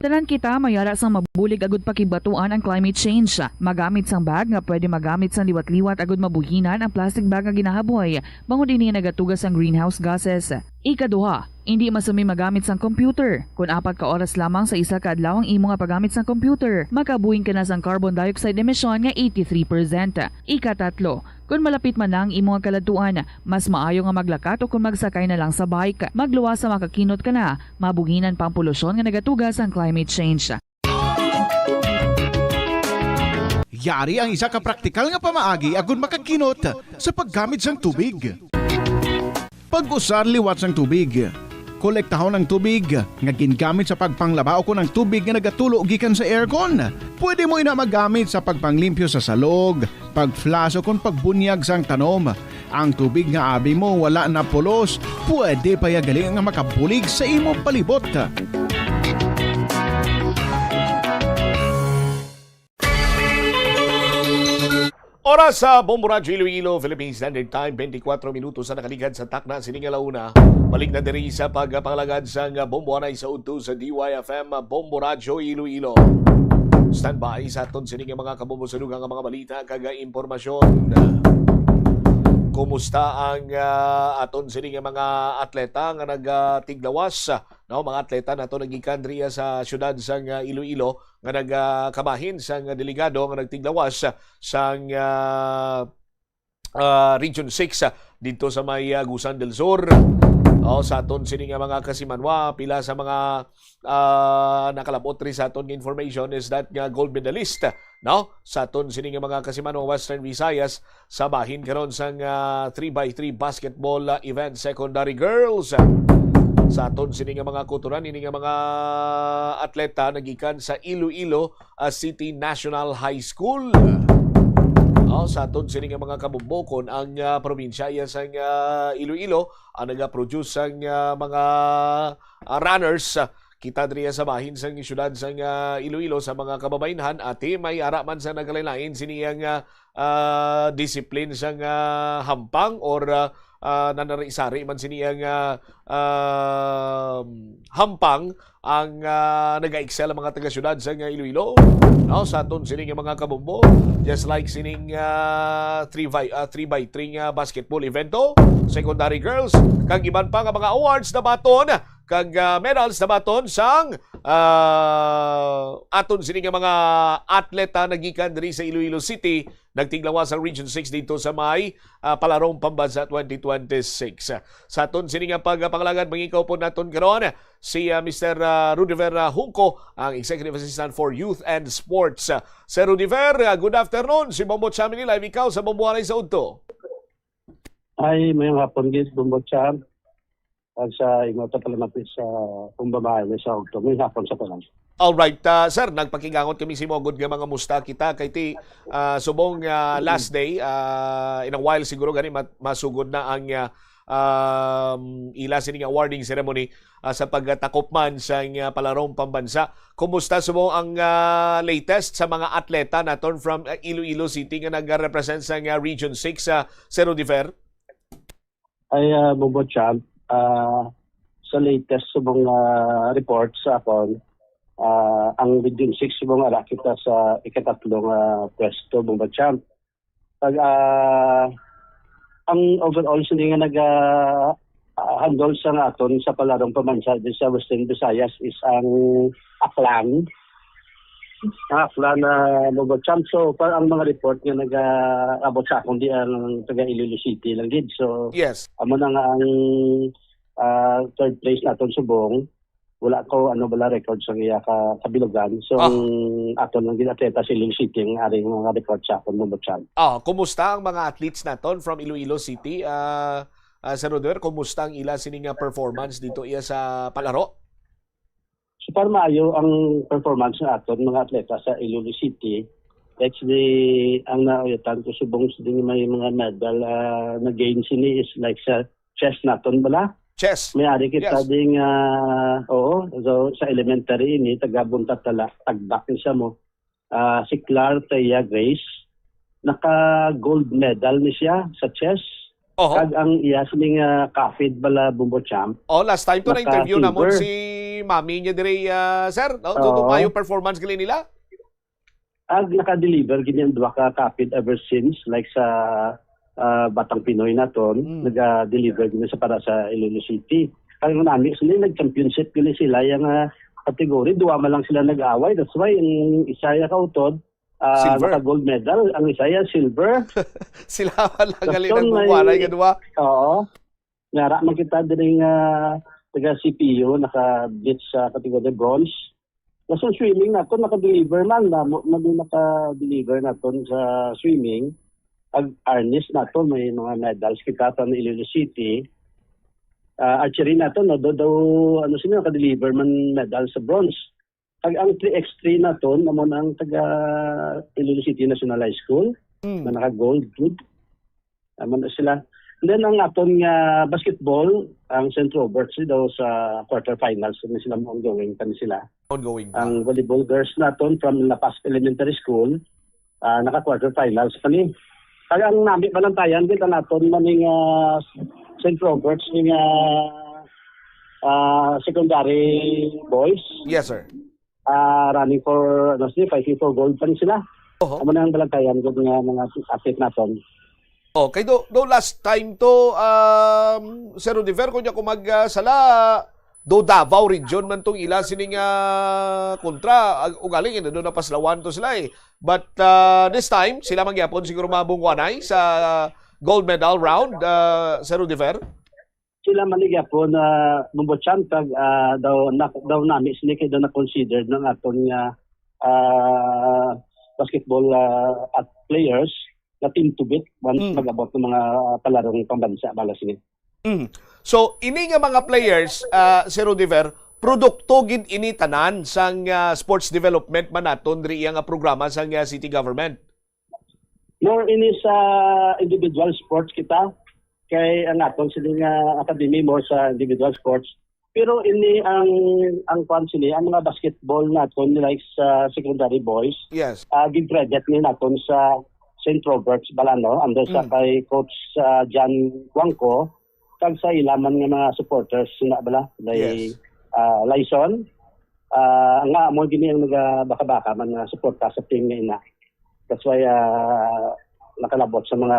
Tanan kita may ara sang mabulig agud pakigbatuan ang climate change. Magamit sang bag nga pwede magamit sang liwat-liwat agud mabuhinan ang plastic bag nga ginahaboy, bangod ini nagatuga sang greenhouse gases. Ikaduha, indi masumi magamit sang computer. Kon apat ka oras lamang sa isa ka adlaw ang imo nga paggamit sang computer, makabuhing ka na sang carbon dioxide emission nga eighty-three percent. Ikatatlo, kon malapit man na ang imo nga kaladtuan, mas maayo nga maglakat o kon magsakay na lang sa bike. Magluwas sa makakinot ka na, mabuhinan pa ang polusyon nga nagatuga sang climate change. Yari ang isa ka praktikal nga pamaagi agud makakinot sa paggamit sang tubig. Pag-usar liwat sang tubig. Kolektahon ang tubig nga gingamit sa pagpanglaba ukon ang tubig nga nagatulo gikan sa aircon. Pwede mo ina magamit sa pagpanglimpyo sa salog, pag-flush ukon pagbunyag sang tanom. Ang tubig nga abi mo wala na pulos, pwede pa ya gali nga makabulig sa imo palibot. Oras sa Bombo Radyo Iloilo, Philippine Standard Time, twenty-four minutos sa nakaligad sa takna sini nga launa. Balik na diri sa pagpangalagad sang Bombo anay sa udto sa D Y F M, Bombo Radyo Iloilo. Standby sa aton sini nga mga kabombo sa dugang nga mga balita kag impormasyon. Kumusta ang ah, aton sini nga mga atleta nga nagtiglawas, no? Mga atleta nato nagikan diri sa siyudad sang ah, Iloilo nga nagakabahin sang delegado nga nagtiglawas sang ah, ah, Region six ah, didto sa may ah, Agusan del Sur. O, sa aton sini nga mga kasimanwa, pila sa mga ah, nakalabot ri sa aton nga information is that nga gold medalist, no? Sa aton sini nga mga kasimanwa Western Visayas, sa bahin karon sang ah, three by three basketball ah, event, secondary girls. Sa aton sini nga mga kutoran, ini nga mga atleta nagikan sa Iloilo ah, City National High School. Oh, sa aton sini nga mga kabumbokon, ang ah, probinsya iya sang ah, Iloilo ang nagaproduce sang ah, mga ah, runners. Kita diri sa bahin sang siyudad sang ah, Iloilo sa mga kababaynhan, ati may ara man sa nagalain-lain sini ang ah, ah, discipline sang ah, hampang or ah, ah, nanari-sari man sini ang ah, ah, hampang ang ah, naga-excel ang mga taga-siyudad sang Iloilo. No, sa aton sini nga mga kabombo, just like sining ah, three by ah, three by three nga basketball evento, secondary girls, kag iban pa nga mga awards na baton kag ah, medals na baton sang ah, aton sini nga mga atleta nagikan diri sa Iloilo City, nagtiglawas sa Region six dito sa may ah, Palarong Pambansa twenty twenty-six. Sa aton sini nga pagpangalagad, mangikaw po naton karon si ah, Mister ah, Rudiver ah, Junco, ang Executive Assistant for Youth and Sports. Ah, Sir Rudiver, ah, good afternoon. Si Bombo Chamini, live ikaw sa Bombo Anay sa Udto. Ay, mayong hapon gid, Bombo Champ. Ag sa imo ta pala mapit sa pumbabae sa Udto. Mayong hapon sa tanan. Alright, ah, sir, nagpakigangot kami sa imo gud nga mga musta kita kay ti ah, subong ah, last day, ah, in a while siguro gani mat- masugod na ang ah, um, ila sining awarding ceremony ah, sa pagtakop man sa ah, Palarong Pambansa. Kumusta subong ang ah, latest sa mga atleta naton from ah, Iloilo City nga nag-represent sa ah, Region six sa Cerro de Fer? Ay, uh, Bombo Champ, ah, sa latest sa mga report sa akon, ah, ang Region six subong ara kita sa ikatatlo nga pwesto, Bombo Champ. Pag ah, ang overall sini nga naga ah, handle sa nga aton sa Palarong Pambansa di sa Western Visayas is ang Aklan. Ang Aklan na Bombo Champ. So, pa ang mga report nga naga-abot sa akon di ang taga Iloilo City lang gid. So, Yes. amo na nga ang ah, third place naton subong. Wala ko ano bala record sa iya ka kabilugan. So, Ah. ang aton lang gid atleta sa Iloilo City ang aring mga report sa akon, Bombo Champ. Ah, kumusta ang mga athletes naton from Iloilo City? Ah, ah, Sir Roder, kumusta ang ila sini nga performance dito iya sa palaro? So far maayo ang performance ng aton mga atleta sa Iloilo City. Actually, ang naulitan ko subong sa ding may mga medal ah, na gain sini is like sa chess naton bala. Chess. May ari kita Yes. ding ah, oo, so sa elementary ini taga Buntatala, tagbak ni siya mo. Ah, si Clark Thea Grace naka gold medal ni siya sa chess. Oho. Kag ang iya sining, ah, CAFID bala, Bombo Champ, Oh, last time to na-interview namon naka-silver si mami niya diri, ah, sir, no? Do, do Oo. maayo performance gali nila? Ag naka-deliver gid ang duha ka CAFID ever since, like sa, ah, Batang Pinoy naton, Mm. naga-deliver gid sa para sa Iloilo City. Kag ang nami sini, nag-championship gid sila yang, ah, category. Duha man lang sila nag-away. That's why ang isa ya kautod, ah, Silver. naka-gold medal. Ang isa ya silver. Sila man lang gali Gaston, may nagbubuwalay nga duha. Oo. Nara man kita diri nga taga C P U, naka-beat sa category bronze. Basta swimming naton, naka-deliver man, na, na, naka-deliver naton sa swimming. Ag arnis naton, may mga medals kita from Iloilo City. Ah, archery naton, no, do, do, ano sila, naka-deliver man medal sa bronze. Ag ang three X three naton, amo na ang taga Iloilo City National High School, Mm. na naka-gold gid. Amo na sila. And then ang aton nga basketball, ang Saint Roberts daw sa quarterfinals na sila, ongoing pa ni sila. Ongoing pa. Ang volleyball girls naton from La Paz Elementary School, ah, naka quarterfinals pa ni. Kaya ang nami balantayan gid ang aton maning, ah, Saint Roberts ning, ah, ah, secondary boys. Yes, sir. Ah, running for, ano sila, fighting for gold pa ni sila. Oho. Amo na ang balantayan gid nga mga athlete naton. Oh, kay do, do last time to, um, Sir Rudiver, kung di ako mag, ah, sala, do Davao region man tong ila sining, ah, kontra. Ag-, ugaling, eh, do napaslawan to sila, eh. But, ah, this time, sila man gyapon siguro mabungwanay sa gold medal round, ah, Sir Rudiver? Sila man gyapon, ah, Bombo Champ, kag, ah, daw, na, daw nami sini kay daw na-considered ng aton nga, ah, basketball, ah, at players na team to beat once Mm. mag-abot ng mga, ah, palarong pambansa bala sini. Mm. So, ini nga mga players, ah, Sir Rudiver, produkto gid ini tanan sang, ah, sports development man naton diri iya nga programa sang, ah, city government? More ini sa individual sports kita, kay ang aton sini nga academy more sa individual sports. Pero ini ang, ang kwan sini, ang mga basketball naton, like sa secondary boys, Yes. ah, gin-credit ni naton sa Saint Roberts Balano, under sa Mm. kay Coach, ah, John Guangco, kag sa ila man nga mga supporters na bala, kay, Yes. ah, Lyson, ah, nga amo gini ang naga-baka-baka man nga suporta sa team nga ina. That's why, ah, nakalabot sa mga,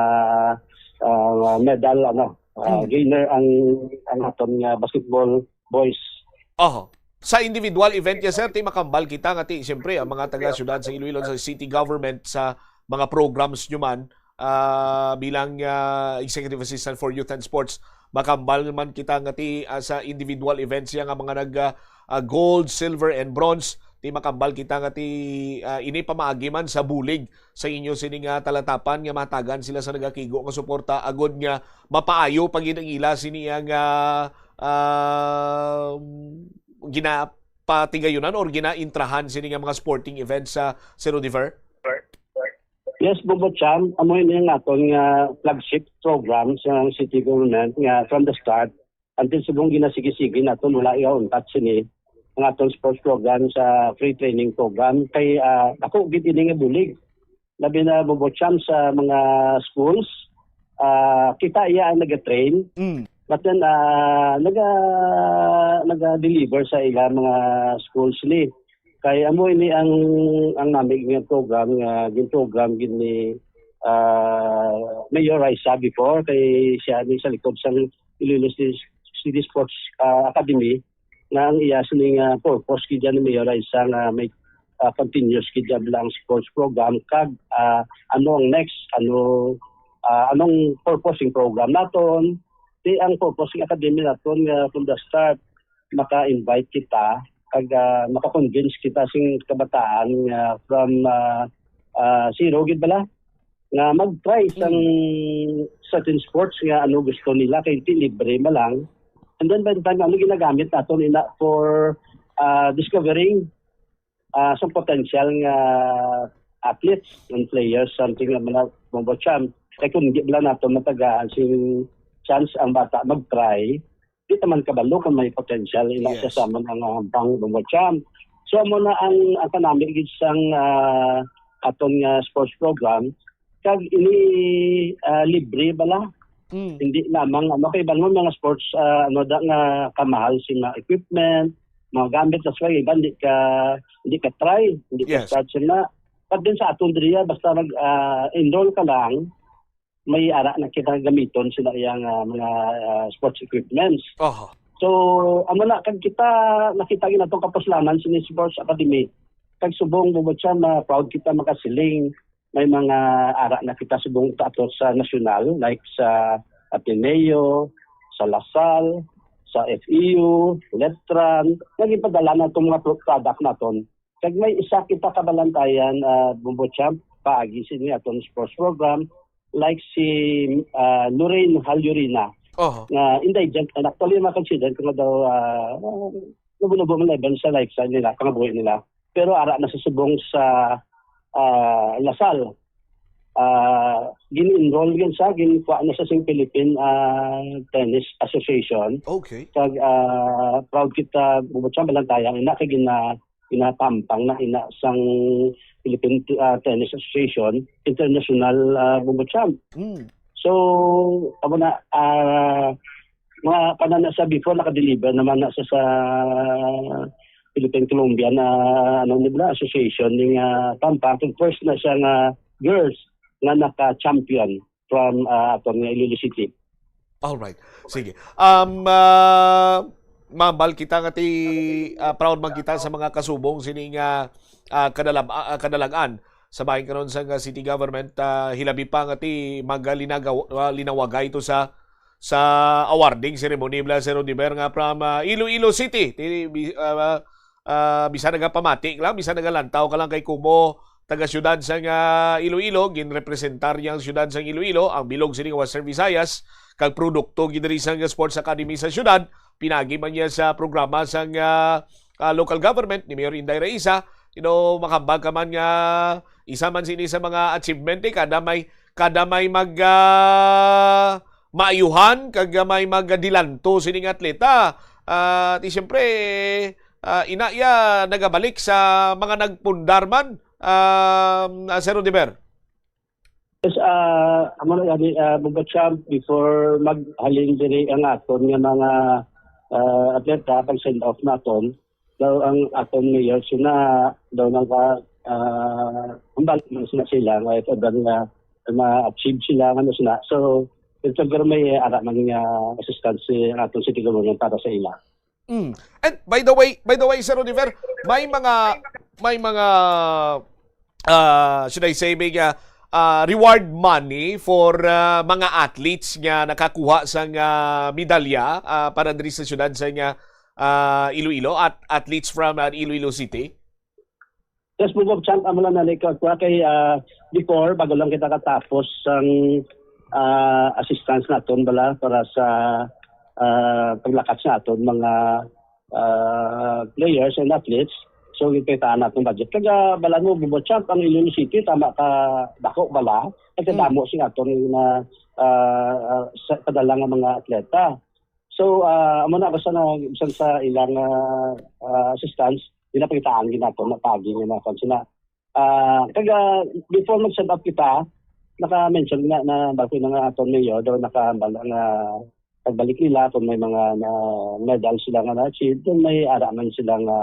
ah, medal, ano, ah, Mm. gainer ang, ang aton nga basketball boys. Oho. Sa individual event niya, sir, ti makambal kita nga ti, siyempre, ang mga taga-syudad sa Iloilo, sa city government, sa mga programs nyo man, ah, bilang, ah, executive assistant for youth and sports, makambal man kita nga ti, ah, sa individual events niya nga mga nag, ah, ah, gold, silver, and bronze, ti makambal kita nga ti, ah, ini pamaagi man sa bulig sa inyo sini nga talatapan nga mahatagan sila sa nagakigo nga suporta agod nga mapaayo pa gid ang ila sini nga, ah, ginapatigayunan or ginaintrahan sini nga mga sporting events sa Sir Rudiver? Yes, Bombo Champ, amo ini ang aton nga flagship program sa city government nga from the start until subong ginasigi-sigi naton, wala iya untat sini ang aton sports program sa free training program. Kay, ah, ako gid ini nga bulig. Labi na, Bombo Champ, sa mga schools, ah, kita iya ang nag-train. Mm. But then, ah, naga-, naga-deliver sa ila mga schools ni. Kay amo ini ang, ang nami nga program nga gin-program gid ni, ah, Mayor Raisa before, kay siya ni sa likod sang Iloilo City, City Sports, ah, Academy, nga ang iya sini nga purpose gid ni Mayor Raisa nga may, ah, continuous gid lang sports program kag, ah, ano ang next, ano, ah, anong purpose ng program naton. Di ang purpose ng academy naton nga from the start maka-invite kita kag, ah, maka-convince kita sing kabataan nga from, ah, ah, zero gid bala nga mag-try sang Mm. certain sports nga ano gusto nila kay ti libre man lang. And then by the time ano ginagamit naton ina for, ah, discovering, ah, some potential nga athletes and players, something nga mga Bombo Champ. Kay kung di bala naton matagaan sing chance ang bata mag-try, di ta man kabalo kung may potential ina Yes. sa samon ang, ah, pang Bombo Champ. So, amo na ang, ang kanami gid sang, ah, aton nga sports program. Kag ini, ah, libre bala. Mm. Hindi lamang, ano, kay bangod mga sports, ah, ano, da nga kamahal si mga equipment, mga gamit, that's why iban di ka, di ka try, hindi ka Yes. start sila. But then sa aton diriya, basta mag, ah, enroll ka lang, may ara na kita gamiton sila iyang, ah, mga, ah, sports equipments. Aha. So, amo na, kag kita, nakita gyud nato kapuslanan sini Sports Academy. Kag subong, Bubo Champ, ah, proud kita makasiling. May mga ara na kita subong ato sa nasyonal, like sa Ateneo, sa La Salle, sa F E U, Letran, nga ginpadala na itong mga pro-, product naton. Kag may isa kita kabalantayan, ah, Bubo Champ, paagi sini atong sports program, like si, ah, Lorraine Halyurina, Oho. nga indigent, and actually, ma-consider ko nga daw, ah, nubo-nubo man level sa life sa nila, pangabuhi nila. Pero ara na sa subong sa, ah, La Salle. Ah, gin-enroll gyud sa, ginkuha na sa sing Philippine, ah, Tennis Association. Okay. Kag, ah, proud kita, Bubo Champ, balantayan ina kay gina-, ginatampang na ina sang Philippine, ah, Tennis Association International, ah, Bubo Champ. Mm. So, amo na, ah, mga kanan na sa before, naka-deliver naman na sa, sa Philippine Colombian, ah, ano nila, association ning, ah, tampang. Kag first na siya nga girls nga naka-champion from, ah, aton nga Iloilo City. All right. Sige. Um, ah, mambal kita nga ti, ah, proud man kita sa mga kasubong sini nga, ah, kadalam-, ah, ah, kadalag-an sa bahin karon sa nga city government, ah, hilabi pa nga ti magalinagaw-, ah, linawagay ito sa, sa awarding ceremony, bala, Sir Odiver, nga from, ah, Iloilo City. Ti, bi-, ah, ah, bisan nagapamati lang, bisan nagalantaw ka lang kay kumo taga siyudad sang, ah, Iloilo, ginrepresentar niya ang siyudad sang Iloilo, ang bilog sini nga Western Visayas, kag produkto gid diri sang Sports Academy sa siyudad. Pinagi man niya sa programa sang, ah, ah, local government ni Mayor Inday Raisa, you know, makambal ka man nga isa man sini sa mga achievement ni kada may, kada may mag, ah, maayuhan kag may magadilanto sining atleta. Ah, ti siyempre, ah, ina iya nagabalik sa mga nagpundar man, ah, ah, Sir Odiver. Yes, ah, amo na gani, ah, Bubo Champ, before maghalin diri ang aton nga mga, ah, atleta, pag send off naton, daw ang aton mayor sina daw nang ka, ah, hambal man sina sila nga if ever nga ma-achieve sila nga sina. So, siguro may ara man nga assistance ang aton city government para sa ila. Mm. And by the way, by the way, Sir Oliver, may mga, may mga, ah, should I say, may, ah, ah, reward money for, ah, mga athletes nga nakakuha sang, ah, medalya, ah, para diri sa siyudad sang, ah, ah, Iloilo, at athletes from, ah, Iloilo City? Yes, Bubo Champ, amo lang na ikaw, kuha kay, ah, before, bago lang kita katapos sang, ah, assistance naton bala para sa, ah, paglakat sa aton mga, ah, players and athletes. So, gikitaan naton budget. Kag, ah, bala mo, Bubo Champ, ang Iloilo City, tama ka, dako bala. Kay Mm. kadamo sing aton na, ah, ah, sa, padala nga mga atleta. So, ah, amo na, basta na, bisan sa ilang, ah, ah, assistance, ginapangitaan gid naton, napagi nga naton sila. Ah, kag, ah, before mag-send off kita, naka-mention na, na bago na nga aton mayor, daw nakahambal nga pagbalik nila kung may mga na medal sila nga na-achieve, kung may ara man sila nga,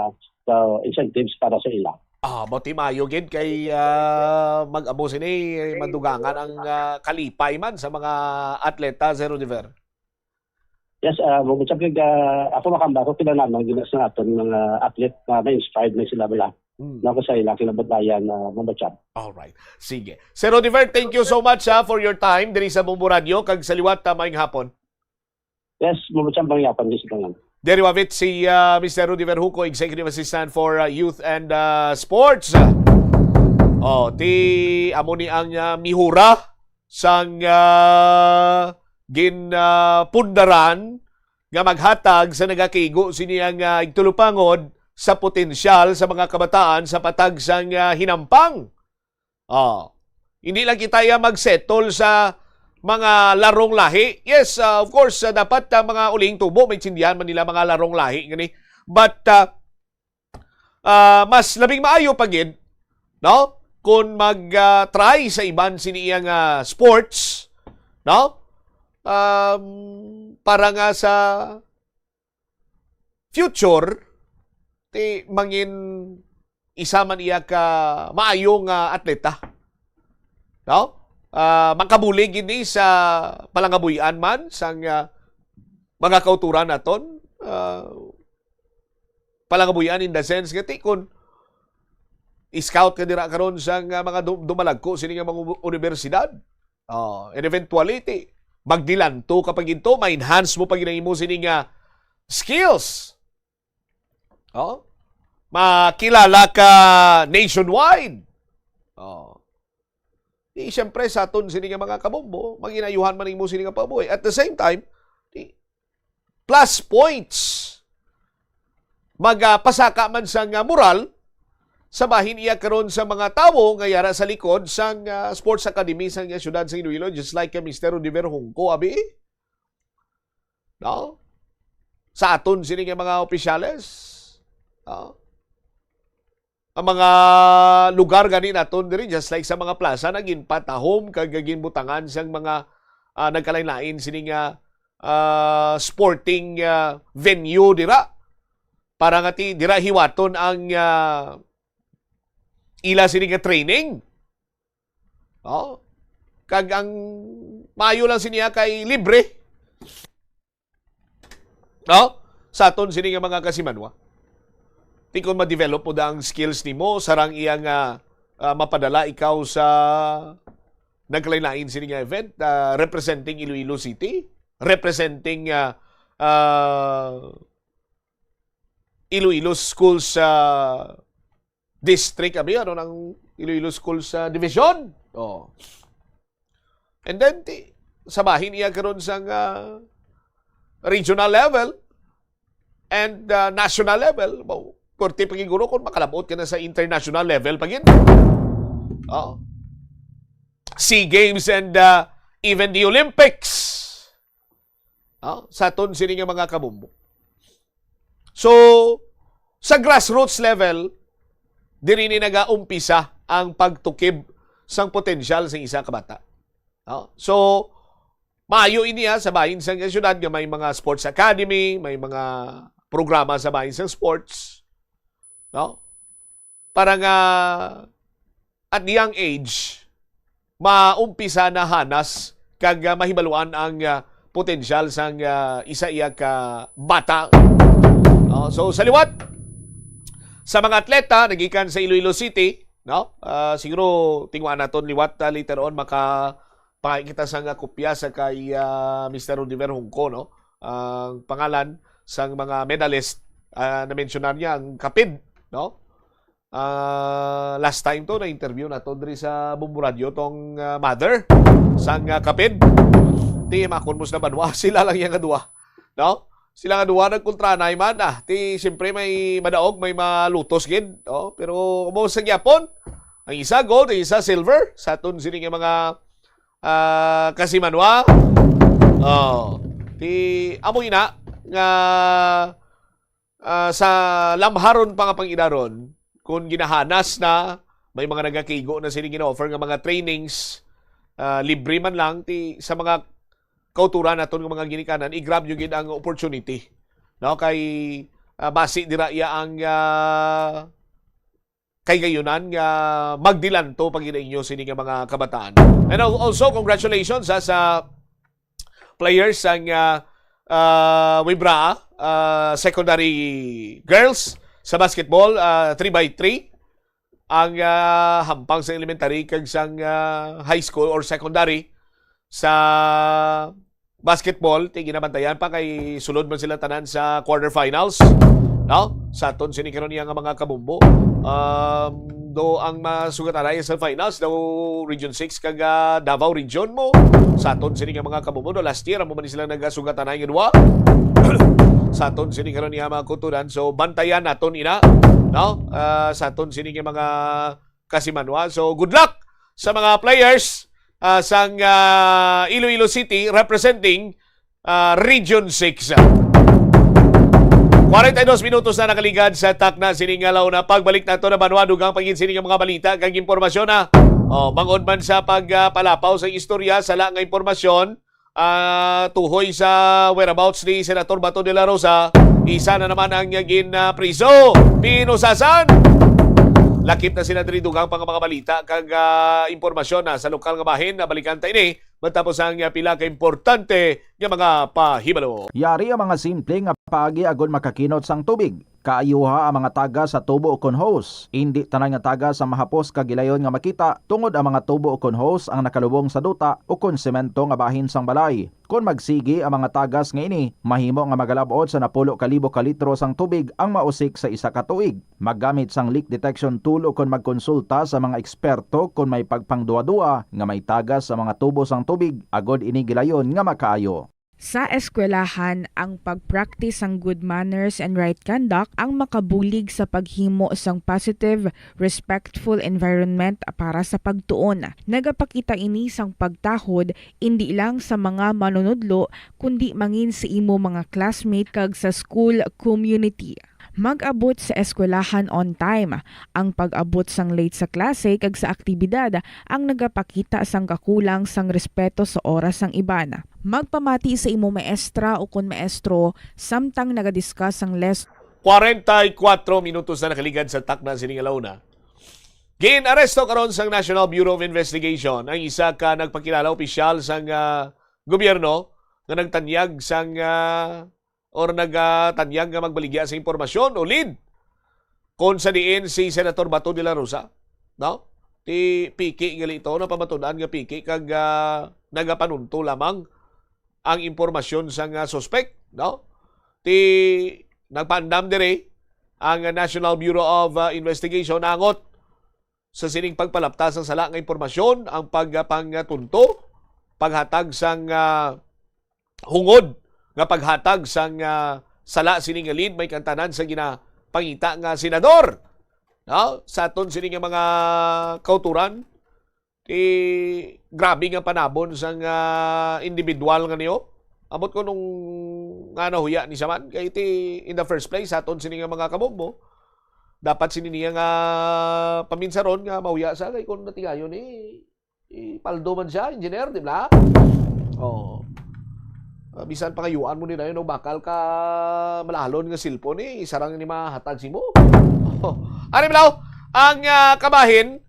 ah, incentives para sa ila. Ah, buti maayo gid kay, ah, mag-amo sini, madugangan ang, ah, kalipay man sa mga atleta, Sir Oliver. Yes, ah, Bubo Champ, kag, ah, ako makamba ko, kinahanglan gina sa aton mga athlete na ma-inspired na sila bala. Mm. Na ko sa ila, kinabatayan, ah, Bubo Champ. All right. Sige. Sir Oliver, thank you so much, ha, for your time diri sa Bombo Radio, kag sa liwat, ah, maayong hapon. Yes, Bubo Champ, maayong hapon, di sa tanan. Diri wavit si, ah, Mister Rudy Verhuco, Executive Assistant for, ah, Youth and, ah, Sports. Oh, ti amo ni ang, ah, mihura sang, ah, gin, ah, pundaran nga maghatag sa nagakigo sini ang, ah, igtulupangod sa potensyal sa mga kabataan sa patag sang, ah, hinampang. Ah, hindi lang kita ya mag-settle sa mga larong lahi. Yes, ah, of course, ah, dapat, ah, mga uling tubo, maintindihan man nila mga larong lahi ngani. But, ah, ah, mas labing maayo pa gid, no? Kung mag, ah, try sa iban sini iyang, ah, sports, no? um, para nga sa future, ti mangin isa man iya ka maayo nga atleta. No? Ah, makabulig gid ni sa palangabuy-an man sang, ah, mga kauturan naton. Ah, palangabuy-an in the sense nga ti kun scout ka dira karon sa nga mga du- dumalagko sini nga mga u- universidad. Oh, and eventually, ti, magdilanto ka pa gid to, ma-enhance mo pa gid ang imo sini nga skills. Oh? Makilala ka nationwide. Oh. Di, siyempre, sa aton sini nga mga kabombo, maginayuhan man imo sini nga pabuhi. At the same time, di, plus points. Magapasaka man sa nga moral sa bahin iya karon sa mga tawo nga yara sa likod sang, ah, sports academy sa nga syudad sa Iloilo, just like kay Mister Rudiver Hungco, abi. No? Sa aton sini nga mga opisyales, no? Ang mga lugar gani naton diri, just like sa mga plaza, naging patahom kag ginbutangan sang mga, ah, nagkalain-lain sini nga, ah, sporting, ah, venue dira para nga ti dira hiwaton ang, ah, ila sini nga training. Oh. Kag ang maayo lang siniya kay libre. No? Sa aton sini nga mga kasimanwa. Ti kon ma-develop mo da ang skills nimo, sarang iya nga, ah, mapadala ikaw sa nagkalain-lain sini nga event, ah, representing Iloilo City, representing, ah, ah, Iloilo Schools, ah, District, abi, ano nang Iloilo Schools, ah, Division. Oh. And then, ti, sa bahin iya karon sa nga regional level and, ah, national level, mo, pwerte pa gid guro kung makalabot ka na sa international level pa gid. Oh. SEA Games and, ah, even the Olympics. Oh, sa aton sini nga mga kabombo. So, sa grassroots level, diri ni nagaumpisa ang pagtukib sang potensyal sa isa ka bata. No? So, maayo ini, ah, sa bahin sang syudad nga may mga sports academy, may mga programa sa bahin sang sports. No? Para nga at the young age, maumpisa na hanas kag, ah, mahibaluan ang, ah, potensyal sang, ah, isa iya ka bata. No? So, sa liwat, sa mga atleta nagikan sa Iloilo City, no? Ah, siguro tinguhaan naton liwat, ah, later on maka pangay kita sang kopya sa kay, ah, Mister Rudiver Hungco, no? Ang pangalan sang mga medalist, ah, na-mentionan niya ang kapid, no? Ah, last time to, na-interview nato diri sa Bombo Radio tong, ah, mother sang, ah, kapid. Ti, makon mo sa banwa, sila lang yang duha. No? Sila nga duha nagkontranay man, ah. Ti, siyempre, may madaog, may malutos gid. Oh, pero mo sa gyapon, ang isa gold, ang isa silver. Sa aton sini nga mga, ah, kasimanwa. Oh, ti, amo ina nga ah, sa lamharon pa nga pang-idaron, kung ginahanas na, may mga nagakigo na sini gina-offer nga mga trainings, ah, libre man lang, ti, sa mga kauturan naton nga mga ginikanan, i-grab nyo gid ang opportunity. No? Kay, ah, basi dira iya ang, ah, kay gayunan nga magdilanto pa gid inyo sini nga mga kabataan. And al- also, congratulations, ha, sa players sang, ah, ah, Wibra, ah, Secondary Girls sa basketball, ah, three by three. Ang, ah, hampang sa elementary kag sang, ah, high school or secondary sa basketball, ti ginabantayan pa kay sulod man sila tanan sa quarterfinals, no? Sa aton sini karon iya nga mga kabombo. Um, do ang masugatan ay sa finals daw Region six kag, ah, Davao Region mo. Sa aton sini nga mga kabombo, do last year amo man sila nagasugatan ay nga duwa. Sa aton sini karon iya mga kuturan. So bantayan naton ina, no? Ah, sa aton sini nga mga kasimanwa. So, good luck sa mga players, ah, sang, ah, Iloilo City representing, ah, Region six. Kwarenta y dos minutos na nakaligad sa takna sini nga launa. Pagbalik nato na banwa, dugang pa gid sini nga mga balita kag impormasyon, ha. Oh, bangod man sa pag, ah, palapaw sa istorya, sala nga impormasyon, Ah, tuhoy sa whereabouts ni Senator Bato de la Rosa, isa na naman ang gin, ah, priso. Pinusasan! Lakip na sila diri, dugang pa nga mga balita kag, ah, impormasyon na sa lokal nga bahin. Nabalikan ta ini matapos ang, ah, pila ka importante nga mga pahibalo. Yari ang mga simple nga paagi agod makakinot sang tubig. Kaayuha ang mga tagas sa tubo ukon hose. Indi tanan nga tagas ang mahapos kag gilayon nga makita, tungod ang mga tubo ukon hose ang nakalubong sa duta ukon semento nga bahin sang balay. Kon magsigi ang mga tagas nga ini, mahimo nga magalab-ot sa napulo ka libo ka litro sang tubig ang mausik sa isa ka tuig. Maggamit sang leak detection tool ukon magkonsulta sa mga eksperto kon may pagpangduwa-duwa nga may tagas sa mga tubo sang tubig, agod ini gilayon nga makaayo. Sa eskwelahan, ang pag-practice sang good manners and right conduct ang makabulig sa paghimo sang positive, respectful environment para sa pagtuon. Nagapakita ini sang pagtahod indi lang sa mga manunudlo, kundi mangin sa imo mga classmate kag sa school community. Mag-abot sa eskwelahan on time. Ang pag-abot sang late sa klase kag sa aktibidad ang nagapakita sang kakulang sang respeto sa oras sang iban. Magpamati sa imo maestra ukon maestro samtang nagadiscuss sang les- Kwarenta y kuatro minutos na nakaligad sa takna sini nga launa. Gin-aresto karon sang National Bureau of Investigation ang isa ka nagpakilala opisyal sang, ah, gobyerno nga nagtanyag sang, ah, or nagatanyag nga magbaligya sa impormasyon o lead kon sa diin si Senator Bato de la Rosa, no? Ti piki gali ito, napamatud-an nga piki kag, ah, nagapanunto lamang ang impormasyon sang, ah, suspek, no? Ti nagpaandam diri ang National Bureau of, ah, Investigation angot sa sining pagpalapta sang sala nga impormasyon, ang pagpangatunto, paghatag sang, ah, hungod nga paghatag sang, ah, sala sini nga lead may kantanan sa ginapangita nga senador. No? Sa aton sini nga mga kauturan, ti grabe nga panabon sang, ah, individual nga niyo. Ambot ko nung nga nahuya ni siya man, kay ti in the first place, sa aton sini nga mga kabombo, dapat sini niya nga paminsaron nga mahuya sa kay kung natigayon ni ipaldo man siya, engineer, di ba? Oh. Ah, bisan pangayuan mo ni dayon og bakal ka malalon nga cellphone, eh, isa ra ni mahatag simo. Ari, Blaw, ang, ah, kabahin,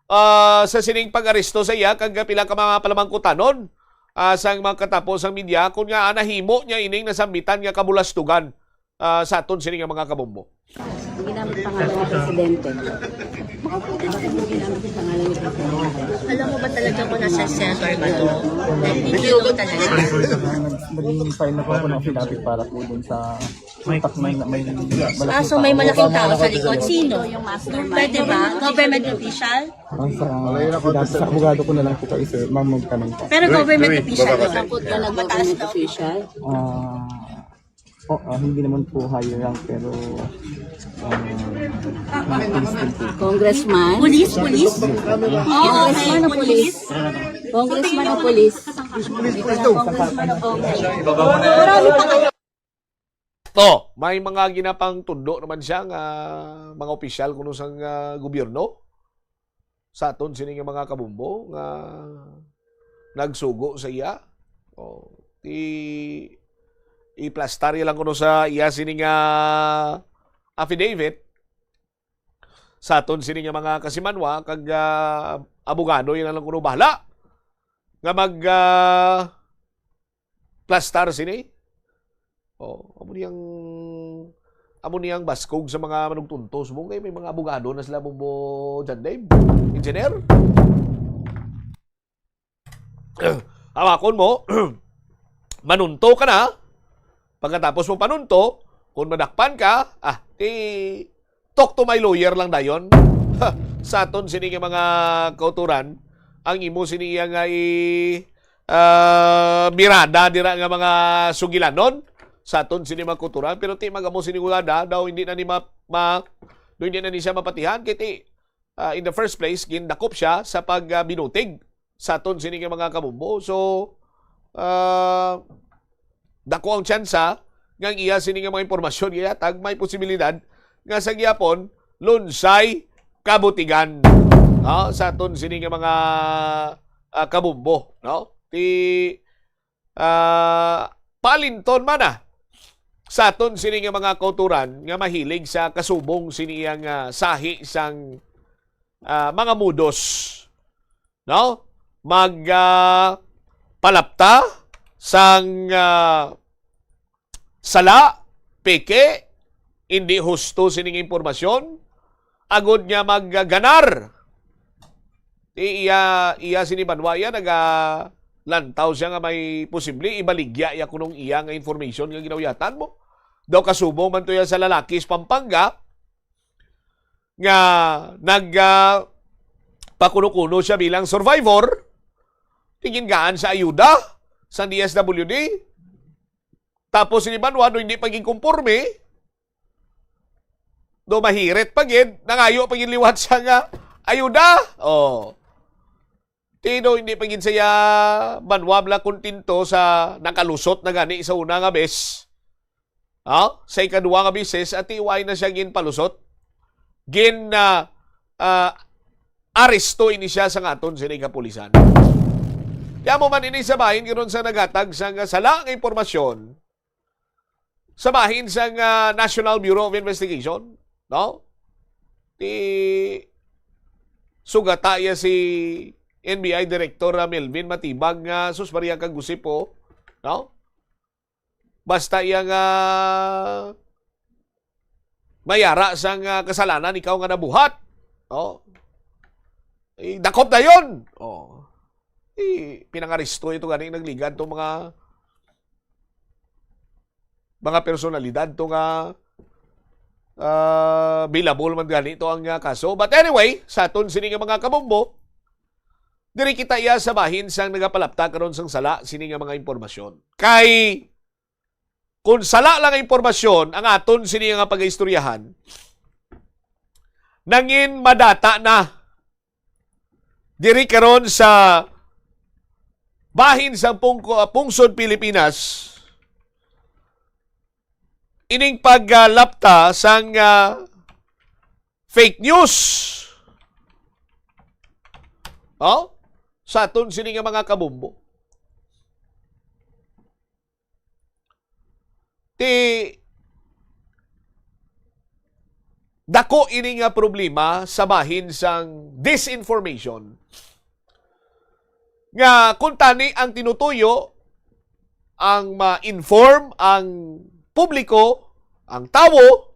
ah, sa sining pag-aresto sa iya kag pila ka mga palamangkutanon, ah, sang mga katapo sang media, kun nga, ah, nahimo niya ining nasambitan nga kabulastugan, ah, sa aton sini nga mga kabombo. Ang ginamit pangalan ni Presidente. Bakit mo ginamit ang pangalan ni Presidente? Alam mo ba talaga kung nasa Senator ba to? Nandito talaga. Nag-, naging file na po ako ng affidavit para po dun sa may, may, may, Ah, so may malaking tao sa likod. Sino? Pwede ba? Government official? Ang sa, sa, sa abogado ko na lang po kayo, sir. Ma'am, magtanong po. Pero government official yun. Mataas daw. Ah, oh, ah, hindi naman po higher rank, pero, ah, mga police din po. Congressman? Police, police? Oh, okay, Congressman o police? Police. Congressman o police? Police, police daw. Congressman o Congressman? Marami pa kayo. To, may mga ginapangtudlo naman siya nga mga opisyal kuno sang, ah, gobyerno sa aton sini nga mga kabombo nga nagsugo sa iya. O, ti, iplastar ya lang kuno sa iya sini nga affidavit sa aton sini nga mga kasimanwa kag, ah, abogado ya lang kuno bahala nga mag, ah, plastar sini. Oh, amo niyang, amo niyang baskog sa mga manugtunto. Subong kay may mga abogado na sila, Bombo John Dave. Engineer? Hawakon mo, manunto ka na. Pagkatapos mo panunto, kung madakpan ka, ah, ti talk to my lawyer lang dayon. Sa aton sini nga mga kauturan, ang imo sini iya nga i-, ah, mirada dira nga mga sugilanon sa aton sini mga kauturan, pero ti magamo sini nga daw hindi na ni ma-, ma-, daw hindi na ni siya mapatihan kay ti, ah, in the first place, gindakop siya sa pag, ah, binutig sa aton sini nga mga kabombo. So, ah, dako ang tsansa nga ang iya sini nga mga impormasyon gihatag may posibilidad nga sa gihapon lunsay kabutigan, no? Sa aton sini nga mga, ah, kabombo, no? Ti ah, palinton man na sa aton sini nga mga kauturan nga mahilig sa kasubong sini iyang, ah, sahi sang, ah, mga modus, no? Mag, ah, palapta sang, ah, sala, peke, hindi husto sining impormasyon, agod nga magganar. Ti iya, iya sini banwa iya, nagalantaw siya nga may posible ibaligya iya kunong iya nga information nga ginauyatan mo. Daw kasubong man to iya sa lalaki sa Pampanga nga nag, ah, pakuno-kuno siya bilang survivor, ti gingaan sa ayuda sa D S W D. Tapos sini banwa, no, hindi pa ginkomporme, do mahirit pa gid, nangayo pa gid liwat siya nga ayuda. Oh. Ti do hindi pa gid siya banwa bala kontento sa nakalusot na gani sa una nga bes. Ha? Sa ikadua nga beses, ati why na siya ginpalusot? Gin, ah, ah, aresto ini siya sa ngaton sini kapulisan. Kaya mo man ini sa bahin karon sa naghatag sang sala nga impormasyon sa bahin sang, ah, National Bureau of Investigation, no? Ti sugata iya si N B I Director, ah, Melvin Matibag nga, sus, Maria, kagusip, oh, no? Basta iya nga mayara sang, ah, kasalanan ikaw nga nabuhat, no? Eh, dakop dayon. Oh. Eh, pinangaresto ito gani nagligad tong mga mga personalidad to nga, ah, billable man gani to ang, ah, kaso. But anyway, sa aton sini nga mga kabombo, diri kita iya sa bahin sang nagapalapta karon sang sala sini nga mga impormasyon. Kay kung sala lang ang impormasyon ang aton sini nga pagaistoryahan, nangin madata na diri karon sa bahin sa pungko-, pungsod Pilipinas, ining paglapta sang, ah, fake news. Oh? Sa aton sini nga mga kabombo. Ti dako ini nga problema sa bahin sang disinformation, nga kuntani ang tinutuyo, ang ma-inform ang publiko, ang tawo,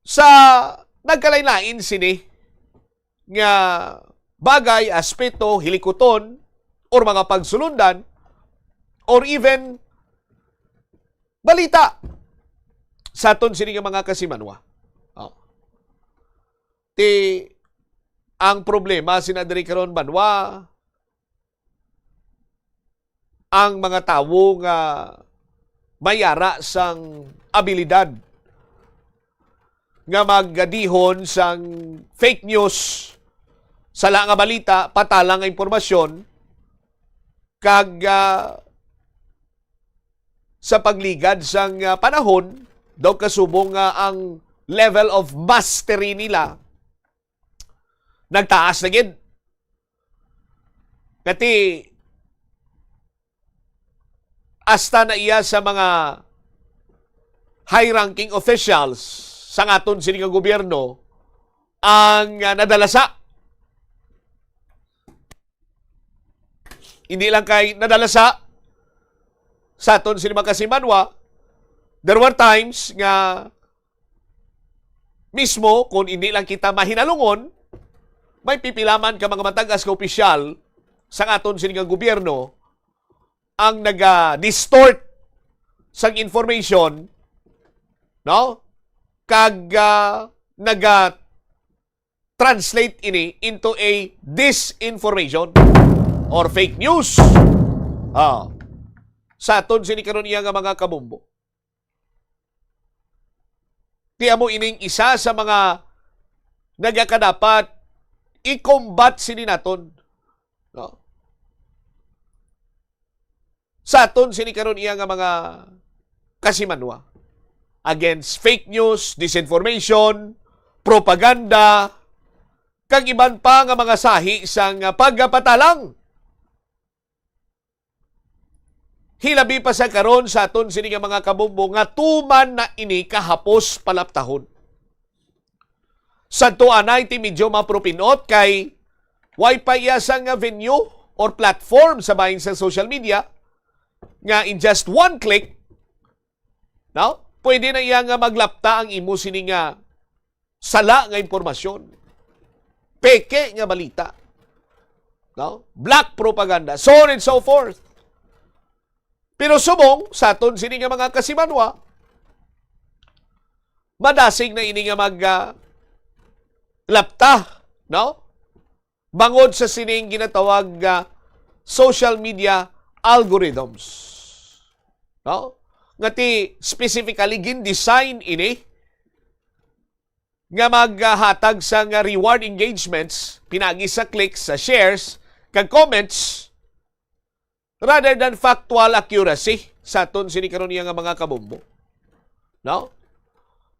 sa nagkalain-lain sini nga bagay, aspeto, hilikuton, or mga pagsulundan, or even balita sa aton sini nga mga kasimanwa. Oh. Ti ang problema sina diri karon banwa, ang mga tawo nga may ara sang abilidad nga magdihon sang fake news, sala nga balita, patalang nga impormasyon, kag, ah, sa pagligad sang, ah, panahon, daw kasubong nga ang level of mastery nila nagtaas na gid. Kati, hasta na iya sa mga high-ranking officials sa aton sini nga gobyerno ang, ah, nadalasa. Hindi lang kay nadalasa sa aton sini mga kasimanwa, there were times nga mismo, kung hindi lang kita mahinalungon, may pipilaman ka mga matag-as nga opisyal sa aton sini nga gobyerno ang naga-distort sang information, no? Kag, ah, naga-translate ini into a disinformation or fake news. Ah, sa aton sini karon iya nga mga kabombo. Ti amo ining isa sa mga nagakadapat i-combat sini naton, no? Sa aton sini karon iya nga mga kasimanwa against fake news, disinformation, propaganda, kag iban pa nga mga sahi sang pagpatalang. Hilabi pa sa karon sa aton sini nga mga kabombo nga tuman na ini kahapos palaptahon. Sadto anay ti medyo mapropinot kay way pa iya sang venue or platform sa bahin sa social media nga in just one click, no? Pwede na iya nga maglapta ang imo sini nga sala nga impormasyon, peke nga balita, no? Black propaganda, so on and so forth. Pero subong sa aton sini nga mga kasimanwa, madasig na ini nga mag, ah, lapta, no? Bangod sa sining ginatawag nga social media algorithms, no? Nga ti specifically gin-design ini nga maghatag sa nga reward engagements pinagi sa clicks, sa shares, kag comments, rather than factual accuracy sa aton sini karon iya nga mga kabombo. No?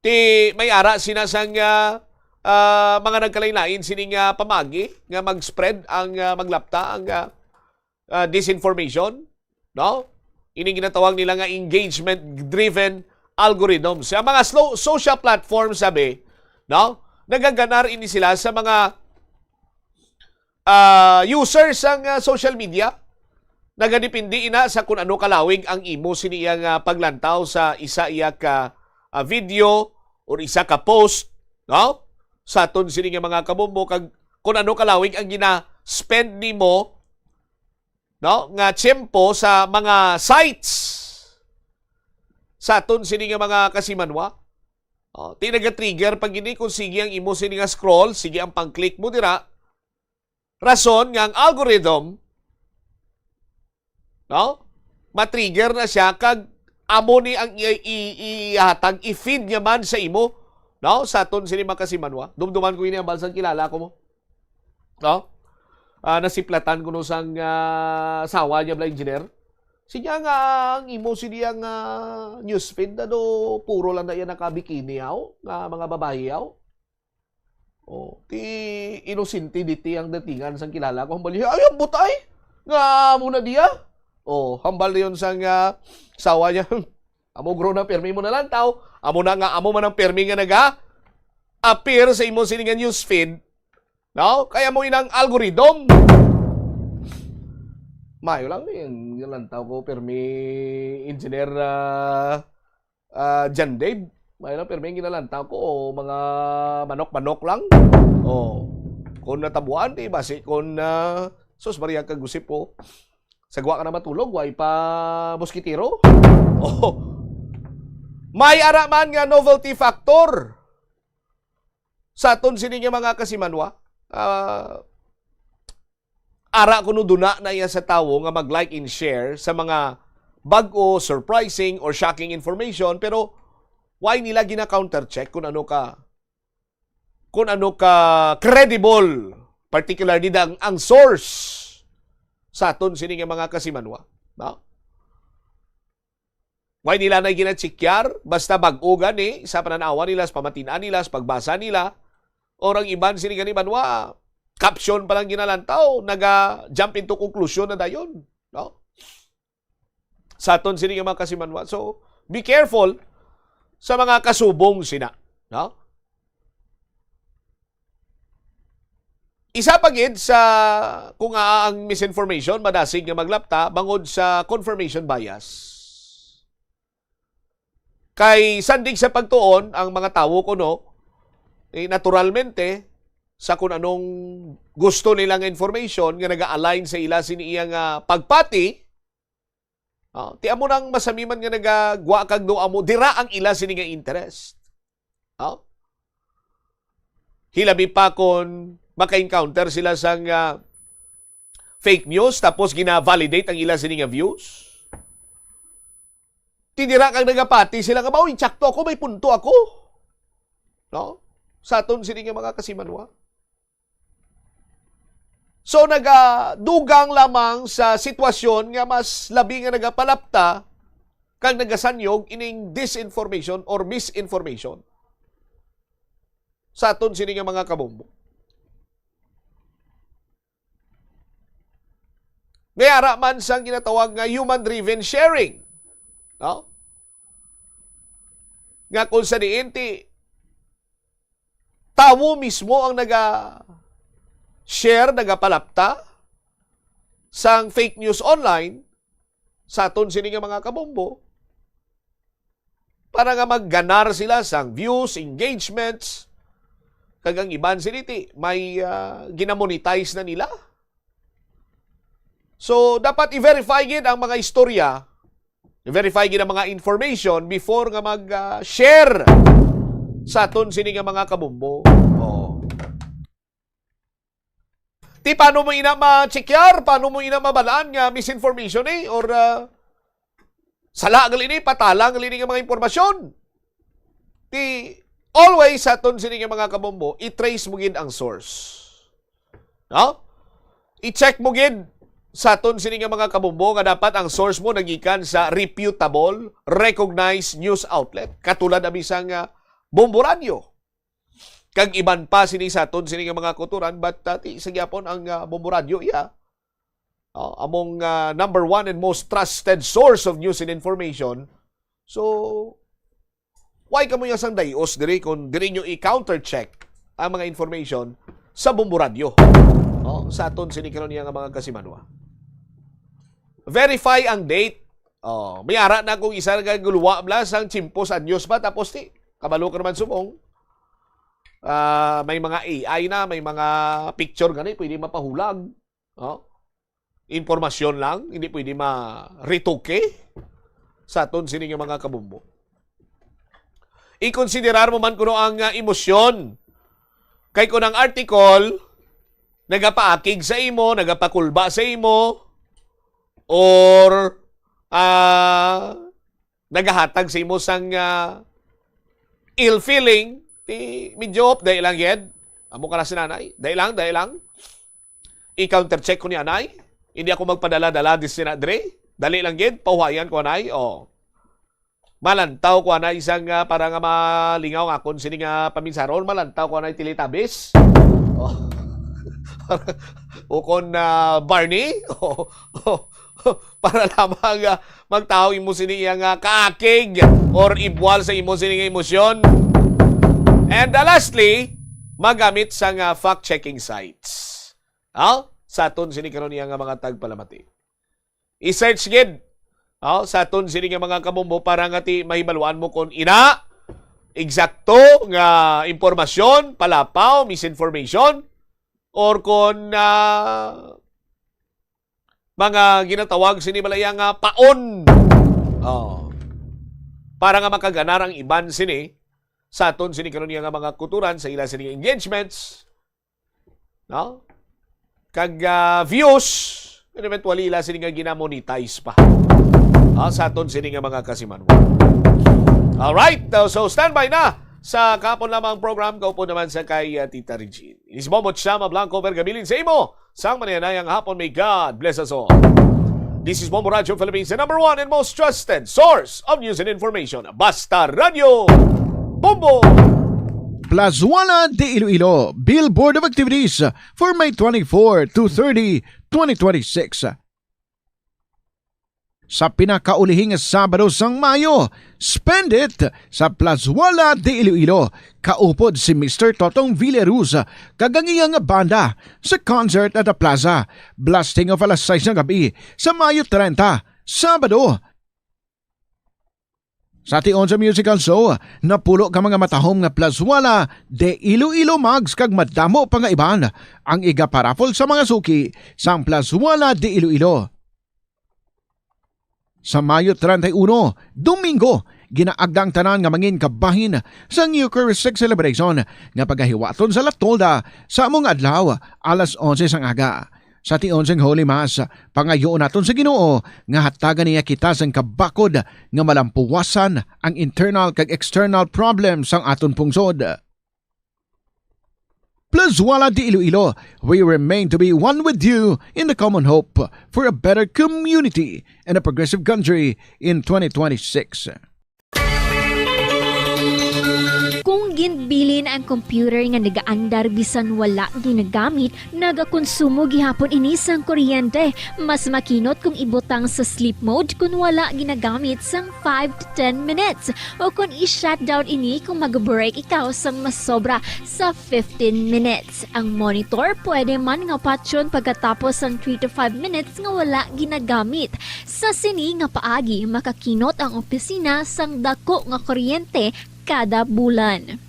Ti may ara sina sang, ah, ah, mga nagkalain-lain sini nga pamagi nga mag-spread ang, ah, maglapta ang, ah, ah, disinformation, no? Ini ginatawag nila nga engagement-driven algorithms. Ang mga slow, social platforms, sabi, no? Nagaganar ini sila sa mga, ah, users sang, ah, social media. Nagadepende ina sa kung ano kalawig ang imo sini iya nga paglantaw sa isa iya ka, ah, video or isa ka post, no? Sa aton sini nga mga kabombo, kag kung ano kalawig ang gina-spend nimo, no, nga tiyempo sa mga sites sa aton sini nga mga kasimanwa. Oh, ti naga-trigger pag ini kung sige ang imo sini nga scroll, sige ang pang-click mo dira. Rason nga ang algorithm, no, matrigger na siya kag amo ni ang i-, i-, ihatag, i-feed niya man sa imo, no, sa aton sini mga kasimanwa. Dumduman ko ini ang balsang kilala ko mo. No? Ah, nasiplatan ko no sang, ah, asawa niya bala engineer. Siya nga ang imo sini ang, ah, newsfeed na do puro lang na iya naka-bikini yaw, nga mga babayi yaw. Oh, ti inosente diti ang datingan sang kilala ko. Hambal niya, "Ay, ambot ay! Nga amo na diya?" Oh, hambal dayon sang, ah, asawa niya, "Amo guro na permi mo nalantaw. Amo na nga, amo man ang permi nga naga-appear sa imo sini nga newsfeed." No? Kaya mo inang algorithm. Mayo lang yung nalantaw ko, permi engineer, ah, ah, John Dave. Mayo lang, permi ginalantaw ko, o mga manok-manok lang. Oh. Kung natabuan, di basi kung, ah, sus, Maria kagusip ko. Sagwa ka na matulog, way pa moskitero. Oh. May ara man nga novelty factor sa aton sini nga mga kasimanwa. Ah, ara kuno duna na iya sa tawo nga mag-like and share sa mga bag-o, surprising, or shocking information, pero why nila gina-counter check kung ano ka, kung ano ka credible, particularly ang, ang source sa aton sini nga mga kasimanwa, no? Why nila na ginachikyar? Basta bag-o gani sa pananawa nila, sa pamatin-an nila, sa pagbasa nila, or ang iban sini gani banwa, caption pa lang ginalantaw, naga-jump into conclusion na dayon, no? Sa aton sini nga mga kasimanwa. So, be careful sa mga kasubong sina, no? Isa pa gid sa kung aa ang misinformation, madasig nga maglapta bangod sa confirmation bias. Kay sandig sa pagtuon ang mga tawo kuno, eh, naturalmente, sa kung anong gusto nila nga information nga naga-align sa ila sini iya nga pagpati, ah, ti amo nang masamiman nga nagagwa kag do amo, dira ang ila sini nga interest. Ah? Hilabi pa kon maka-encounter sila sang, ah, fake news tapos gina-validate ang ila sini nga views. Ti dira kag nagapati sila nga, "Mao, insakto ako, may punto ako." No? Sa aton sini nga mga kasimanwa. So, nagadugang lamang sa sitwasyon nga mas labi nga nagapalapta kag nagasanyog ining disinformation or misinformation sa aton sini nga mga kabombo. May ara man sang ginatawag nga human-driven sharing. No? Nga kung sa diin ti tawo mismo ang naga-share, nagapalapta sang fake news online sa aton sini nga mga kabombo para nga magganar sila sang views, engagements, kag ang iban sini ti may, ah, ginamonetize na nila. So, dapat i-verify gid ang mga istorya, i-verify gid ang mga information before nga mag, ah, share sa aton sini nga mga kabombo. Oh. Ti paano mo ina ma-checkar? Paano mo ina mabalaan nga misinformation eh? Or, ah, sala gali ni, patalang gali ni nga mga impormasyon? Ti always sa aton sini nga mga kabombo, i-trace mo gid ang source. No? I-check mo gid sa aton sini nga mga kabombo nga dapat ang source mo nagikan sa reputable, recognized news outlet. Katulad na bisang, ah, Bombo Radyo. Kag iban pa sini sa aton sini nga mga kautoran, but, ah, ti sa gyapon ang, ah, Bombo Radyo iya, oh, among, ah, number one and most trusted source of news and information. So, why kamo iya sang dayos diri kung diri nyo i-counter check ang mga information sa Bombo Radyo? Oh, sa aton sini karon iya nga mga kasimanwa. Verify ang date. Oh, may ara na kung isa nga guluwa bla sang tiyempo sa anyos pa, tapos ti kabalo ka naman subong. Ah, may mga A I na, may mga picture gani pwede mapahulag. Oh. Impormasyon lang, hindi pwede ma-retoke sa aton sini nga mga kabombo. Ikonsiderar mo man kuno ang, ah, emosyon. Kay kung ang article nagapaakig sa imo, nagapakulba sa imo, or, ah, nagahatag sa imo sang, ah, ill feeling, ti medyo update lang gid. Amo ka na si nanay. Dai lang, dai lang. I-counter check ko ni anay. Hindi ako magpadala-dala di sina dre. Dali lang gid, pauhayan ko anay. Oh. Malantaw ko anay isang, ah, para nga malingaw ang akon sini nga paminsaron. Malantaw ko anay Teletubbies. Oh. Ukon na Barney. Oh. Oh. Para lamang, ah, magtaw imo sini iya nga kaakig or ibwal sa imo sini nga emosyon. And, ah, lastly, magamit sa nga fact-checking sites. Ah, sa aton sini karon iya nga mga tagpalamati. I-search gid, ah, sa aton sini nga mga kabombo para nga ti mahibaluan mo kon ina eksakto nga impormasyon, palapaw, misinformation, or kon, ah, mga ginatawag sini balaya nga paon. Oh. Para nga makaganar ang iban sini sa aton sini karon nga mga kutoran sa ila sini engagements, no? Kag, ah, views, and eventually ila sini nga ginamonetize pa. Ah, sa aton sini nga mga kasimanwa. Alright, uh, so standby na sa kahapon lamang program, kaupod naman sa kay, uh, Tita Regine. Ini si Bombo Chama Blanco, Bergabilin sa imo sang manayanayang hapon. May God bless us all. This is Bombo Radio Philippines, the number one and most trusted source of news and information. Basta Radio Bombo! Plazuela de Iloilo, Billboard of Activities for May twenty-four to thirty, twenty twenty-six. Sa pinakaulihing Sabado sang Mayo, spend it sa Plazuela de Iloilo. Kaupod si Mister Totong Villaruz kag ang iyang banda sa concert at the plaza. Blasting off alas sais nga gabi sa Mayo treinta, Sabado. Sa tion sa musical show, napulo ka mga matahom nga Plazuela de Iloilo mugs kag madamo pa nga iban ang igaparaffle sa mga suki sang Plazuela de Iloilo. Sa Mayo treinta y uno, Domingo, ginaagda ang tanan nga mangin kabahin sa Eucharistic celebration nga pagahiwaton sa La Tolda sa amo nga adlaw, alas onse sang aga. Sa tion sang Holy Mass, pangayoon naton sa Ginoo nga hatagan niya kita sang kabakod nga malampuwasan ang internal kag external problems sang aton pungsod. Plazuela de Iloilo, we remain to be one with you in the common hope for a better community and a progressive country in twenty twenty-six. Kung Bilin ang computer nga nagaandar bisan wala ginagamit, nagakonsumo gihapon ini sang kuryente. Mas makinot kung ibutang sa sleep mode kung wala ginagamit sang five to ten minutes, o kung i-shutdown ini kung mag-break ikaw sang masobra sa fifteen minutes. Ang monitor pwede man nga patyon pagkatapos sang three to five minutes nga wala ginagamit. Sa sini nga paagi, makakinot ang opisina sang dako nga kuryente kada bulan.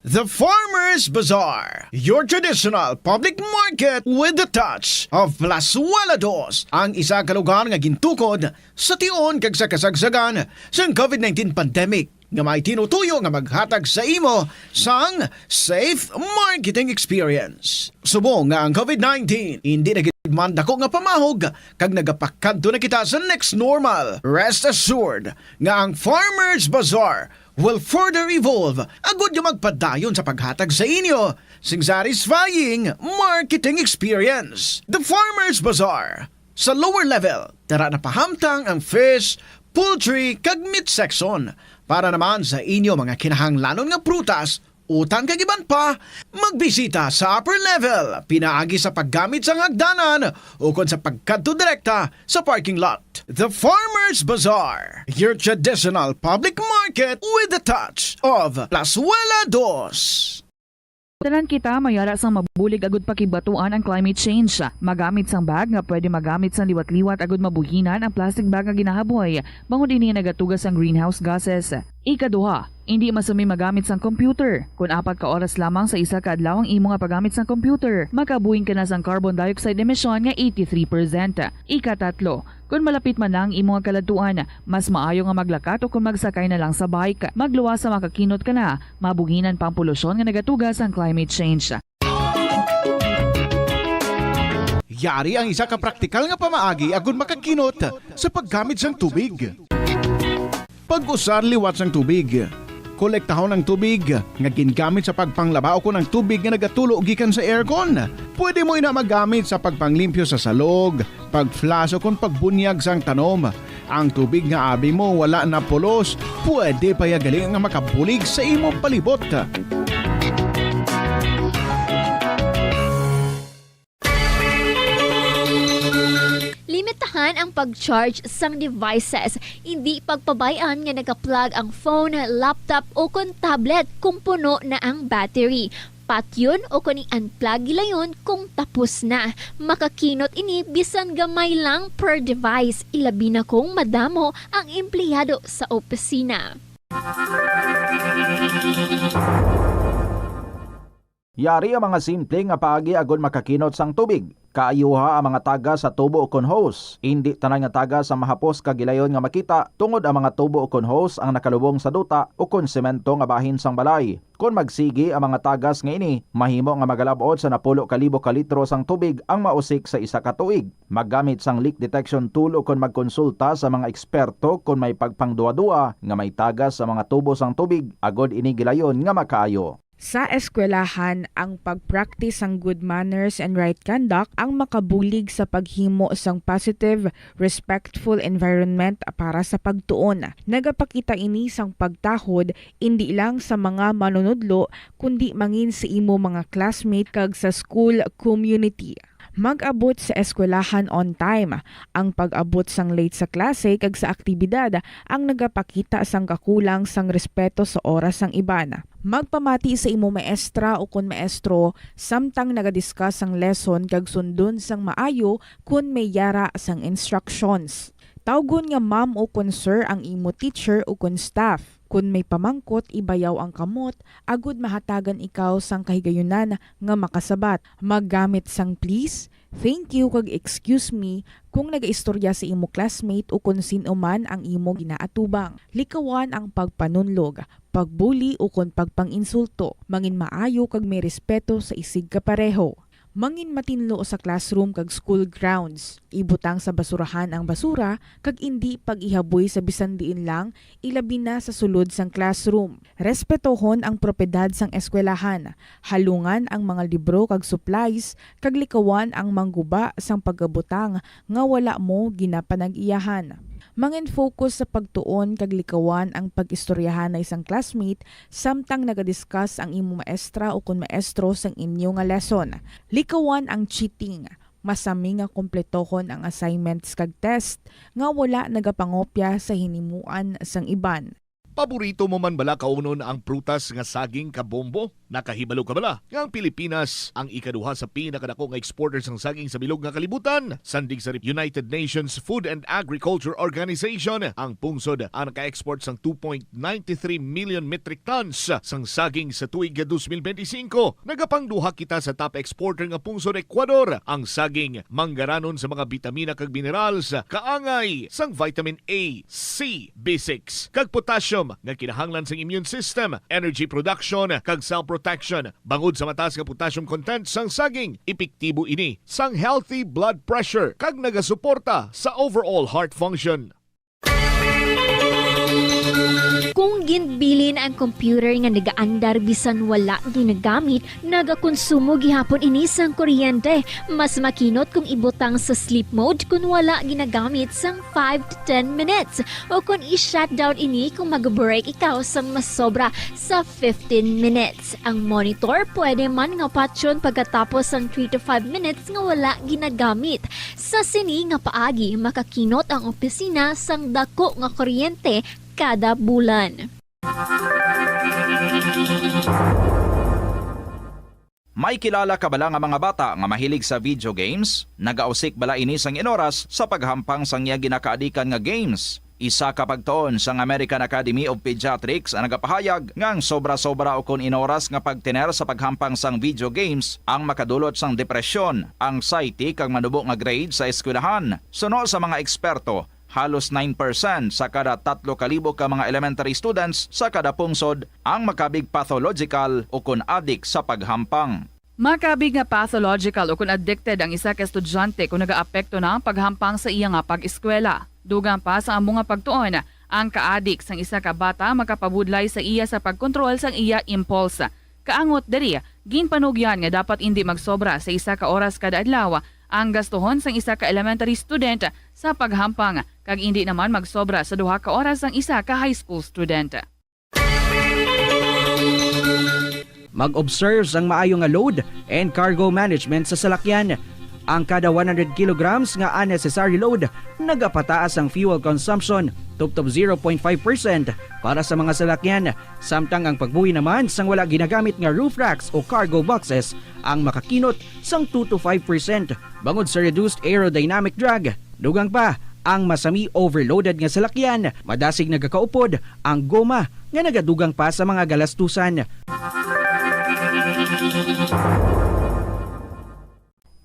The Farmers Bazaar, your traditional public market with the touch of Plazuela Dos, ang isa ka lugar nga gintukod sa tion kag sa kasagsagan sang covid nineteen pandemic, nga may tinutuyo nga maghatag sa imo sang safe marketing experience. Subong nga ang covid nineteen hindi na gid man dako nga pamahog kag nagapakadto na kita sa next normal, rest assured nga ang Farmers Bazaar will further evolve agud nga magpadayon sa paghatag sa inyo sing satisfying marketing experience. The Farmers Bazaar. Sa lower level, dara na pahamtang ang fish, poultry, kag meat section. Para naman sa inyo mga kinahanglanon nga prutas, utan kag iban pa, magbisita sa upper level pinaagi sa paggamit sang hagdanan ukon sa pagkadto direkta sa parking lot. The Farmers Bazaar, your traditional public market with the touch of Plazuela Dos. Tanan kita mayara sang mabulig agud pakibatuan ang climate change. Magamit sang bag nga pwede magamit sang liwat-liwat agud mabuhinan ang plastic bag nga ginahaboy, bangod ini nagatuga sang greenhouse gases. Ikaduha, indi masumi magamit sang computer. Kon apat ka oras lamang sa isa ka adlaw ang imo nga paggamit sang computer, makabuhing ka na sang carbon dioxide emission nga eighty-three percent. Ikatatlo, kon malapit man na ang imo nga kaladtuan, mas maayo nga maglakat o kon magsakay na lang sa bike. Magluwas sa makakinot ka na, mabuhinan pa ang polusyon nga nagatuga sang climate change. Yari ang isa ka praktikal nga pamaagi agud makakinot sa paggamit sang tubig. Pag-usar liwat sang tubig. Kolektahon ang tubig nga gingamit sa pagpanglaba ukon ang tubig nga nagatulo gikan sa aircon. Pwede mo ina magamit sa pagpanglimpyo sa salog, pag-flush ukon pagbunyag sang tanom. Ang tubig nga abi mo wala na pulos, pwede pa ya gali nga makabulig sa imo palibot. Limitahan ang pag-charge sang devices. Indi pagpabay-an nga naka-plug ang phone, laptop, o kon tablet kung puno na ang battery. Patyon o kon i-unplug gilayon kung tapos na. Makakinot ini bisan gamay lang per device, ilabi na kung madamo ang empleyado sa opisina. Yari ang mga simple nga paagi agud makakinot sang tubig. Kaayuha ang mga tagas sa tubo ukon hose. Indi tanan nga tagas ang mahapos kag gilayon nga makita, tungod ang mga tubo ukon hose ang nakalubong sa duta ukon semento nga bahin sang balay. Kon magsigi ang mga tagas nga ini, mahimo nga magalab-ot sa napulo ka libo ka litro sang tubig ang mausik sa isa ka tuig. Maggamit sang leak detection tool ukon magkonsulta sa mga eksperto kon may pagpangduadua nga may tagas sa mga tubo sang tubig, agud ini gilayon nga makaayo. Sa eskwelahan, ang pag-practice sang good manners and right conduct ang makabulig sa paghimo sang positive, respectful environment para sa pagtuon. Nagapakita ini sang pagtahod indi lang sa mga manunudlo, kundi mangin sa imo mga classmate kag sa school community. Mag-abot sa eskwelahan on time. Ang pag-abot sang late sa klase kag sa aktibidad ang nagapakita sang kakulang sang respeto sa oras sang iban. Magpamati sa imo maestra ukon maestro samtang naga-discuss sang lesson kag sundon sang maayo kon may yara sang instructions. Tawgon nga ma'am ukon sir ang imo teacher ukon staff. Kon may pamangkot, ibayaw ang kamot agud mahatagan ikaw sang kahigayunan nga makasabat. Maggamit sang please, thank you, kag excuse me kung nagaistorya sa imo classmate ukon sin-o man ang imo ginaatubang. Likawan ang pagpanunlog, pagbuli ukon pagpang-insulto. Mangin maayo kag may respeto sa isigkapareho. Mangin matinlo sa classroom kag school grounds. Ibutang sa basurahan ang basura kag indi pag-ihaboy sa bisan diin lang, ilabi na sa sulod sang classroom. Respetohon ang propiedad sang eskwelahan. Halungan ang mga libro kag supplies kag likawan ang mangguba sang pagabutang nga wala mo ginapanag-iyahan. Mangin-focus sa pagtuon kag likawan ang pag-istoryahan na isang classmate samtang nagadiscuss ang imo maestra o kon maestro sang inyo nga lesson. Likawan ang cheating. Masami nga kompletohon ang assignments kag test nga wala nagapangopya sa hinimuan sang iban. Paborito mo man bala kaunon ang prutas nga saging, kabombo? Nakahibalo ka bala nga ang Pilipinas ang ikaduha sa pinakadako nga exporter sang saging sa bilog nga kalibutan? Sandig sa United Nations Food and Agriculture Organization, ang pungsod ang naka-export sang two point nine three million metric tons sang saging sa tuig nga twenty twenty-five. Nagapangduha kita sa top exporter nga pungsod, Ecuador. Ang saging manggaranon sa mga bitamina kag minerals, kaangay sang vitamin A, C, B six, kag potassium nga kinahanglan sang immune system, energy production, kag cell protection. Bangod sa mataas nga potassium content sang saging, epektibo ini sang healthy blood pressure kag nagasuporta sa overall heart function. Kung ginbilin ang computer nga nagaandar bisan wala ginagamit, nagakonsumo gihapon ini sang kuryente. Mas makinot kung ibutang sa sleep mode kon wala ginagamit sang five to ten minutes, o kon i-shutdown ini kung mag-break ikaw sang masobra sa fifteen minutes. Ang monitor pwede man nga patyon pagkatapos sang three to five minutes nga wala ginagamit. Sa sini nga paagi, makakinot ang opisina sang dako nga kuryente kada bulan. May kilala ka bala nga mga bata nga mahilig sa video games? Nagausik bala ini sang inoras sa paghampang sang iya ginakaadikan nga games? Isa ka pagtuon sang American Academy of Pediatrics ang nagapahayag nga ang sobra-sobra ukon inoras nga pagtener sa paghampang sang video games ang makadulot sang depresyon, anxiety, kag manubo nga grade sa eskwelahan. Suno sa mga eksperto, halos nine percent sa kada tatlo ka libo ka mga elementary students sa kada pungsod ang makabig pathological ukon adik sa paghampang. Makabig nga pathological ukon addicted ang isa ka estudyante kon nagaapekto na ang paghampang sa iya nga pag-eskwela. Dugang pa sa amo nga pagtuon, ang kaadik sang isa ka bata makapabudlay sa iya sa pagkontrol sang iya impulse. Kaangot diri, ginpanugyan nga dapat indi magsobra sa isa ka oras kada adlaw ang gastuhon sang isa ka elementary student sa paghampang, kag indi naman magsobra sa duha ka oras ang isa ka high school student. Mag-observe sang maayo nga load and cargo management sa salakyan. Ang kada one hundred kilograms nga unnecessary load nagapataas ang fuel consumption tubtob zero point five percent para sa mga salakyan, samtang ang pagbuhi naman sang wala ginagamit nga roof racks o cargo boxes ang makakinot sang two to five percent bangod sa reduced aerodynamic drag. Dugang pa, ang masami overloaded nga salakyan, madasig nagakaupod ang goma nga nagadugang pa sa mga galastusan.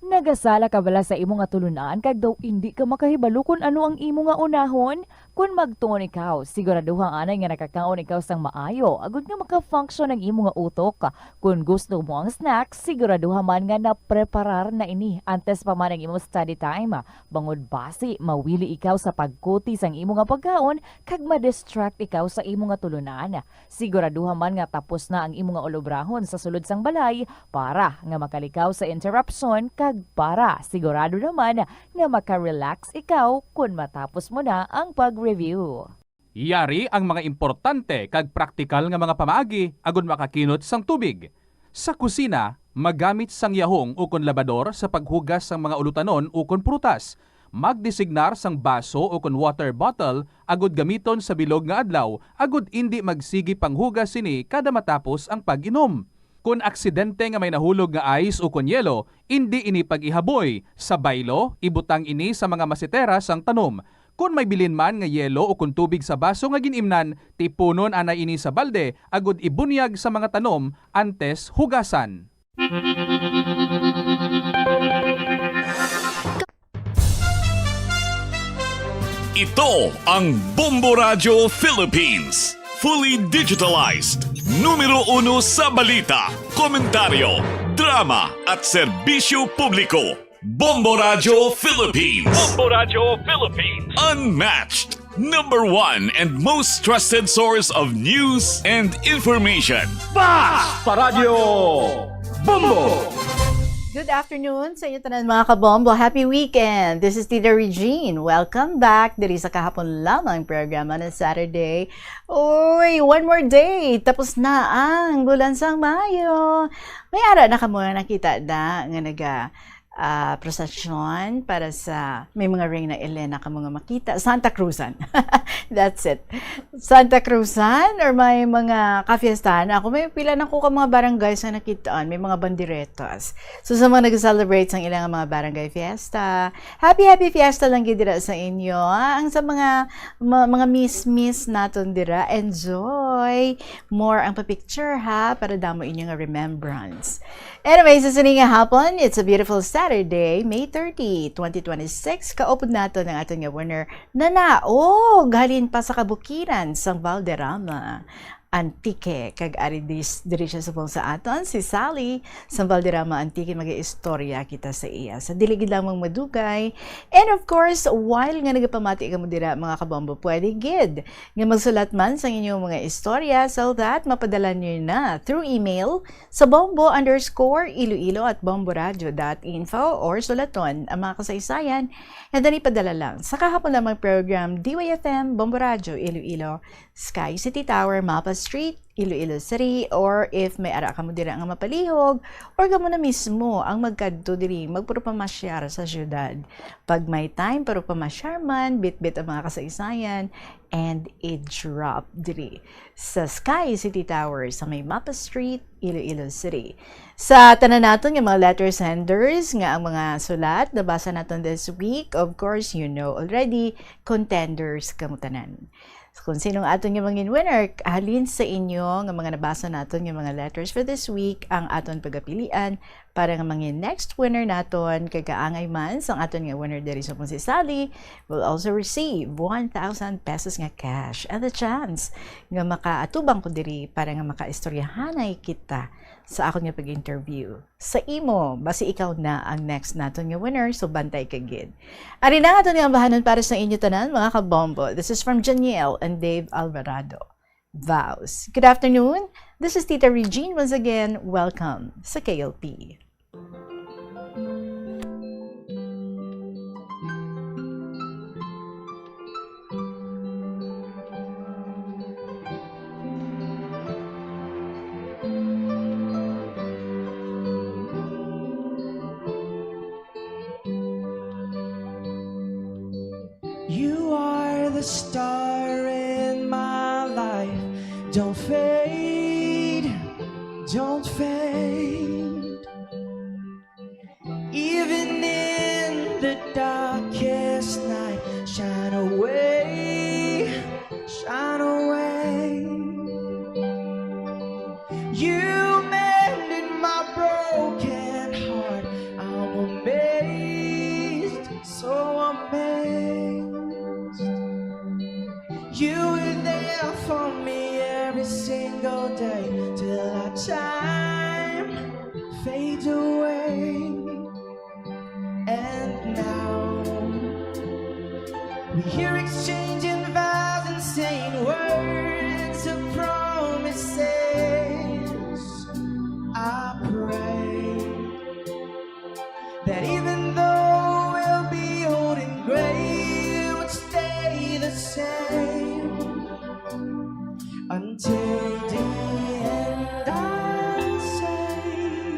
Nagasala ka bala sa imo nga tulunan kag daw indi ka makahibalo kon ano ang imo nga unahon? Kon magtuon ikaw, siguraduha anay nga nakakaon ikaw sang maayo agod nga maka-function ang imo nga utok. Kon gusto mo ang snack, siguraduha man nga napreparar na ini antes pa man ang imo study time. Bangod basi mawili ikaw sa pagkuti sang imo nga pagkaon kag ma-distract ikaw sa imo nga tulunan. Siguraduha man nga tapos na ang imo nga ulobrahon sa sulod sang balay para nga makalikaw sa interruption kag para sigurado naman nga maka-relax ikaw kon matapos mo na ang pag-review. Yari ang mga importante kag praktikal nga mga pamaagi agud makakinot sang tubig. Sa kusina, magamit sang yahong ukon labador sa paghugas sang mga ulutanon ukon prutas. Magdesignar sang baso ukon water bottle agud gamiton sa bilog nga adlaw agud indi magsigi panghugas sini kada matapos ang pag-inom. Kon aksidente nga may nahulog nga ice ukon yelo, indi ini pag-ihaboy. Sa baylo, ibutang ini sa mga masetera sang tanom. Kon may bilin man nga yelo ukon tubig sa baso nga gin-imnan, tipunon anay ini sa balde agud ibunyag sa mga tanom antes hugasan. Ito ang Bombo Radyo Philippines. Fully digitalized. Numero uno sa balita, komentaryo, drama, at serbisyo publiko. Bombo Radyo Philippines. Bombo Radyo Philippines. Unmatched. Number one and most trusted source of news and information. Bas! Paradyo! Bombo! Good afternoon sa inyo tanan, mga kabombo. Happy weekend! This is Tita Regine. Welcome back diri sa kahapon lamang programa na Saturday. Uy, one more day. Tapos na ang bulan sang Mayo. May ara na kamo nga nakita na nga naga ah, prosesyon para sa, may mga Reyna Elena kamo nga makita. Santa Cruzan. That's it. Santa Cruzan or may mga kafiestahan. Ako, may pila na ko ka mga barangays nga nakitaan. May mga banderetas. So, sa mga nag-celebrate sang ilang mga barangay fiesta, happy, happy fiesta lang gid dira sa inyo. Ah, ang sa mga, ma-, mga miss-miss naton dira, enjoy. More ang pa-picture, ha, para damo inyo nga remembrance. Anyway, sa sini nga hapon, it's a beautiful Saturday, May thirty, twenty twenty-six. Kaupod naton ang aton nga winner, nanaog halin pa sa kabukiran sang Valderrama, Antique. Kag ari dis-, diri siya subong sa aton, si Sally sang Valderrama, Antique. Mag-istorya kita sa iya sa dili gid lamang madugay. And of course, while nga nagapamati kamo dira, mga kabombo, pwede gid nga magsulat man sang inyong mga istorya so that mapadala niyo na through email sa bombo underscore iloilo at bomboradio dot info or sulaton ang mga kasaysayan. And then ipadala lang sa kahapon lamang program, D Y F M, Bombo Radio, Iloilo, Sky City Tower, Mapa Street, Iloilo City, or if may ara kamo dira nga mapalihog, or kamo na mismo ang magkadto diri, magpurupamasyar sa syudad. Pag may time, purupamasyar man, bitbit ang mga kasaysayan, and i-drop diri sa Sky City Tower sa may Mapa Street, Iloilo City. Sa tanan naton nga mga letter senders nga ang mga sulat nabasa naton this week, of course, you know already, contenders kamo tanan. Kung sinong aton nga mangin winner, halin sa inyo nga mga nabasa naton nga mga letters for this week, ang aton pagapilian para nga mangin next winner naton, kay kaangay man sang aton nga winner diri sa si Sally, will also receive one thousand pesos nga cash and the chance nga makaatubang ko diri para nga makaistoryahanay kita sa akon nga pag-interview sa imo. Basi ikaw na ang next naton nga winner, so bantay ka gid. Ari na ang aton nga ambahanon para sa inyo tanan, mga kabombo. This is from Janiel and Dave Alvarado. Vows. Good afternoon. This is Tita Regine once again. Welcome sa K L P. You are the star in my life. Don't fade, don't fade. Even in the darkest night, shine away, shine away. You mended my broken heart. I'm amazed, so amazed. You were there for me every single day till our time fades away. And now we're here exchanging vows and saying words of promises. I pray that even though we'll be old and gray, it would stay the same until the end, I'll say.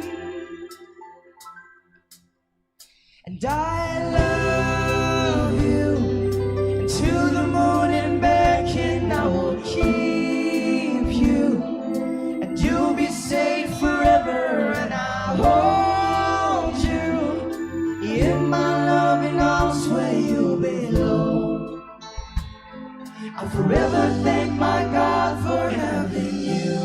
And I love you, and to the moon and back, and I will keep you, and you'll be safe forever, and I'll hold you in my loving arms where you belong. I'll forever thank my God for having you.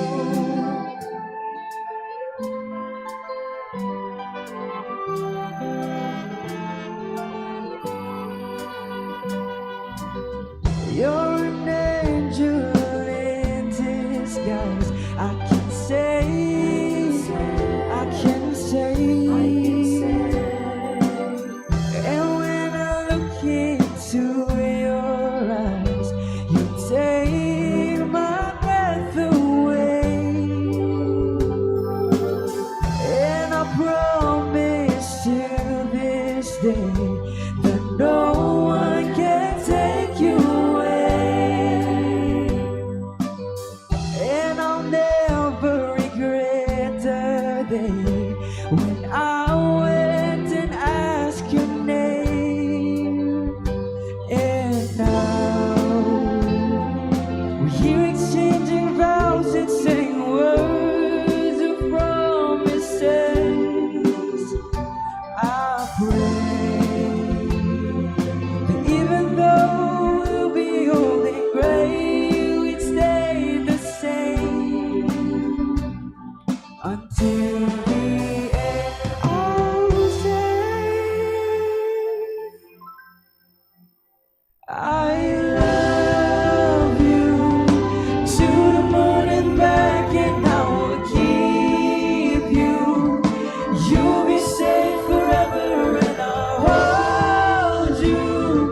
You're an angel in disguise. I can say, I can say When I went and asked your name, and now we're here exchanging vows and saying words of promises. I pray that even though we'll be old and gray, we'd stay the same until the end. I'll say, I love you to the moon and back, and I will keep you. You'll be safe forever, and I'll hold you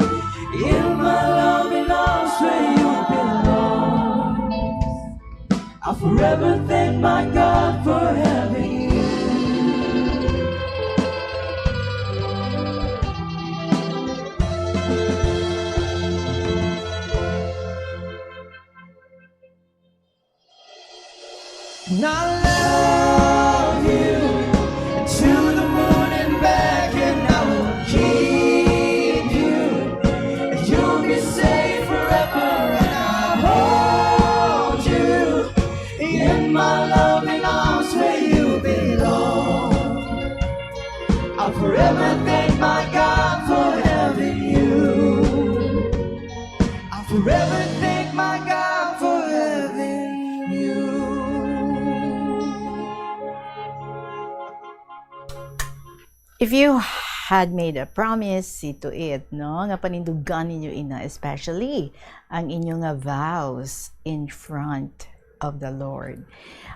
in my loving arms where you belong. I'll forever thank my God for having you. And I love you to the moon and back, and I will keep you. You'll be safe forever, and I'll hold you in my loving arms where you belong. I'll forever thank my God for having you. I'll forever thank my God for having you. If you had made a promise, see to it, no, nga panindugan ninyo ina, especially ang inyo nga vows in front of the Lord.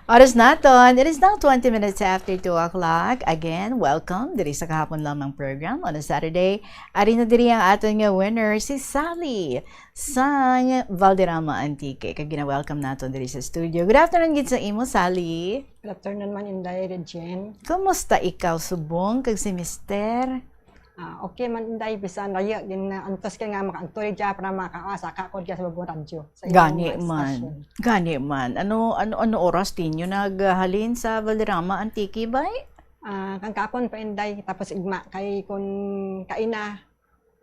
Oras naton, it is now twenty minutes after two o'clock. Again, welcome diri sa Kahapon Lamang program on a Saturday. Ari na diri ang aton nga winner, si Sally sang Valderrama, Antique. Kag gina-welcome naton diri sa studio. Good afternoon gid sa imo, Sally. Good afternoon man, Inday Regine. Kumusta ikaw subong kag si Mister? Ah, okay man, Inday, bisan layo din na antos kay nga makaagto rin dyan para makaasa ka ko dyan sa bagong radyo, sa inyong Gani man. Station. Gani man. Ano, ano, ano oras ninyo naghalin sa Valderrama, Antique, bay? Ah, kang kapon pa, Inday. Tapos igma kay kun kaina,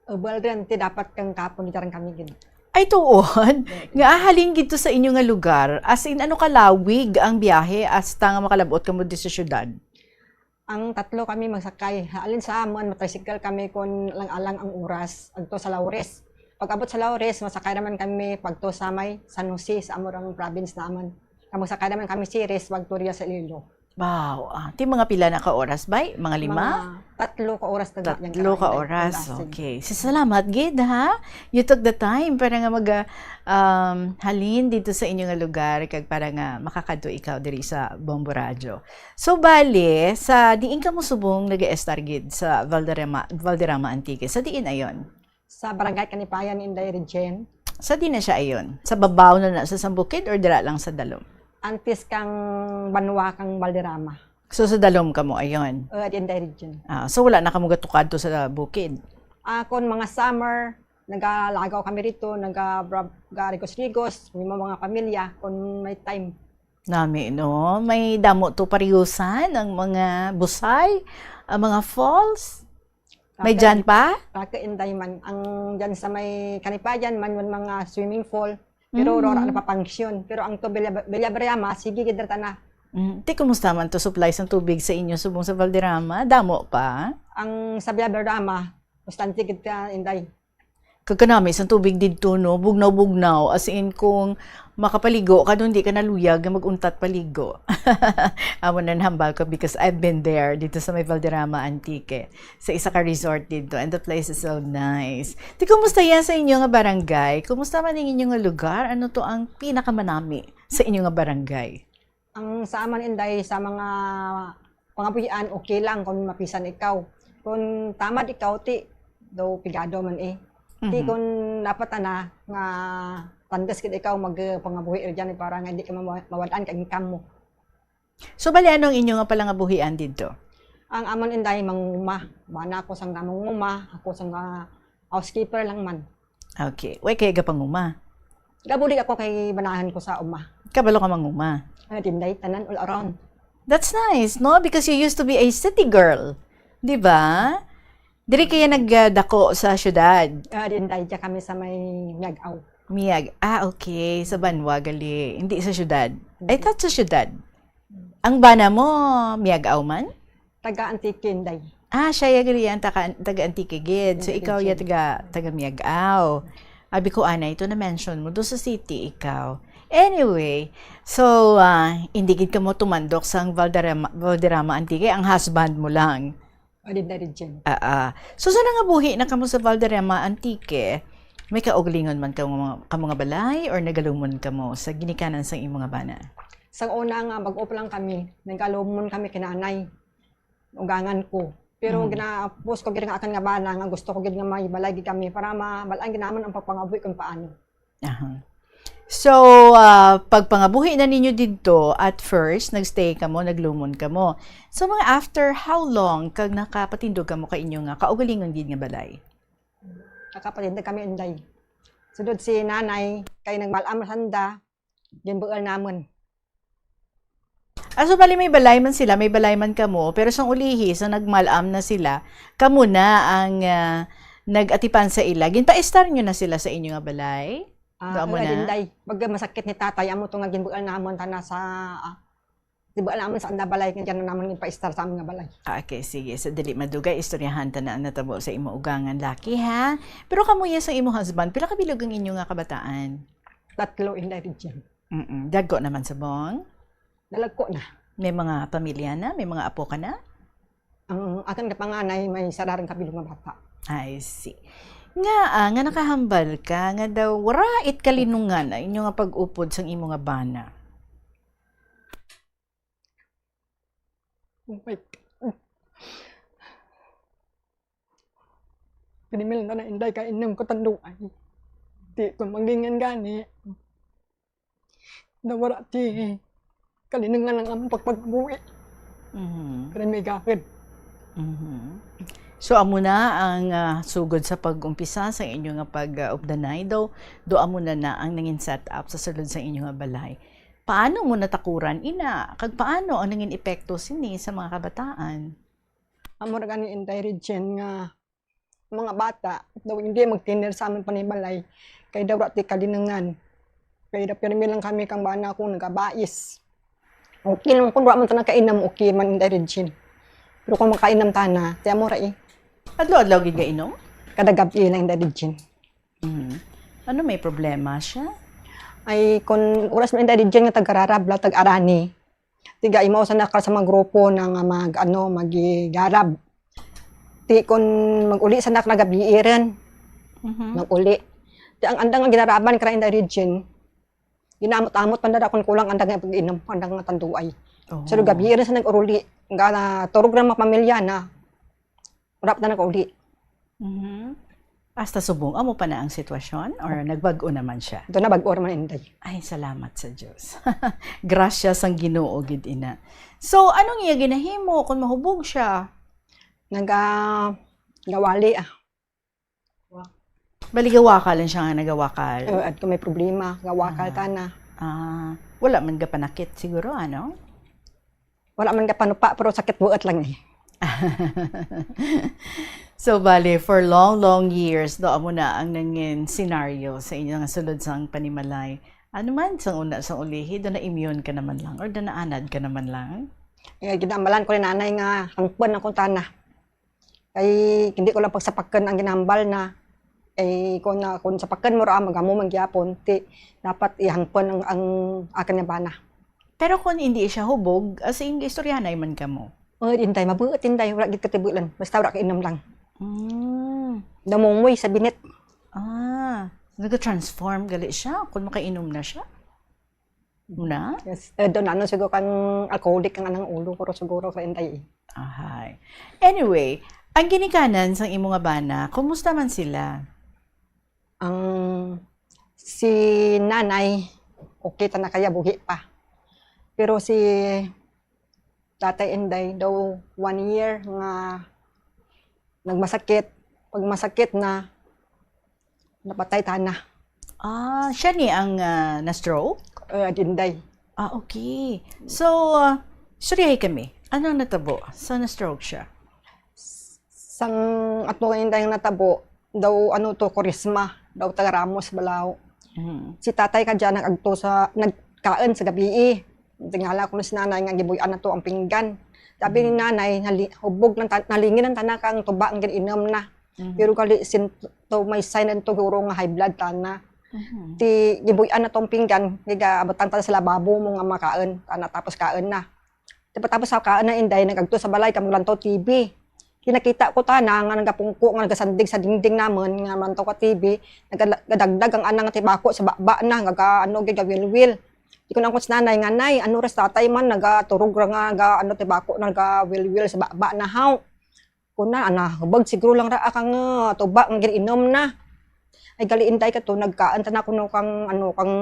ubal rin, ti dapat kang kapon dyan kami gid. Ay, tuod? Nga ahalin gid to sa inyo nga lugar. As in, ano kalawig ang biyahe hasta nga makalabot kamo di sa syudad? Ang tatlo kami magsakay. Halin sa amon, matricycle kami kun alang-alang ang oras, agto sa Laures. Pag-abot sa Laures, masakay naman kami pagto sa may San Jose, sa amon ang province naman. Kag magsakay naman kami Ceres, pagto riya sa Iloilo. Wow, ah, ti mga pila na ka oras, bay? Mga lima? Mga tatlo ka oras na Tatlo ka oras, okay. Si salamat gid, ha? You took the time para nga mag, ah, um, halin dito sa inyo nga lugar, kag para nga makakadto ikaw diri sa Bombo Radyo. So, bali, sa diin ka mo subong nag-estar gid sa Valderrama, Valderrama, Antique? Sa diin ayon? Sa Barangay Kanipayan, Inday Regine. Sa di na siya ayon? Sa babaw na na sa, sa bukid or dira lang sa dalom? Antes kang banwa kang Valderrama. So, sa dalom kamo ayon? Uh, Inday Regine. Ah, so, wala na kamo gatukadto sa bukid? Ah, kon mga summer, nagalagaw kami rito, naga-, ga-rigos-rigos, may mga pamilya, kon may time. Nami, no? May damo to pariusan, ang mga busay, ang mga falls. May Raka dyan in-, pa? Raka Inday man. Ang dyan sa may Kanipayan man, man mga swimming pool. Pero Mm. wala na pa function. Pero ang to Villa, Villa Brama, sige, gid ra ta na. Mm. Ti, kumusta man to supply sang tubig sa inyo subong sa Valderrama? Damo pa? Ang sa Villa Brama, bastante gid ka, Inday. Kag kanami sang tubig didto, no? Bugnaw-bugnaw. As in, kung makapaligo ka, doon di ka naluyag nga mag-untat paligo. Amo na nahambal ko because I've been there dito sa may Valderrama, Antique. Sa isa ka resort dito. And the place is so nice. Ti, kumusta yan sa inyo nga barangay? Kumusta man ang inyo nga lugar? Ano to ang pinakamanami sa inyo nga barangay? Ang sa aman, Inday, sa mga pangabuhian, okay lang kung mapisan ikaw. Kung tamad ikaw, ti, daw pigado man eh. Ti, Mhm. kung dapat ana nga tandas gid ikaw magpangabuhi dyan para nga hindi ka mawa-, mawad-an ka income mo. So, bali, ano ang inyo nga palangabuhian dito? Ang amon, Inday, mangunguma. Bana ako sang mangunguma, ako sang, ah, housekeeper lang man. Okay. Way kay gapanguma? Gabulig ako kay banahan ko sa uma. Kabalo ka manguma? Ah, Inday, tanan all around. That's nice, no? Because you used to be a city girl. Di ba? Diri kaya nagdako sa syudad? Ah, din tayo dyan kami sa may Miag-aw. Miag, ah, okay. Sa Banwa, gali. Hindi sa syudad. I thought sa syudad. Ang bana mo, Miag-aw man? Taga Antique, Inday. Ah, siya ya gali ang taga, taga Antique gid. So, Antique ikaw ya gid. Taga, taga Miag-aw. Abi ko, anay, ito na-mention mo. Doon sa city, ikaw. Anyway, so, ah, hindi gid ka mo tumandok sa Valderrama, Valderrama Antique, ang husband mo lang. Adin na rin, Jen. Ah, ah. So, sa nangabuhi na kamo sa Valderrama Antique, may kaugalingon man kamo, kamo nga balay or nagalumon kamo sa ginikanan sang imo nga bana? Sang una nga, bag-o pa lang kami, nagalumon kami kinanay. Ugangan ko. Pero Mm. gina-post ko gid nga akan nga bana nga gusto ko gid nga may balay gid kami para mabal-an gid namon ang pagpangabuhi kung paano. Aha. So, ah, pagpangabuhi na ninyo didto, at first, nagstay kamo, naglumon kamo. So, mga after how long kag nakapatindog kamo ka inyo nga kaugalingon gid nga balay? Nakapatindog kami, Inday. Sunod si Nanay, kay nagmalam sanda, ginbual namon. Ah, so bali may balay man sila, may balay man kamo, pero sang ulihi, sa nagmalam na sila, kamo na ang, ah, nag-atipan sa ila. Ginpaestar nyo na sila sa inyo nga balay? Ah, Doon mo wala na? Din, day. Pag masakit ni tatay, amo to nga ginbual namon tana sa, ah, ginbual namon sa anda balay, nga dyan na namon ginpaestar sa amon nga balay. Ah, okay, sige. So, dili madugay, istoryahan ta na ang natabo sa imo ugangan, Lucky, ha? Pero kamo ya sa imo husband, pila ka bilog ang inyo nga kabataan? Tatlo, Inday Regine. Mm-mm. Dagko naman subong? Dalagko na. May mga pamilya na? May mga apo ka na? Ang akin nga panganay, may sararan kabilog nga bata. I see. Nga, ah, nga nakahambal ka, nga daw, wara it kalinungan, ah, inyo nga pag-upod sang imo nga bana. Oh my God. Pinimil na na, Inday, kay inom ko tanduay. Di ko magingin gani. Nawara ti kalinungan ang among pagpagbuhi. Mhm. Pero may gahid. Mhm. So, amo na ang, ah, sugod sa pag-umpisa sa inyo nga pag, ah, updanay. Do, do amo na na ang nangin set up sa sulod sa inyo nga balay. Paano mo natakuran ina? Kag paano ang nangin epekto sini sa mga kabataan? Amo ra gani, Inday Regine, nga mga bata daw hindi magtinir sa amon panimalay kay daw ra ti kalinungan. Kay daw pirmi lang kami kang bana ko nagabais. Okay lang kung wala man ta nakainom, okay man, Inday Regine. Pero kung makainom tana, ti amo ra eh. Adlaw-adlaw gid nga inom? Kada gabi lang, Inday Regine. Mhm. Ano, may problema siya? Ay, kung oras man, Inday Regine, nga tagararab, la tag-arani. Tiga imo sa nakal sa mga grupo na nga mag, ano, magigarab. Ti kun mag-uli sa nak nagabii rin. Mhm. Mag-uli. Ti ang andang nga ginaraban kara, Inday Regine, ginamot-amot pa na kun kulang andang nga pag-inom, andang nga tanduay. Oh. Sa gabii rin sa nag-uruli, nga turog na mga pamilya na, wala pa na nag-uli. Mhm. Hasta subong, amo pa na ang sitwasyon or nagbag-o naman siya? Ito na, bag-o naman, Inday. Ay, salamat sa Diyos. Grasya sang Ginoo gid ina. So, anong iya ginahimo kung mahubog siya? Naga-, gawali, ah. Bali, gawakal lang siya nga nagawakal? Oo, at kung may problema, gawakal Ah. ka na. Ah, wala man gapanakit siguro, ano? Wala man gapanupa, pero sakit buot lang eh. So, bali, for long, long years, do amo na ang nangin senaryo sa inyo nga sulod sang panimalay. Ano man, sang una, sang ulihi, do na-immune ka naman lang, or do naanad ka naman lang? Eh, ginamalan ko ni nanay nga hangpan akong tana. Kay hindi ko lang pagsapakan ang ginambal na. Eh, kung, na, kung sapakan mo ra, magamo man gyapon, ti, dapat ihangpan ang, ang akin nga bana. Pero kung hindi siya hubog, as in, istoryanay man kamo? Oh, Inday, mabuot, Inday, wala gid katibulan. Basta wala kainom lang. Mm. Namungoy sa binit. Ah, nag-transform gali siya kung makainom na siya? Na? Yes. Eh, doon, ano, siguro kang alcoholic ang anang ulo, pero siguro kay Inday eh. Ahay. Anyway, ang ginikanan sang imo nga bana, kumusta man sila? Ang si nanay, okay ta na kaya buhi pa. Pero si Tatay Inday daw one year nga nagmasakit. Pag masakit na, napatay tana. Ah, siya ni ang, ah, na-stroke? Eh, Inday. Ah, okay. So, ah, Istoryahi kami. Ano ang natabo? Sa na-stroke siya? Sang ato nga inday nga natabo, daw ano to, Kurisma, daw taga Ramos, Balao. Mhm. Si tatay ka dyan, nag-agto sa, nagkaon sa gabii. Tingala ko na si nanay nga gibuy-an na to ang pinggan. Sabi ni nanay, nali, hubog lang, ta- nalingin ang tanan kang tuba ang gininom na. Mhm. Pero kali, sin, to, may sign na to, guro nga high blood tana. Mhm. Ti, gibuy-an na tong pinggan, giga, abutang ta sa lababo mo nga makaon, tana tapos kaon na. Tapos sa kaon na inday, nagagto sa balay, kamo lantaw T V. Kinakita ko tana nga nagapungko, nga nagasandig sa dingding namon, nga mantaw ka T V, nagadagdag ang anang tibako sa baba na, nga ga, ano, gigawilwil. Di ko na si nanay nga, "Nay, ano ras tatay man, nagaturog ra nga, ga, ano, tibako, nagawilwil sa baba na, haw." Ko na, ana, hubag siguro lang ra kang ah, tuba nga gininom na. Ay, gali inday ka to, nagkaan ta na kuno kang, ano, kang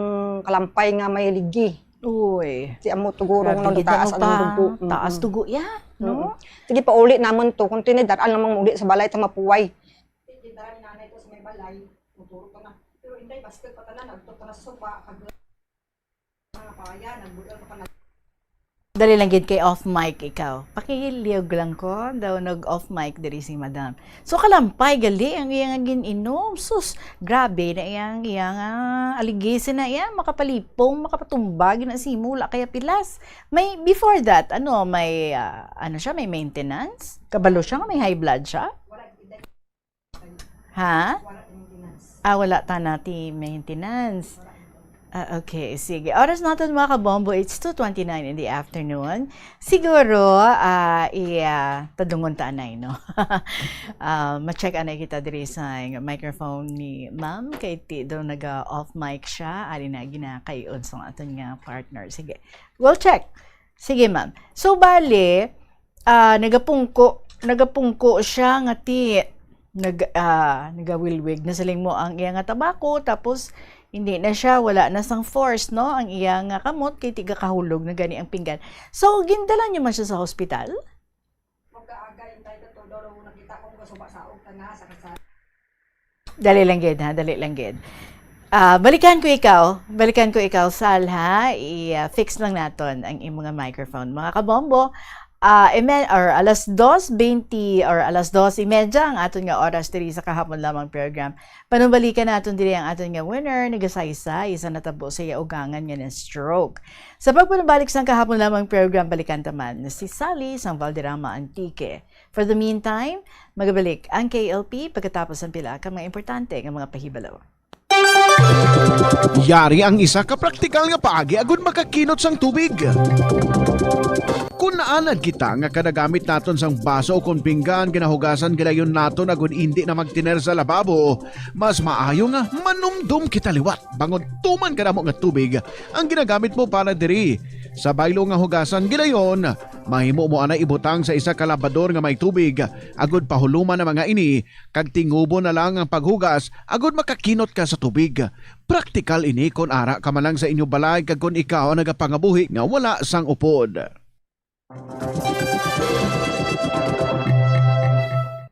kalampay nga may ligi. Uy. Si amo tugurong Grabe nang gid taas ang ang pa- dugo. Taas Mm-mm. dugo, ya, no? Mm-mm. Sige, pauli namon to. Kung tinidaran lang mang uli sa balay, ta mapuway. Gindara ni nanay to sa may balay. Muturo ko na. Pero inday, basket pa tanan, agto pa na sa suba. Kag mga paya, nagbuol pa na. Dali lang gid kay off mic ikaw. Pakiliyog lang ko, daw nag off mic diri si madam. So kalampay gali ang iyang gin-inom. Sus, grabe na iyang iyang ah, aligisi na iya, makapalipong, makapatumba gid na simo, wala kaya pilas. May before that, ano, may ah, ano siya, may maintenance? Kabalo siya nga may high blood siya? Ha? Ah, wala ta na ti maintenance. Ah, okay, sige. Oras naton, mga kabombo, it's two twenty-nine in the afternoon. Siguro, ah, i, ah, tadungon ta anay, no? Ah, ma-check anay kita diri sa microphone ni ma'am, kay ti daw naga-off mic siya, ari na ginakaion sa aton nga partner. Sige, we'll check. Sige, ma'am. So, bali, ah, nagapungko, nagapungko siya nga ti, nag, ah, nagawilwig na siling mo ang iya nga tabako, tapos hindi na siya, wala na sang force, no? Ang iya nga kamot, kay tiga kahulog na gani ang pinggan. So, gindala niyo man siya sa hospital? Magkaagay, inday ka to, daw nakita ko mga suba-saog ka na sa kasal. Dali lang gid, ha? Dali lang gid. Ah, balikan ko ikaw. Balikan ko ikaw, Sal, ha? I-fix lang naton ang imong nga microphone. Mga kabombo, ah, imen- or alas dos twenty or alas dos y media ang aton nga oras diri sa Kahapon Lamang program. Panumbalikan naton diri ang aton nga winner, nagasaysay sa natabo sa iya ugangan nga na-stroke. Sa pagpanumbalik sang Kahapon Lamang program, balikan ta man si Sally sang Valderrama, Antique. For the meantime, magabalik ang K L P pagkatapos sang pila ka mga importante nga mga pahibalo. Yari ang isa ka praktikal nga paagi agud makakinot sang tubig. Kon naanad kita nga kada gamit naton sang baso ukon pinggan ginahugasan gidayon naton agud indi na magtiner sa lababo, mas maayo nga manumdom kita liwat bangod tuman kadamo nga tubig ang ginagamit mo para diri. Sa baylo nga hugasan gidayon, mahimo mo anay ibutang sa isa ka labador nga may tubig agud pahuloman ang mga ini kag tingubo na lang ang paghugas agud makakinot ka sa tubig. Praktikal ini kon ara ka man lang sa inyo balay kag kon ikaw ang nagapangabuhi nga wala sang upod.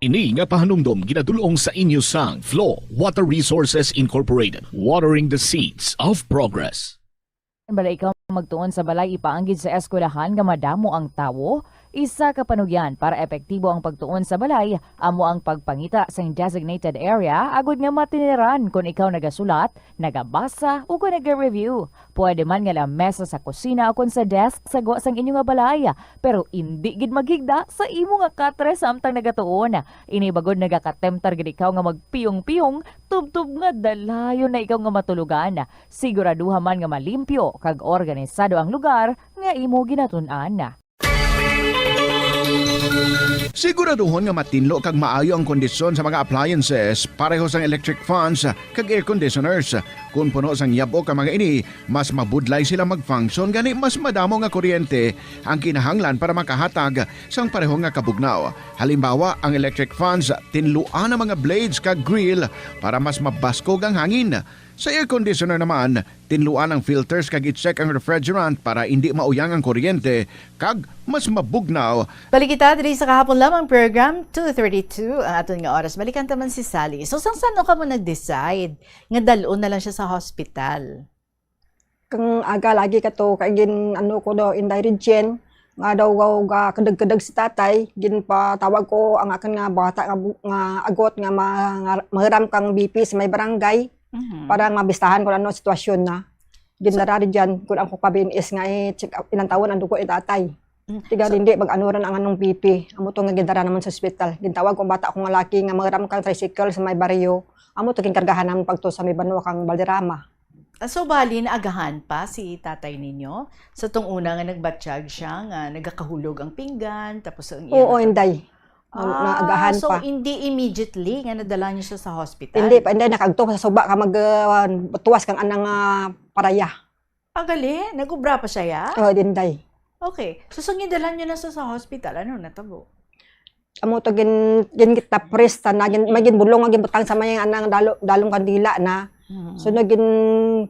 Ini nga pahanumdom ginadul-ong sa inyo sang Flow Water Resources Incorporated, watering the seeds of progress. Bala ikaw magtuon sa balay ipaanggid sa eskwelahan nga madamo ang tawo? Isa ka panugyan para epektibo ang pagtuon sa balay amo ang pagpangita sang designated area agud nga matiniran kon ikaw nagasulat, nagabasa, ug kon naga-review. Pwede man nga lamesa sa kusina o kon sa desk sa gwa sang inyo nga balay, pero indi gid maghigda sa imo nga katre samtang nagatuon. Ini bagod nagakatemtar gid ikaw nga magpiyong-piyong tubtob nga dalayon na ikaw nga matulugan. Siguraduha man nga malimpyo kag organisado ang lugar nga imo ginatun-an. Siguraduhon nga matinlo kag maayo ang kondisyon sa mga appliances, pareho sang electric fans kag air conditioners. Kon puno sang yab-ok ang mga ini, mas mabudlay sila mag-function, gani mas madamo nga kuryente ang kinahanglan para makahatag sang pareho nga kabugnaw. Halimbawa, ang electric fans tinluan ang mga blades kag grill para mas mabaskog ang hangin. Sa air conditioner naman, tinluan ang filters kag i-check ang refrigerant para indi mauyang ang kuryente kag mas mabugnaw. Balik kita diri sa Kahapon Lamang program, two thirty-two ang aton nga oras. Balikan ta man si Sally. So, sang sano ka mo nag-decide nga dal-on na lang siya sa hospital? Kang aga lagi ka to, kay gin, ano ko do, inday Regine, Nga daw, daw ga-, kadag-kadag si tatay, ginpatawag ko ang akon nga bata nga bu-, nga agot nga ma-, nga mahiram kang B P sa may barangay Mhm. para mabistahan kung ano ang sitwasyon na. Gindarari dyan, kung ang kuka B N S nga i-check up, inantawon ang dugo ni tatay. Mm. Tiga So hindi, mag-ano rin ang anong B P. Amo to nga gindara naman sa ospital. Gintawag ko ang bata ko nga laki nga mahiram kang tricycle sa may baryo. Amo to ginkargahan naman pagto sa may banwa kang Valderrama. Ah, so bali, naagahan pa si tatay ninyo? Sa tong una nga nagbatyag siya, nga nagakahulog ang pinggan, tapos ang iya Oo, nata- inday. Na-, Ah, naagahan so pa. hindi immediately nga nadala niyo siya sa hospital? Hindi pa, inday, nakagto sa suba ka mag, ah, tuwas kang anang, ah, paraya. Ah, gali? Nag-obra pa siya, ya? Oo, inday. Okay. So, sa gidala niyo na sa, sa hospital, ano natabo? Amo to gin-, gin-, gitapres ta na, gin-, may ginbulong nga ginbutang sa may anang dalo-, dalong kandila na. Mm. So, nagin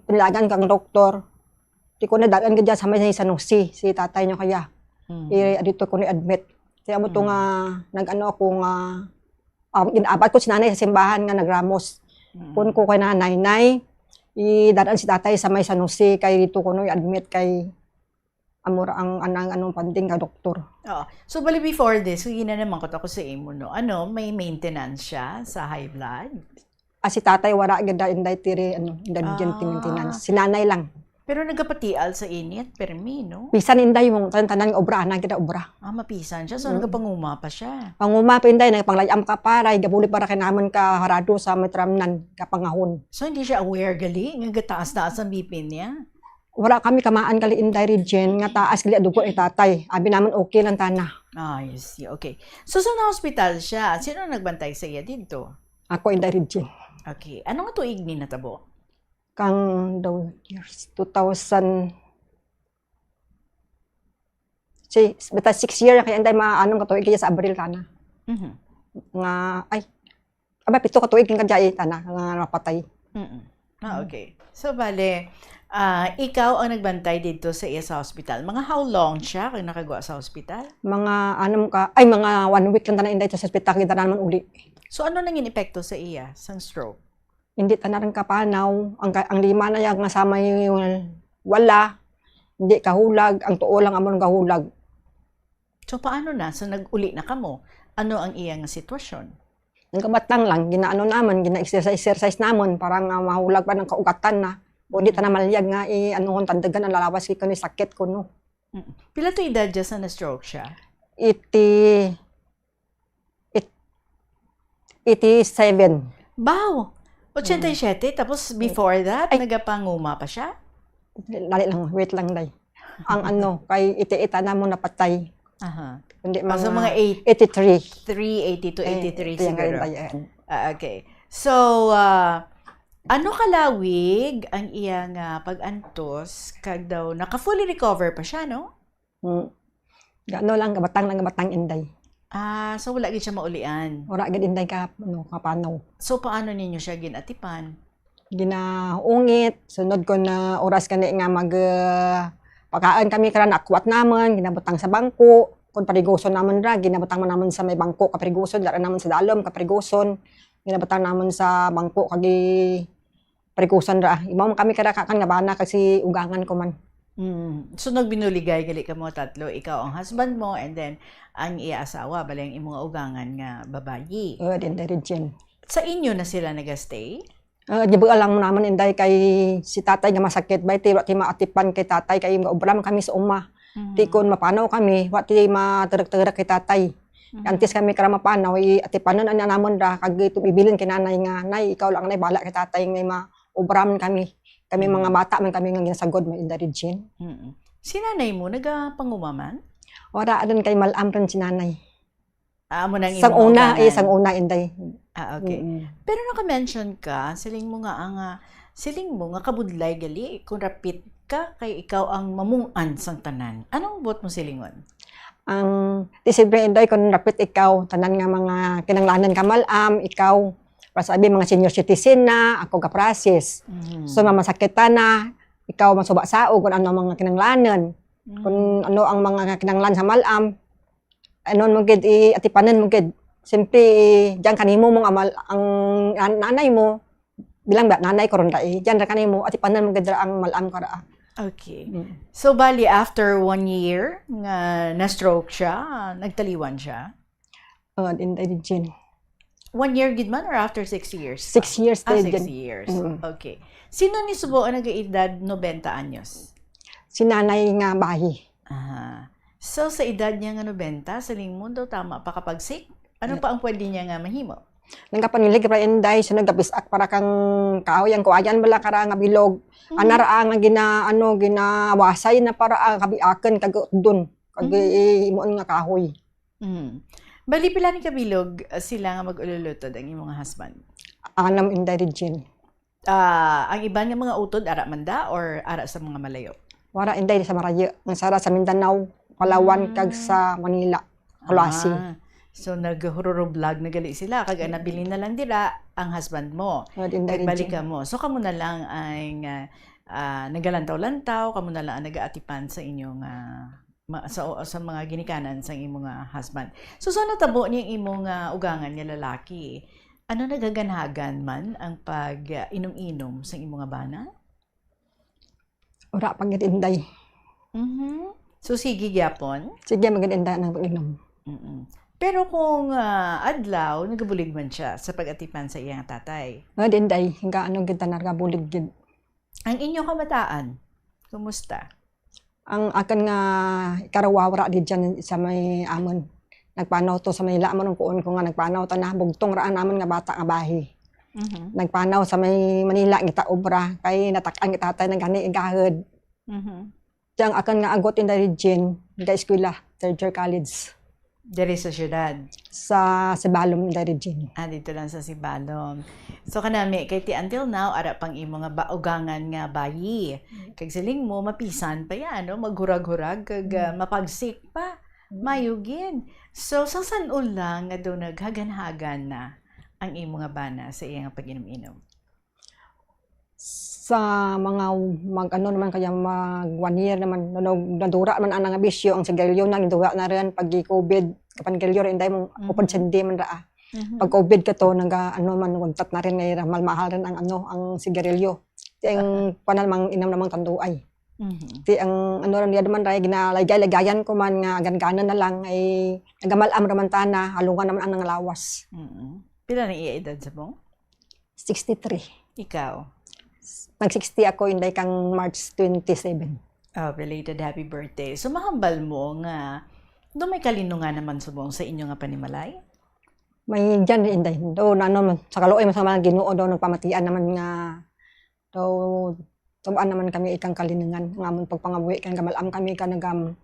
pinayagan kang doktor. Di ko na dalan ka dyan sa may San Jose, si tatay niyo kaya. Mm. I-, dito ko ni-admit. Kaya mo to Mm. nga, nag-ano ako nga, um, gin-abat ko si nanay sa simbahan nga nagramos. Mm. Kun ko kay nanay, "Nay, i-dalan si tatay sa may San Jose, kay dito ko no i-admit kay amo ra ang anang anong panding ka doktor." Oo. So, bali before this, kung ginanamangkot ako sa imo, no? Ano, may maintenance siya sa high blood? Ah, si tatay, wala gid da, inday, tiri, ano, inday, Ah. maintenance. Si nanay lang. Pero nagapatial sa init, permi, no? Bisan, inday, mong tan-, tanan nga obra, ana gid da obra. Ah, mapisan siya. So, Mm. nagapanguma pa siya? Panguma pa, inday, nagpanglayam ka para, igabuli para kay naman ka harado sa matramnan, kapangahon. So, hindi siya aware gali nga gataas-taas ang B P niya? Wala kami kamaan gali, inday, Regine, nga taas gali ang dugo ni tatay. Abi naman, okay lang tana. Ah, I see. Okay. So, sa na-hospital siya, sino ang nagbantay sa iya dito? Ako, inday, Regine. Okay. Ano nga tuig ni natabo? Kang daw years, two thousand. Si, basta six year, kaya, inday, ma-, anong katuig kaya sa Abril tana. Mhm. Nga, ay, aba, pito ka tuig yung kadya, eh, tana, nga napatay. Mm-mm. Ah, Mm. okay. So, bale, ah, ikaw ang nagbantay dito sa iya sa hospital. Mga how long siya kag nakagwa sa hospital? Mga, ano ka, ay, mga one week lang tana, inday, sa hospital, kita naman uli. So, ano nangin epekto sa iya, sang stroke? Hindi tana rin kapanaw. Ang ka-, ang lima na yan nga sa may wala, hindi kahulag, ang tuo lang amo nang kahulag. So, paano na? So, nag-uli na kamo. Ano ang iya nga sitwasyon? Nagkabatang lang, ginaano naman, gina-exercise, exercise naman, para nga mahulag pa ng kaugatan na. O di Mm. ta na malyag nga, eh, ano, kung tandagan ang lalawas, kay kuno sakit ko, no? Mm. Pila to edad dya sa na-stroke siya? Eighty, it-, eighty-seven. Baw! Ochenta y siete, tapos before that, Ay. nagapanguma pa siya? Dali lang, wait lang, day. Ang ano, kay iti-ita na mo napatay. Aha. Hindi, Ah, so mga mga eight-, eighty-three. three eighty to Eh, eighty-three ito yung siguro. Kalimbayan. Ah, okay. So, ah, ano kalawig ang iyang, ah, pag-antos? Kag daw, naka-fully recover pa siya, no? Hmm. Gano lang, gabatang lang, gabatang, inday. Ah, so wala gid siya maulian? Wala gid, inday, ka, ano, kapanaw. So, paano ninyo siya ginatipan? Ginaungit, sunod ko na oras gani nga mag, ah, pagkaon kami, kara nakuwat naman, ginabutang sa bangko. Kung pariguson naman ra, ginabutang man naman sa may bangko, kapariguson, dara naman sa dalom, kapariguson. Ginabutang naman sa bangko, kagi pariguson ra. Imaw man kami kara kakan nga bana, kasi ugangan ko man. Mm. So, nagbinuligay gali kamo tatlo, ikaw, ang husband mo, and then ang iya asawa, bali ang imong ugangan nga babayi. Oh, din, Regine. Sa inyo na sila nagastay? Ah, gibual lang naman, inday, kay si tatay nga masakit, bay, ti, wa ti maatipan kay tatay, kay maobra man kami sa uma. Mhm. Ti kon mapanaw kami, wa ti materek-terek kay tatay. Mhm. Antes kami kara mapanaw, i-, atipanon ana namon ra, kag ito, ibilin kay nanay nga, "Nay, ikaw lang, nay, bala kay tatay, may maobra man kami. Kami Mhm. mga bata man kami nga ginasagod, may inday, Regine." Mhm. Si nanay mo, nagapanguma man? Wala rin, kay mal-am rin si nanay. Ah, amo nang Sang imong una, eh, ugangan. Sang una, inday. Ah, okay. Mm. Pero naka-mention ka, siling mo nga ang, ah, siling mo nga kabudlay gali kung rapit ka kay ikaw ang mamung-an sang tanan. Anong buot mo silingon? Ang, di siyempre, inday, kung rapit ikaw, tanan nga mga kinanglanan ka mal-am, ikaw, para sabi, mga senior citizen na, ako ka-process. Mhm. So, mamasakit ta na, ikaw masuba-saog kung ano ang mga kinanglanan. Mhm. Kung ano ang mga kinanglan sa mal-am, ano mo gid, i-atipanan mo gid. Siyempre, diyan kanimo mo nga mal-, ang nan-, nanay mo, bilang ba, nanay ko ron ra, eh. Diyan ra kanimo, atipanan mo gid ra ang mal-am ka ra. Okay. Mm. So, bali, after one year nga na-stroke siya, nagtaliwan siya? Oh, Inday Regine. One year gid man or after six years? Six years. Ah, six years. Mm. Okay. Sino ni subo ang nag-edad nobenta anyos? Si nanay nga bayi. Aha. So, sa edad niya nga nobenta, sa limon daw, tama pa kapag sick? Ano pa ang pwede niya nga mahimo? Nagapangilig ra, Inday, so nagabisak para kang kahoy, ang kuwayan bala kara nga bilog. Mhm. Ana ra ang gina-, ano, ginawasay na para ang kabiakan kag utdon, kag Mhm. i-, imuon nga kahoy. Mhm. Bali, pila ni kabilog, uh, sila nga mag-ululutod ang imong husband? Anam, Inday Regine. Ah, ang iban nga mga utod, ara man da or ara sa mga malayo? Wara, Inday, sa marayo. Ang sara sa Mindanao, Palawan, kag Mm. sa Manila, Culasi. Ah, so naghururublog na gali sila, kag ang nabilin na lang dira ang husband mo. Wala, Inday Regine. Nagbalik ka mo. So kamo na lang ang, ah, ah, nagalantaw-lantaw, kamo na lang ang nagaatipan sa inyong, ah, ma-, sa, sa mga ginikanan sang imo nga husband. So, sa natabo ni ang imo nga ugangan nga lalaki, ano naghaganhagan man ang pag, ah, inom-inom sang imo nga bana? Wala pa gid, Inday. Mhm. So, sige gyapon? Sige, magid, Inday, ang pag-inom. Mm-mm. Pero kung, ah, adlaw, nagabulig man siya sa pag-atipan sa iyang tatay? Nga, Inday, hangga ano gid ta nagabulig gid. Ang inyo kamataan, kumusta? Ang akin nga ikaruwa, wara di dyan sa may amon. Nagpanaw to sa Manila, amon ang kuon ko nga nagpanaw to na, bugtong raan amon nga bata nga bahi. Mhm. Nagpanaw sa may Manila, kita obra, kay natakan kita tatay na gani igahod. Mhm. Di ang akin nga agot, Inday Regine, ga eskwela, third year college. Diri sa syudad? Sa Sibalom, Inday Regine. Ah, dito lang sa Sibalom. So, kanami, kay ti until now, ara pang imo nga ba-, ugangan nga bayi. Mm. Kag siling mo, mapisan pa yan, no? Maghurag-hurag, kag, ah, Mm. mapagsik pa. Mm. Mayo gid. So, sa san-o lang nga daw naghaganhagan na ang imo nga bana sa iya nga pag-inom-inom? Sa mga mag-, ano naman kaya, mag one year naman, no, no, nadura man ang nga bisyo, ang sigarilyo na, gidura na rin pag covid, kapan sigarilyo rin, dahil mong Mhm. upod sindi man raa. Mhm. Pag covid ka to, naga, ano man, wagtat na rin, ngay mahal-mahal rin ang, ano, ang sigarilyo. Ti ang panal mang inam namang tanduay. Mhm. Ti ang, ano, rin, diyan man, ray, ginalaygay-laygayan ko man nga, ganganan na lang, ay, nagamal-am raman tana, halungan naman ang nangalawas. Mhm. Pila na iya edad sa mong? Sixty-three. Ikaw? Nag-sixty ako, Inday, kang March twenty-seven. Oh, belated happy birthday. So, mahambal mo nga, do may kalinungan naman subong sa inyo nga panimalay? May dyan, Inday. Do, na, ano, sa kaluoy man sa mga Ginoo, do, nagpamatian naman nga, do, tubaan naman kami ikang kalinungan. Nga amon pagpangabuhi, kay nagamalam kami, ka nagam-,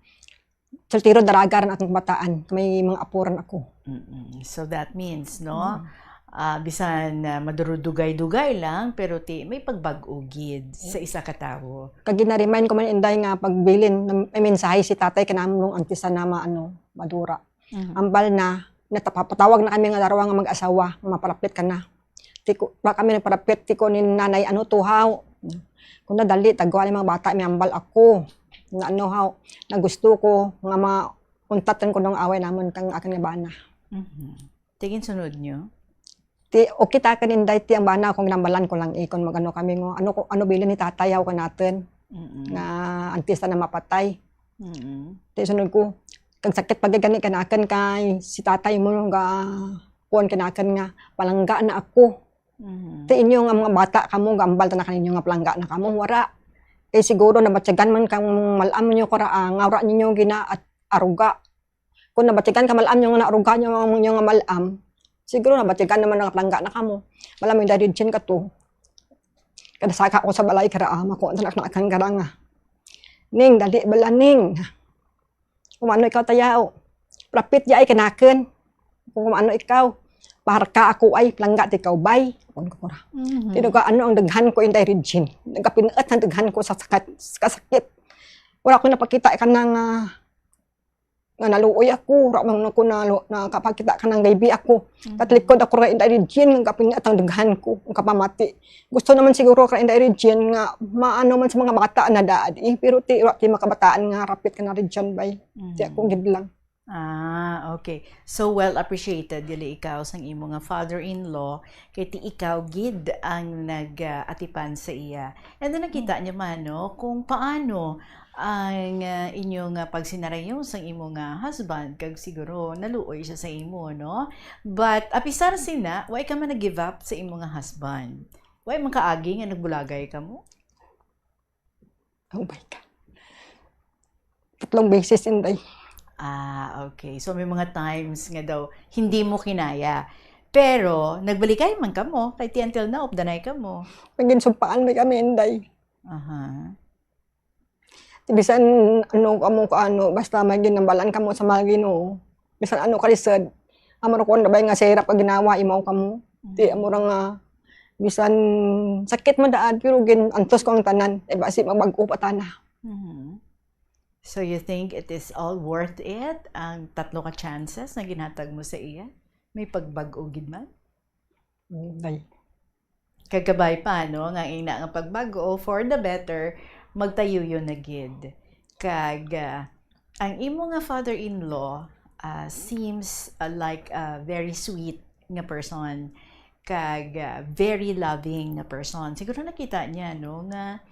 soltero dalaga rin akong kabataan, may mga apo rin ako. Mm-mm. So that means, no, Mm. ah, bisan, ah, madurudugay-dugay lang, pero ti, may pagbag-o gid sa isa ka tawo. Kag gina-remind ko man, Inday, nga pagbilin, na may mensahe si tatay kanamo nung antes na ma-, ano, madura. Mhm. Ambal na, natapa-, patawag na kami nga darwa nga mag-asawa, nga maparapit ka na. Ti ko, wala kami nagparapit, ti ko ni nanay, ano to, haw? Kung nadali, tagwa ang mga bata, may ambal ako. Nga ano, haw, na gusto ko, nga ma-, untatan ko nung away namon kang akin nga bana. Mhm. Ti ginsunod nyo? Ti, okay ta kan, Inday, ti ang bana, kung ginambalan ko lang, eh, kung mag-ano kami, ngo, ano ko, ano bilin ni tatay, haw, kanatin? Mm-mm. Nga antes na mapatay. Mm-mm. Ti sunod ko, kag sakit pa gid gani kanakan kay si tatay mo nga kuwan kanakan nga palangga na ako. Mhm. Ti inyo nga mga bata kamo, gambal ta na kaninyo nga palangga na kamo, wara. Eh, siguro nabatyagan man kang mal-am nyo kara, ah, nga wara ninyo gina-, at-, aruga. Kung nabatyagan ka mal-am nyo nga naaruga nyo ang inyo nga mal-am, siguro nabatyagan naman nga palangga na kamo. Mal-am yung Daddy Jin ka to. Kada saka ko sa balay kara, ah, makuha na anak na akang garanga. Ning, dali bala, Ning. Kung ano ikaw tayaw, lapit di ay kanakin. Kung ano ikaw, paharka ako ay, palangga ti ikaw, bay. Kung ko ra. Mhm. Tinuga, ano ang daghan ko, Inday Regine? Nagkapinuot ang daghan ko sa sakat, sa kasakit. Wala ko napakita ka nang, ah, nga naluoy ako, wala man ako na, nakapakita ka nang gaybi ako. Mhm. Katlikod ako ra, Inday Regine, nagkapinuot ang daghan ko, ang kapamati. Gusto naman siguro ka, Inday Regine, nga maano man sa mga bata na dad, eh, pero ti, wala ti makabataan nga rapit ka na Regine, bay. Ti Mhm. ako gid lang. Ah, okay. So well appreciated gali ikaw sang imo nga father-in-law, kay ti ikaw gid ang nag-atipan sa iya. And then nakita niya man, no, kung paano ang, ah, inyo nga pagsinarayo sang imo nga husband, kag siguro naluoy siya sa imo, no? But apisar sina, wa ka man nag-give up sa imo nga husband. Wa man kaagi nga nagbulagay kamo? Oh my God. Tatlong beses, Inday. Ah, okay. So, may mga times nga daw hindi mo kinaya. Pero, nagbaligay man kamo, kay ti until now, updanay kamo. Naging sumpaan mi kami, Inday. Aha. Bisan ano kamo ka ano, basta may ginambalan kamo sa mga Ginoo. Bisan ano ka lisod, amo ra kuon, labay nga sa hirap ka ginawa, imaw kamo. Ti, amo ra nga, bisan sakit man daan, pero gin-antos ko ang tanan. Kay basi magbag-o pa tana. Mhm. So you think it is all worth it, ang tatlo ka chances nga ginhatag mo sa iya? May pagbag-o gid man? Day. Kag kabay pa, no, nga ang ina nga pagbag-o for the better, magtayuyo na gid. Kag, ah, ang imo nga father-in-law, ah, seems, ah, like a very sweet nga person, kag, ah, very loving nga person. Siguro nakita niya, no, nga,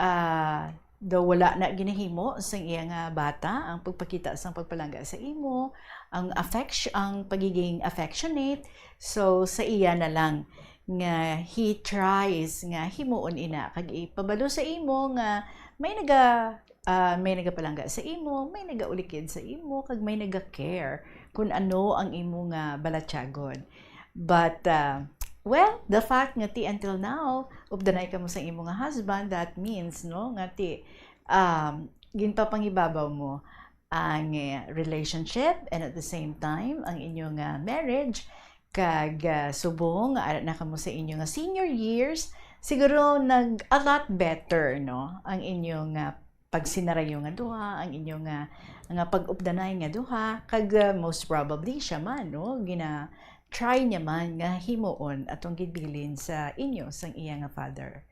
ah, daw wala na ginahimo sang iya nga bata ang pagpakita sang pagpalangga sa imo, ang affection, ang pagiging affectionate. So, sa iya na lang nga he tries nga himuon ina, kag ipabalo sa imo nga may naga-, ah, may nagapalangga sa imo, may nagaulikid sa imo, kag may naga-care kun ano ang imo nga balatyagon. But, ah, well, the fact nga ti until now, updanay kamo sa imo nga husband, that means, no, nga ti, um, ginpapangibabaw mo ang, eh, relationship and at the same time, ang inyo nga marriage, kag, ah, subong nga ara na kamo sa inyo nga senior years, siguro nag a lot better, no, ang inyo nga pagsinarayo nga duha, ang inyo nga, nga pag-updanay nga duha, kag, ah, most probably siya man, no, gina-try niya man nga himuon atong gibilin sa inyo sang iya nga father.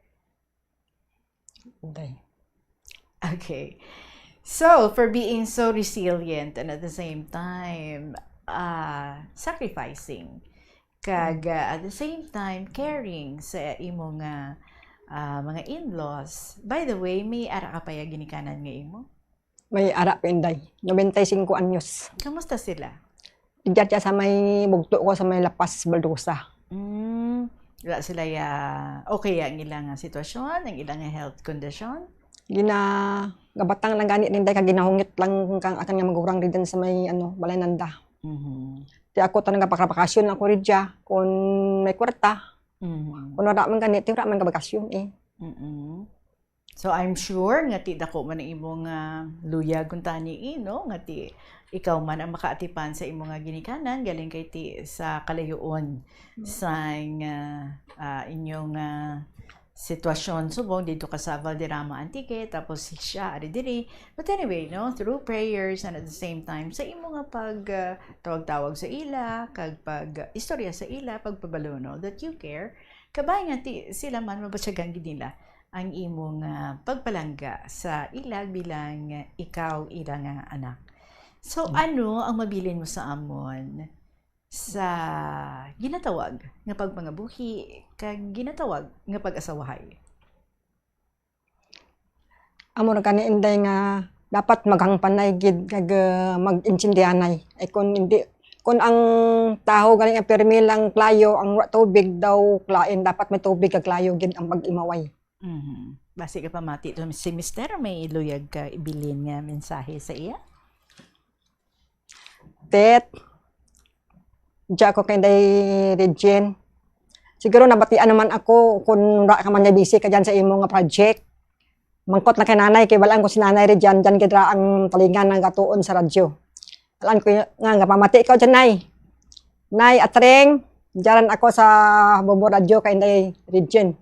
Okay. Okay. So, for being so resilient and at the same time, ah, sacrificing, kag, ah, at the same time, caring sa imo nga, ah, mga in-laws. By the way, may ara ka pa ya ginikanan nga imo? May ara ko, Inday. Nobenta y singko anyos. Kamusta sila? Diyan siya sa may bugto ko, sa may La Paz, Baldosa. Mm. Wala sila ya, okay ya ang ilang, ah, sitwasyon, ang ilang, ah, health condition? Gina-, gabatang lang gani, Inday, kag ginahungit lang kang akan nga magurang ridyan sa may, ano, balay nanda. Mhm. Ti ako, tanang gapakabakasyon ako ridya, kung may kwarta. Mhm. Kung wala man gani, ti wala man gabakasyon, eh. Mm-mm. So, I'm sure nga ti dako man ang imong, ah, luyag kuntani, eh, no? Nga ti ikaw man ang makaatipan sa imong, ah, ginikanan, galing kay ti sa kalayoon Mm. sang, ah, ah, inyong, ah, sitwasyon subong dito ka sa Valderrama, Antique, tapos siya ari diri. But anyway, no, through prayers and at the same time, sa imo nga pag, ah, tawag-tawag sa ila, kag pag, ah, istorya sa ila, pagpabalo, no, that you care, kabay nga ti sila man mabatyagan gid nila ang imong, ah, pagpalangga sa ila bilang ikaw ila nga anak. So, Mm. ano ang mabilin mo sa amon sa ginatawag nga pagpangabuhi kag ginatawag nga pag-asawahay? Amo ra gani, Inday, nga dapat maghangpanay gid kag, ah, mag-intindihanay. Ay, kun hindi, kun ang tawo gani nga pirmi lang klayo, ang wa tubig daw klain, dapat may tubig kag klayo gid ang pag-imaway. Mhm. Basi ka pamati to si Mister, may iluyag ka ibilin nga mensahe sa iya? Tet, diya ko kay Inday Regine. Siguro nabatian naman ako kung wala ka man niya busy ka dyan sa imo nga project. Mangkot lang kay nanay, kay balaan ko si nanay rin dyan, dyan gid ra ang talingan nga gatuon sa radyo. Balaan ko y-, nga, nga pamati ko dyan, nay. Nay, Atreng, dyan ako sa Bobo Radyo kay Inday Regine.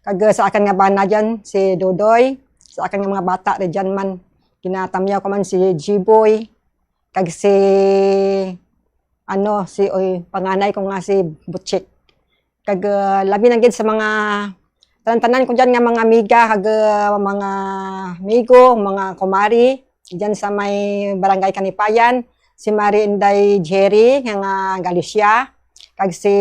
Kag sa akin nga bana dyan, si Dodoy, sa akin nga mga bata rin dyan man. Kinatamyaw ko man si Jiboy, kag si, ano, si, oy, panganay ko nga si Butchik. Kag, ah, labi na gid sa mga tanan-tanan ko dyan nga mga amiga, kag, ah, mga amigo, mga kumari, dyan sa may Barangay Kanipayan, si Mari Inday Jerry nga, nga Galicia, kag si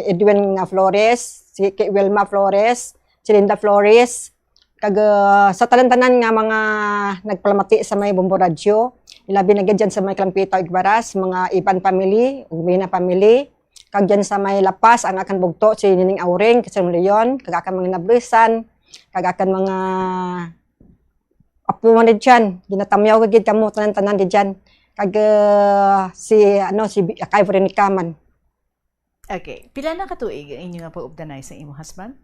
Edwin nga Flores, si Ki-, Wilma Flores, si Linda Flores, kag, ah, sa tanan-tanan nga mga nagpalamati sa may Bombo Radyo, ilabi na gid dyan sa may Clampita, Igbaras, mga Iban family, Urbina family, kag dyan sa may La Paz, ang akan bugto, si Nining Auring, si Leon, kag akan mga nablisan, kag akan mga apo man dyan, ginatamyaw ko gid kamo tanan-tanan di dyan. Kag, ah, si, ano, si Bi-, kay Veronica man. Okay. Pila na ka tuig ang inyo nga pag-ubdanay sa imong husband?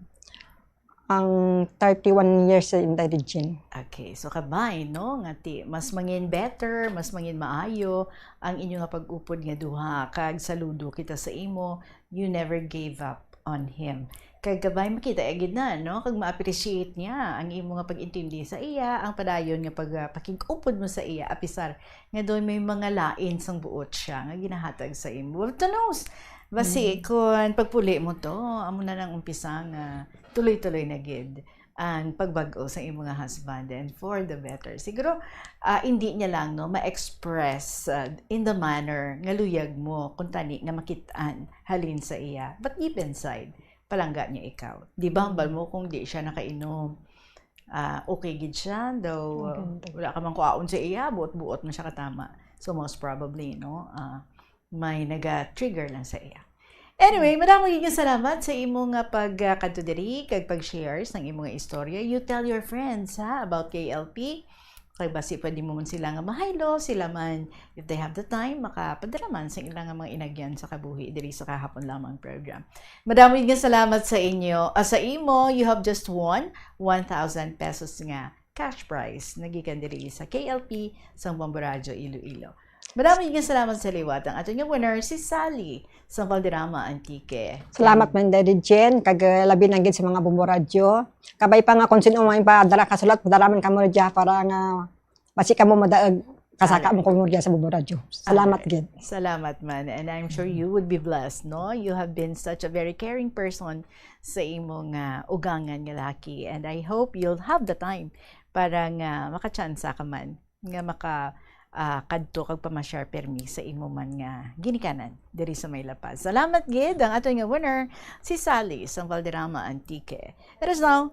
Ang thirty-one years sa Inday Regine. Okay. So, kabay, no? Nga ti, mas mangin better, mas mangin maayo ang inyo nga pag-upod nga duha. Kag saludo kita sa imo. You never gave up on him. Kag kabay makita gid na, no? Kag ma-appreciate niya ang imo nga pag-intindi sa iya, ang padayon nga pag, ah, pakig-upod mo sa iya, apisar nga doon may mga lain sang buot siya nga ginahatag sa imo. But who knows? Basi Mm. kung pagpuli mo to, amo na nang umpisa nga tuloy-tuloy na gid ang pagbag-o sa imo nga husband and for the better. Siguro, ah, hindi niya lang, no, ma-express, ah, in the manner nga luyag mo, kung tani nga makit-an halin sa iya. But deep inside, palangga niya ikaw. Di ba, hambal mo kung di siya nakainom, ah, okay gid siya, daw Ang ganda. wala ka man kuhaon sa iya, buot-buot man siya katama. So, most probably, no, ah, may naga-trigger lang sa iya. Anyway, madamo gid nga salamat sa imo nga pag, ah, kadto diri kag pag-share sang imo nga istorya. You tell your friends, ha, about K L P. Kay basi pwede mo man sila nga mahaylo, sila man, if they have the time, makapadala man sa ilang nga mga inagyan sa kabuhi diri sa Kahapon Lamang program. Madamo gid nga salamat sa inyo, ah, sa imo. You have just won one thousand pesos nga cash prize nagikan diri sa K L P sang Bombo Radyo Iloilo. Madamo gid nga salamat sa liwat ang aton nga winner, si Sally sang Valderrama, Antique. Salamat man, Daddy Jen, kag, eh, labi na gid sa mga Bombo Radyo. Kabay pa nga kung sino may padala ka sulat, padala man kamo dya para nga basi kamo madaag kasaka Alright. mo kamo dya sa Bombo Radyo. Salamat Alright. gid. Salamat man. And I'm sure you would be blessed, no? You have been such a very caring person sa imong, ah, ugangan nga laki. And I hope you'll have the time para nga makatsansa ka man nga maka, ah, kadto kag pamasyar permi sa imo man nga ginikanan diri sa may La Paz. Salamat gid ang aton nga winner, si Sally sang Valderrama, Antique. It is now,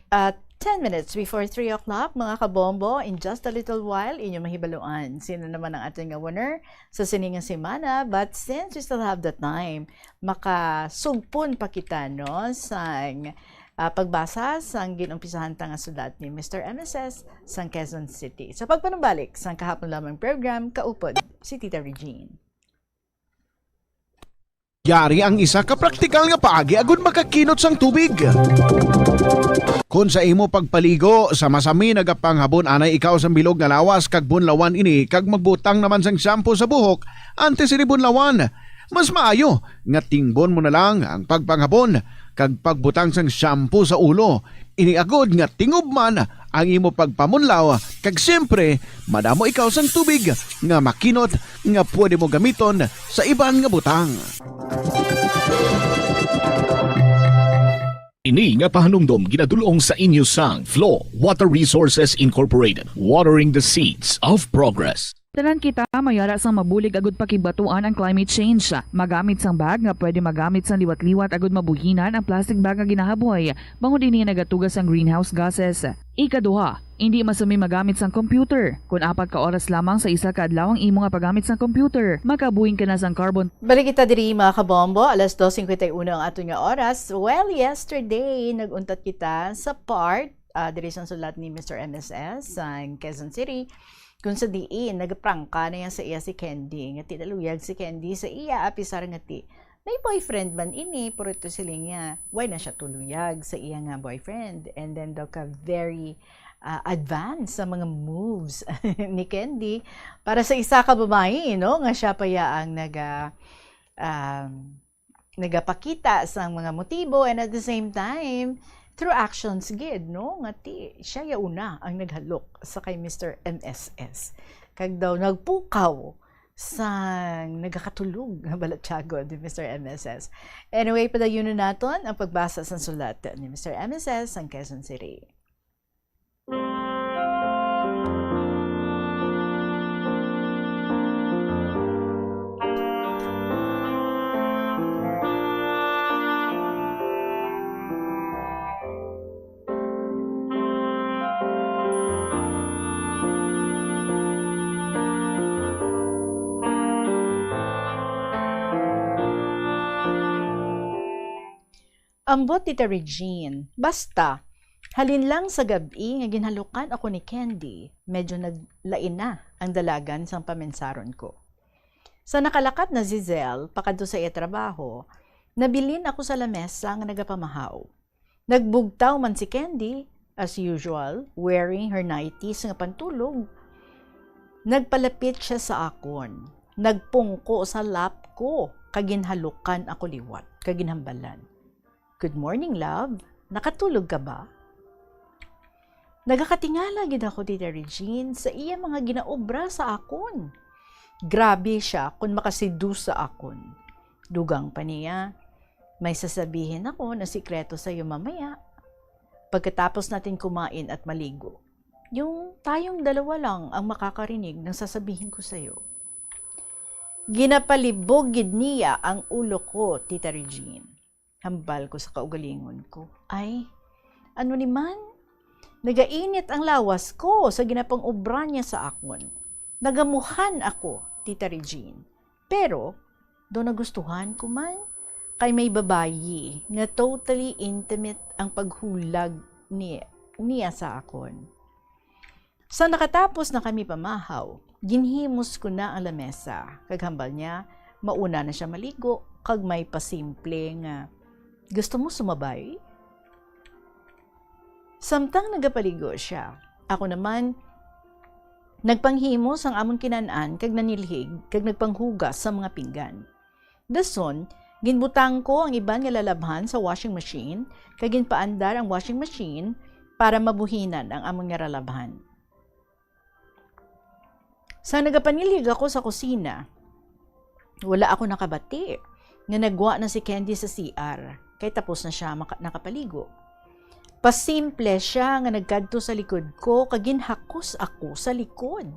uh, ten minutes before three o'clock, mga kabombo. In just a little while, inyo mahibaluan sino naman ang aton nga winner sa sini nga semana. But since we still have the time, makasugpon pa kita, no, sang, ah, pagbasa sang gin-umpisahan ta nga sulat ni Mister M S S sang Quezon City. Sa pagpanumbalik sang kahapon lamang program, kaupod si Tita Regine. Yari ang isa ka praktikal nga paagi agud makakinot sang tubig. Kon sa imo pagpaligo, sa masami nagapanghabon anay ikaw sang bilog nga lawas kag bunlawan ini kag magbutang naman sang shampoo sa buhok antes ini bunlawan. Mas maayo nga tingbon mo na lang ang pagpanghabon kag pagbutang sang shampoo sa ulo. Ini agud nga tingob man ang imo pagpamunlaw, kag siyempre, madamo ikaw sang tubig nga makinot nga pwede mo gamiton sa iban nga butang. Ini nga pahanumdom ginadul-ong sa inyo sang Flow Water Resources Incorporated, watering the seeds of progress. Tanan kita mayara sang mabulig agud pakigbatuan ang climate change. Magamit sang bag nga pwede magamit sang liwat-liwat agud mabuhinan ang plastic bag nga ginahaboy, bangod ini nagatuga sang greenhouse gases. Ikaduha, indi masumi magamit sang computer kon apat ka oras lamang sa isa ka adlaw ang imo nga paggamit sang computer. Makabuhin ka na sang carbon. Balik kita diri, mga kabombo, alas dos cincuenta y uno ang aton nga oras. Well, yesterday nag-untat kita sa part, ah, diri sang sulat ni Mister M S S sang Quezon City, kung sa diin nagaprangka na yan sa iya si Candy, nga ti naluyag si Candy sa iya, apisar nga ti may boyfriend man ini, pero ito sila niya, why na siya tuluyag sa iya nga boyfriend? And then daw ka very, ah, advanced sa mga moves ni Candy para sa isa ka babayi, no? Nga siya pa ya ang naga, um, nagapakita sang mga motibo, and at the same time, through actions gid, no? Nga ti, siya ya una ang naghalok sa kay Mister M S S. Kag daw nagpukaw sang nagakatulog nga balatyagon ni Mister M S S. Anyway, padayunon naton ang pagbasa sang sulat ni Mister M S S sang Quezon City. Ambot, Tita Regine, basta, halin lang sa gab-i nga ginhalukan ako ni Candy, medyo naglain na ang dalagan sang pamensaron ko. Sa nakalakat na si Zel pakadto sa iya trabaho, nabilin ako sa lamesa nga nagapamahaw. Nagbugtaw man si Candy, as usual, wearing her nighties nga pantulog. Nagpalapit siya sa akon, nagpungko sa lap ko, kag ginhalukan ako liwat, kag ginhambalan, "Good morning, love. Nakatulog ka ba?" Nagakatingala gid ako, Tita Regine, sa iya mga ginaobra sa akon. Grabe siya kon makaseduce sa akon. Dugang pa niya, "May sasabihin ako na sikreto sa iyo mamaya, pagkatapos natin kumain at maligo. Yung tayong dalawa lang ang makakarinig ng sasabihin ko sa iyo." Ginapalibog gid niya ang ulo ko, Tita Regine. Hambal ko sa kaugalingon ko, "Ay, ano ni man? Nagainit ang lawas ko sa ginapang-obra niya sa akon. Nagamuhan ako, Tita Regine. Pero, daw nagustuhan ko man, kay may babayi nga totally intimate ang paghulag ni, niya sa akon." Sa nakatapos na kami pamahaw, ginhimos ko na ang lamesa, kag hambal niya, mauna na siya maligo, kag may pasimple nga, "Gusto mo sumabay?" Samtang nagapaligo siya, ako naman, nagpanghimos ang amon kinan-an kag nanilhig kag nagpanghugas sa mga pinggan. Dason, ginbutang ko ang iban nga lalabhan sa washing machine, kag ginpaandar ang washing machine para mabuhinan ang amon nga lalabhan. Sa nagapanilhig ako sa kusina, wala ako nakabati nga nagwa na si Candy sa C R, kay tapos na siya maka-, nakapaligo. Pasimple siya nga nagkadto sa likod ko kag ginhakos ako sa likod.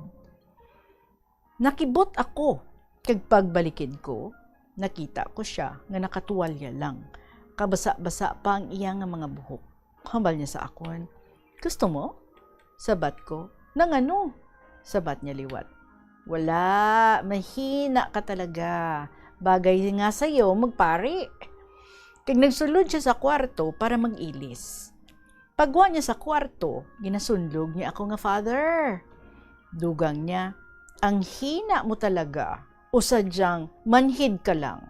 Nakibot ako, kag pagbalikid ko, nakita ko sia nga nakatuwalya lang. Kabasa-basa pa ang iya nga mga buhok. Hambal niya sa akon, "Gusto mo?" Sabat ko, "Nang ano?" Sabat niya liwat, "Wala, mahina ka talaga. Bagay nga sayo magpari." Kag nagsulod siya sa kwarto para mag-ilis. Pagwa niya sa kwarto, ginasunlog niya ako nga, "Father," dugang niya, "ang hina mo talaga. O sadyang manhid ka lang.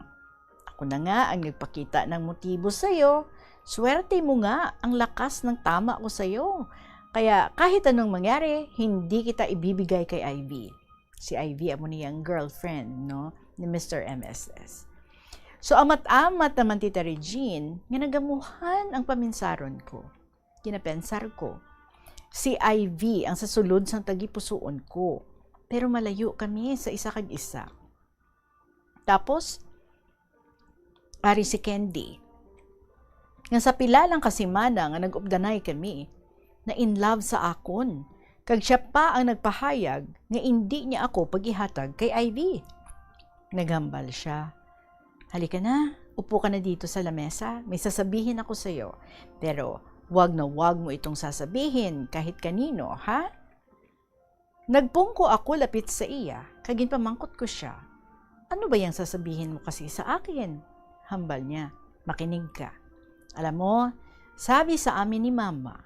Ako na nga ang nagpakita ng motibo sayo. Swerte mo nga ang lakas ng tama ko sayo. Kaya kahit anong mangyari, hindi kita ibibigay kay Ivy." Si Ivy amo niyang girlfriend, no, ni Mister M S S. So, amat-amat naman, Tita Regine, nga nagamuhan ang paminsaron ko. Ginapensar ko, si Ivy ang sa sulod sang tagipusoon ko, pero malayo kami sa isa kag isa. Tapos, ari si Candy, nga sa pila lang ka semana nga nag-updanay kami, na in love sa akon, kag siya pa ang nagpahayag nga indi niya ako pag-ihatag kay Ivy. Naghambal siya, "Halika na, upo ka na dito sa lamesa. May sasabihin ako sa iyo. Pero wag na wag mo itong sasabihin kahit kanino, ha?" Nagpungko ako lapit sa iya, kag ginpamangkot ko siya, "Ano ba yang sasabihin mo kasi sa akin?" Hambal niya, "Makinig ka. Alam mo, sabi sa amin ni Mama,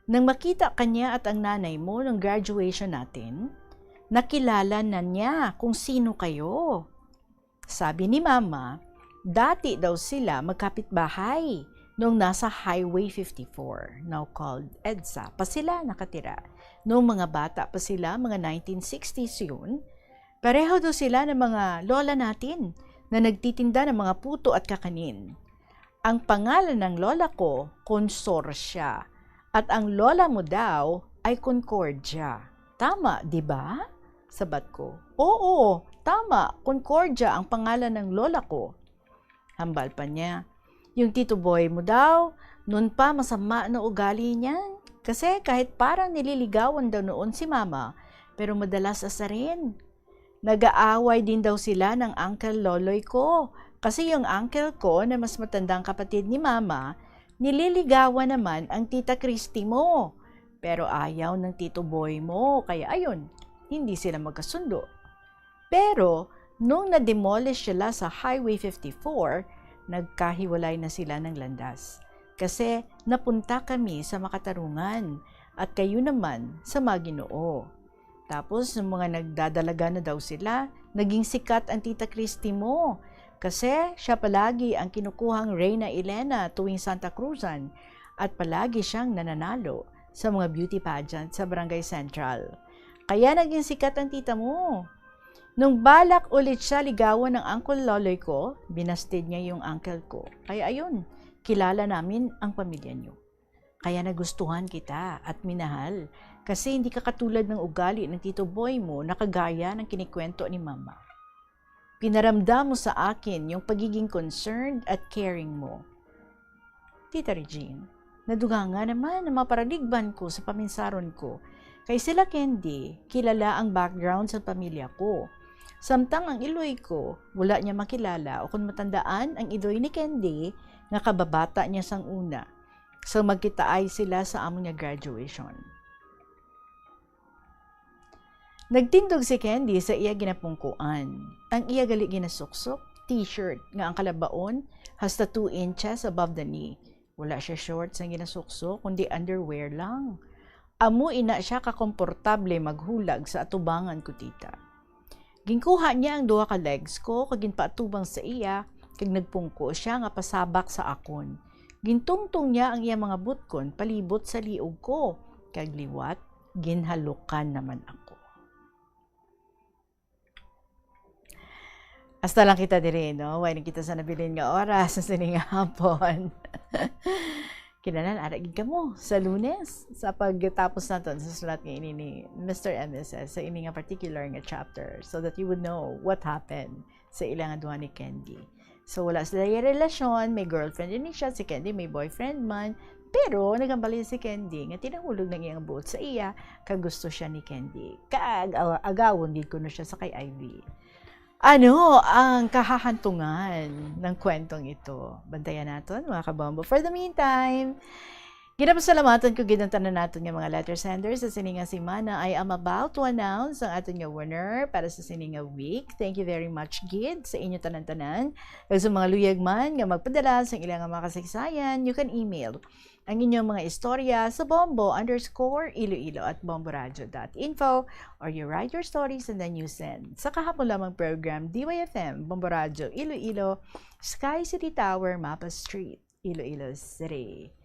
nang makita ka niya at ang nanay mo nung graduation natin, nakilala na niya kung sino kayo. Sabi ni Mama, dati daw sila magkapitbahay nung nasa Highway fifty-four, now called EDSA, pa sila nakatira. Nung mga bata pa sila, mga nineteen sixties yun, pareho daw sila ng mga lola natin na nagtitinda ng mga puto at kakanin. Ang pangalan ng lola ko, Consorcia, at ang lola mo daw ay Concordia. Tama, di ba?" Sabat ko, "Oo, tama, Concordia ang pangalan ng lola ko." Hambal pa niya, "Yung Tito Boy mo daw, noon pa masama na ugali niyan. Kasi kahit parang nililigawan daw noon si Mama, pero madalas asarin. Nag-aaway din daw sila ng uncle Loloy ko. Kasi yung uncle ko na mas matandang kapatid ni Mama, nililigawan naman ang Tita Christy mo. Pero ayaw ng Tito Boy mo, kaya ayun, hindi sila magkasundo. Pero nung na-demolish sila sa Highway fifty-four, nagkahiwalay na sila ng landas. Kasi napunta kami sa makatarungan at kayo naman sa maginoo. Tapos, yung mga nagdadalaga na daw sila, naging sikat ang Tita Christy mo. Kasi siya palagi ang kinukuhang Reyna Elena tuwing Santa Cruzan at palagi siyang nananalo sa mga beauty pageant sa Barangay Central. Kaya naging sikat ang tita mo. Nung balak ulit siya ligawan ng Uncle Loloy ko, binastid niya yung uncle ko. Kaya ayun, kilala namin ang pamilya niyo. Kaya nagustuhan kita at minahal kasi hindi ka katulad ng ugali ng Tito Boy mo na kagaya ng kinikwento ni Mama. Pinaramdam mo sa akin yung pagiging concerned at caring mo. Tita Regine, nadugangan naman ang mga paraligban ko sa paminsaron ko. Kay sila Candy, kilala ang background sa pamilya ko. Samtang ang iloy ko, wala niya makilala o kung matandaan ang iloy ni Candy nga kababata niya sang una. So magkitaay sila sa amo nga graduation. Nagtindog si Candy sa iya ginapungkuan. Ang iya gali ginasuksok, t-shirt nga ang kalabaon hasta two inches above the knee. Wala siya shorts ang ginasuksok, kundi underwear lang. Amo ina siya kakomportable maghulag sa atubangan ko, tita. Ginkuha niya ang duha ka legs ko kag ginpaatubang sa iya, kag nagpungko siya nga pasabak sa akon. Gintungtong niya ang iya mga butkon palibot sa liog ko, kag liwat ginhalukan naman ako. Hasta lang kita diri, no? Way na kita sa nabilin nga oras sa sini nga hapon. Kinahanglan ara gid kamo sa Lunes sa pagtapos naton sa sulat nga ini ni Mister and Missus sa ini nga particular nga chapter, so that you would know what happened sa ila nga duha ni Candy. So, wala sila yung relasyon, may girlfriend din siya, si Candy may boyfriend man, pero nagambalin si Candy nga tinahulog ng iyang buot sa iya, kag gusto siya ni Candy. Kag aw- agawon gid kuno siya sa kay Ivy. Ano ang kahahantungan ng kwentong ito? Bantayan naton, mga kabombo. For the meantime, ginapasalamatan ko gid ang tanan naton nga mga letter senders sa sini nga semana. I am about to announce ang aton nga winner para sa sini nga week. Thank you very much gid sa inyo tanan-tanan. Kag sa mga luyag man nga magpadala sa ilang mga kasaysayan, you can email ang inyong mga istorya sa bombo underscore iloilo at bomboradio dot info, or you write your stories and then you send sa kahapon lamang program, D Y F M, Bombo Radio, Iloilo, Sky City Tower, Mapa Street, Iloilo City.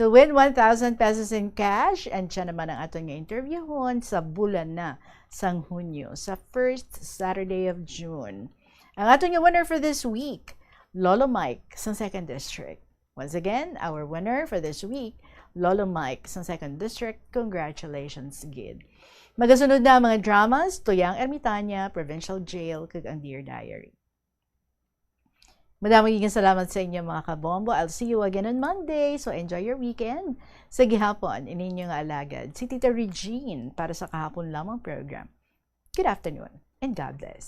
To win one thousand pesos in cash, and siya naman ang aton nga interviewhon sa bulan na sang Hunyo, sa first Saturday of June. Ang aton nga winner for this week, Lolo Mike sa Second District. Once again, our winner for this week, Lolo Mike sa Second District. Congratulations gid. Magasunod na ang mga dramas, Tuyang Ermitaña, Provincial Jail, kag ang Dear Diary. Madamo gid nga salamat sa inyo, mga kabombo. I'll see you again on Monday, so enjoy your weekend. Sa gihapon, ini inyo nga alagad, si Tita Regine para sa kahapon lamang program. Good afternoon and God bless.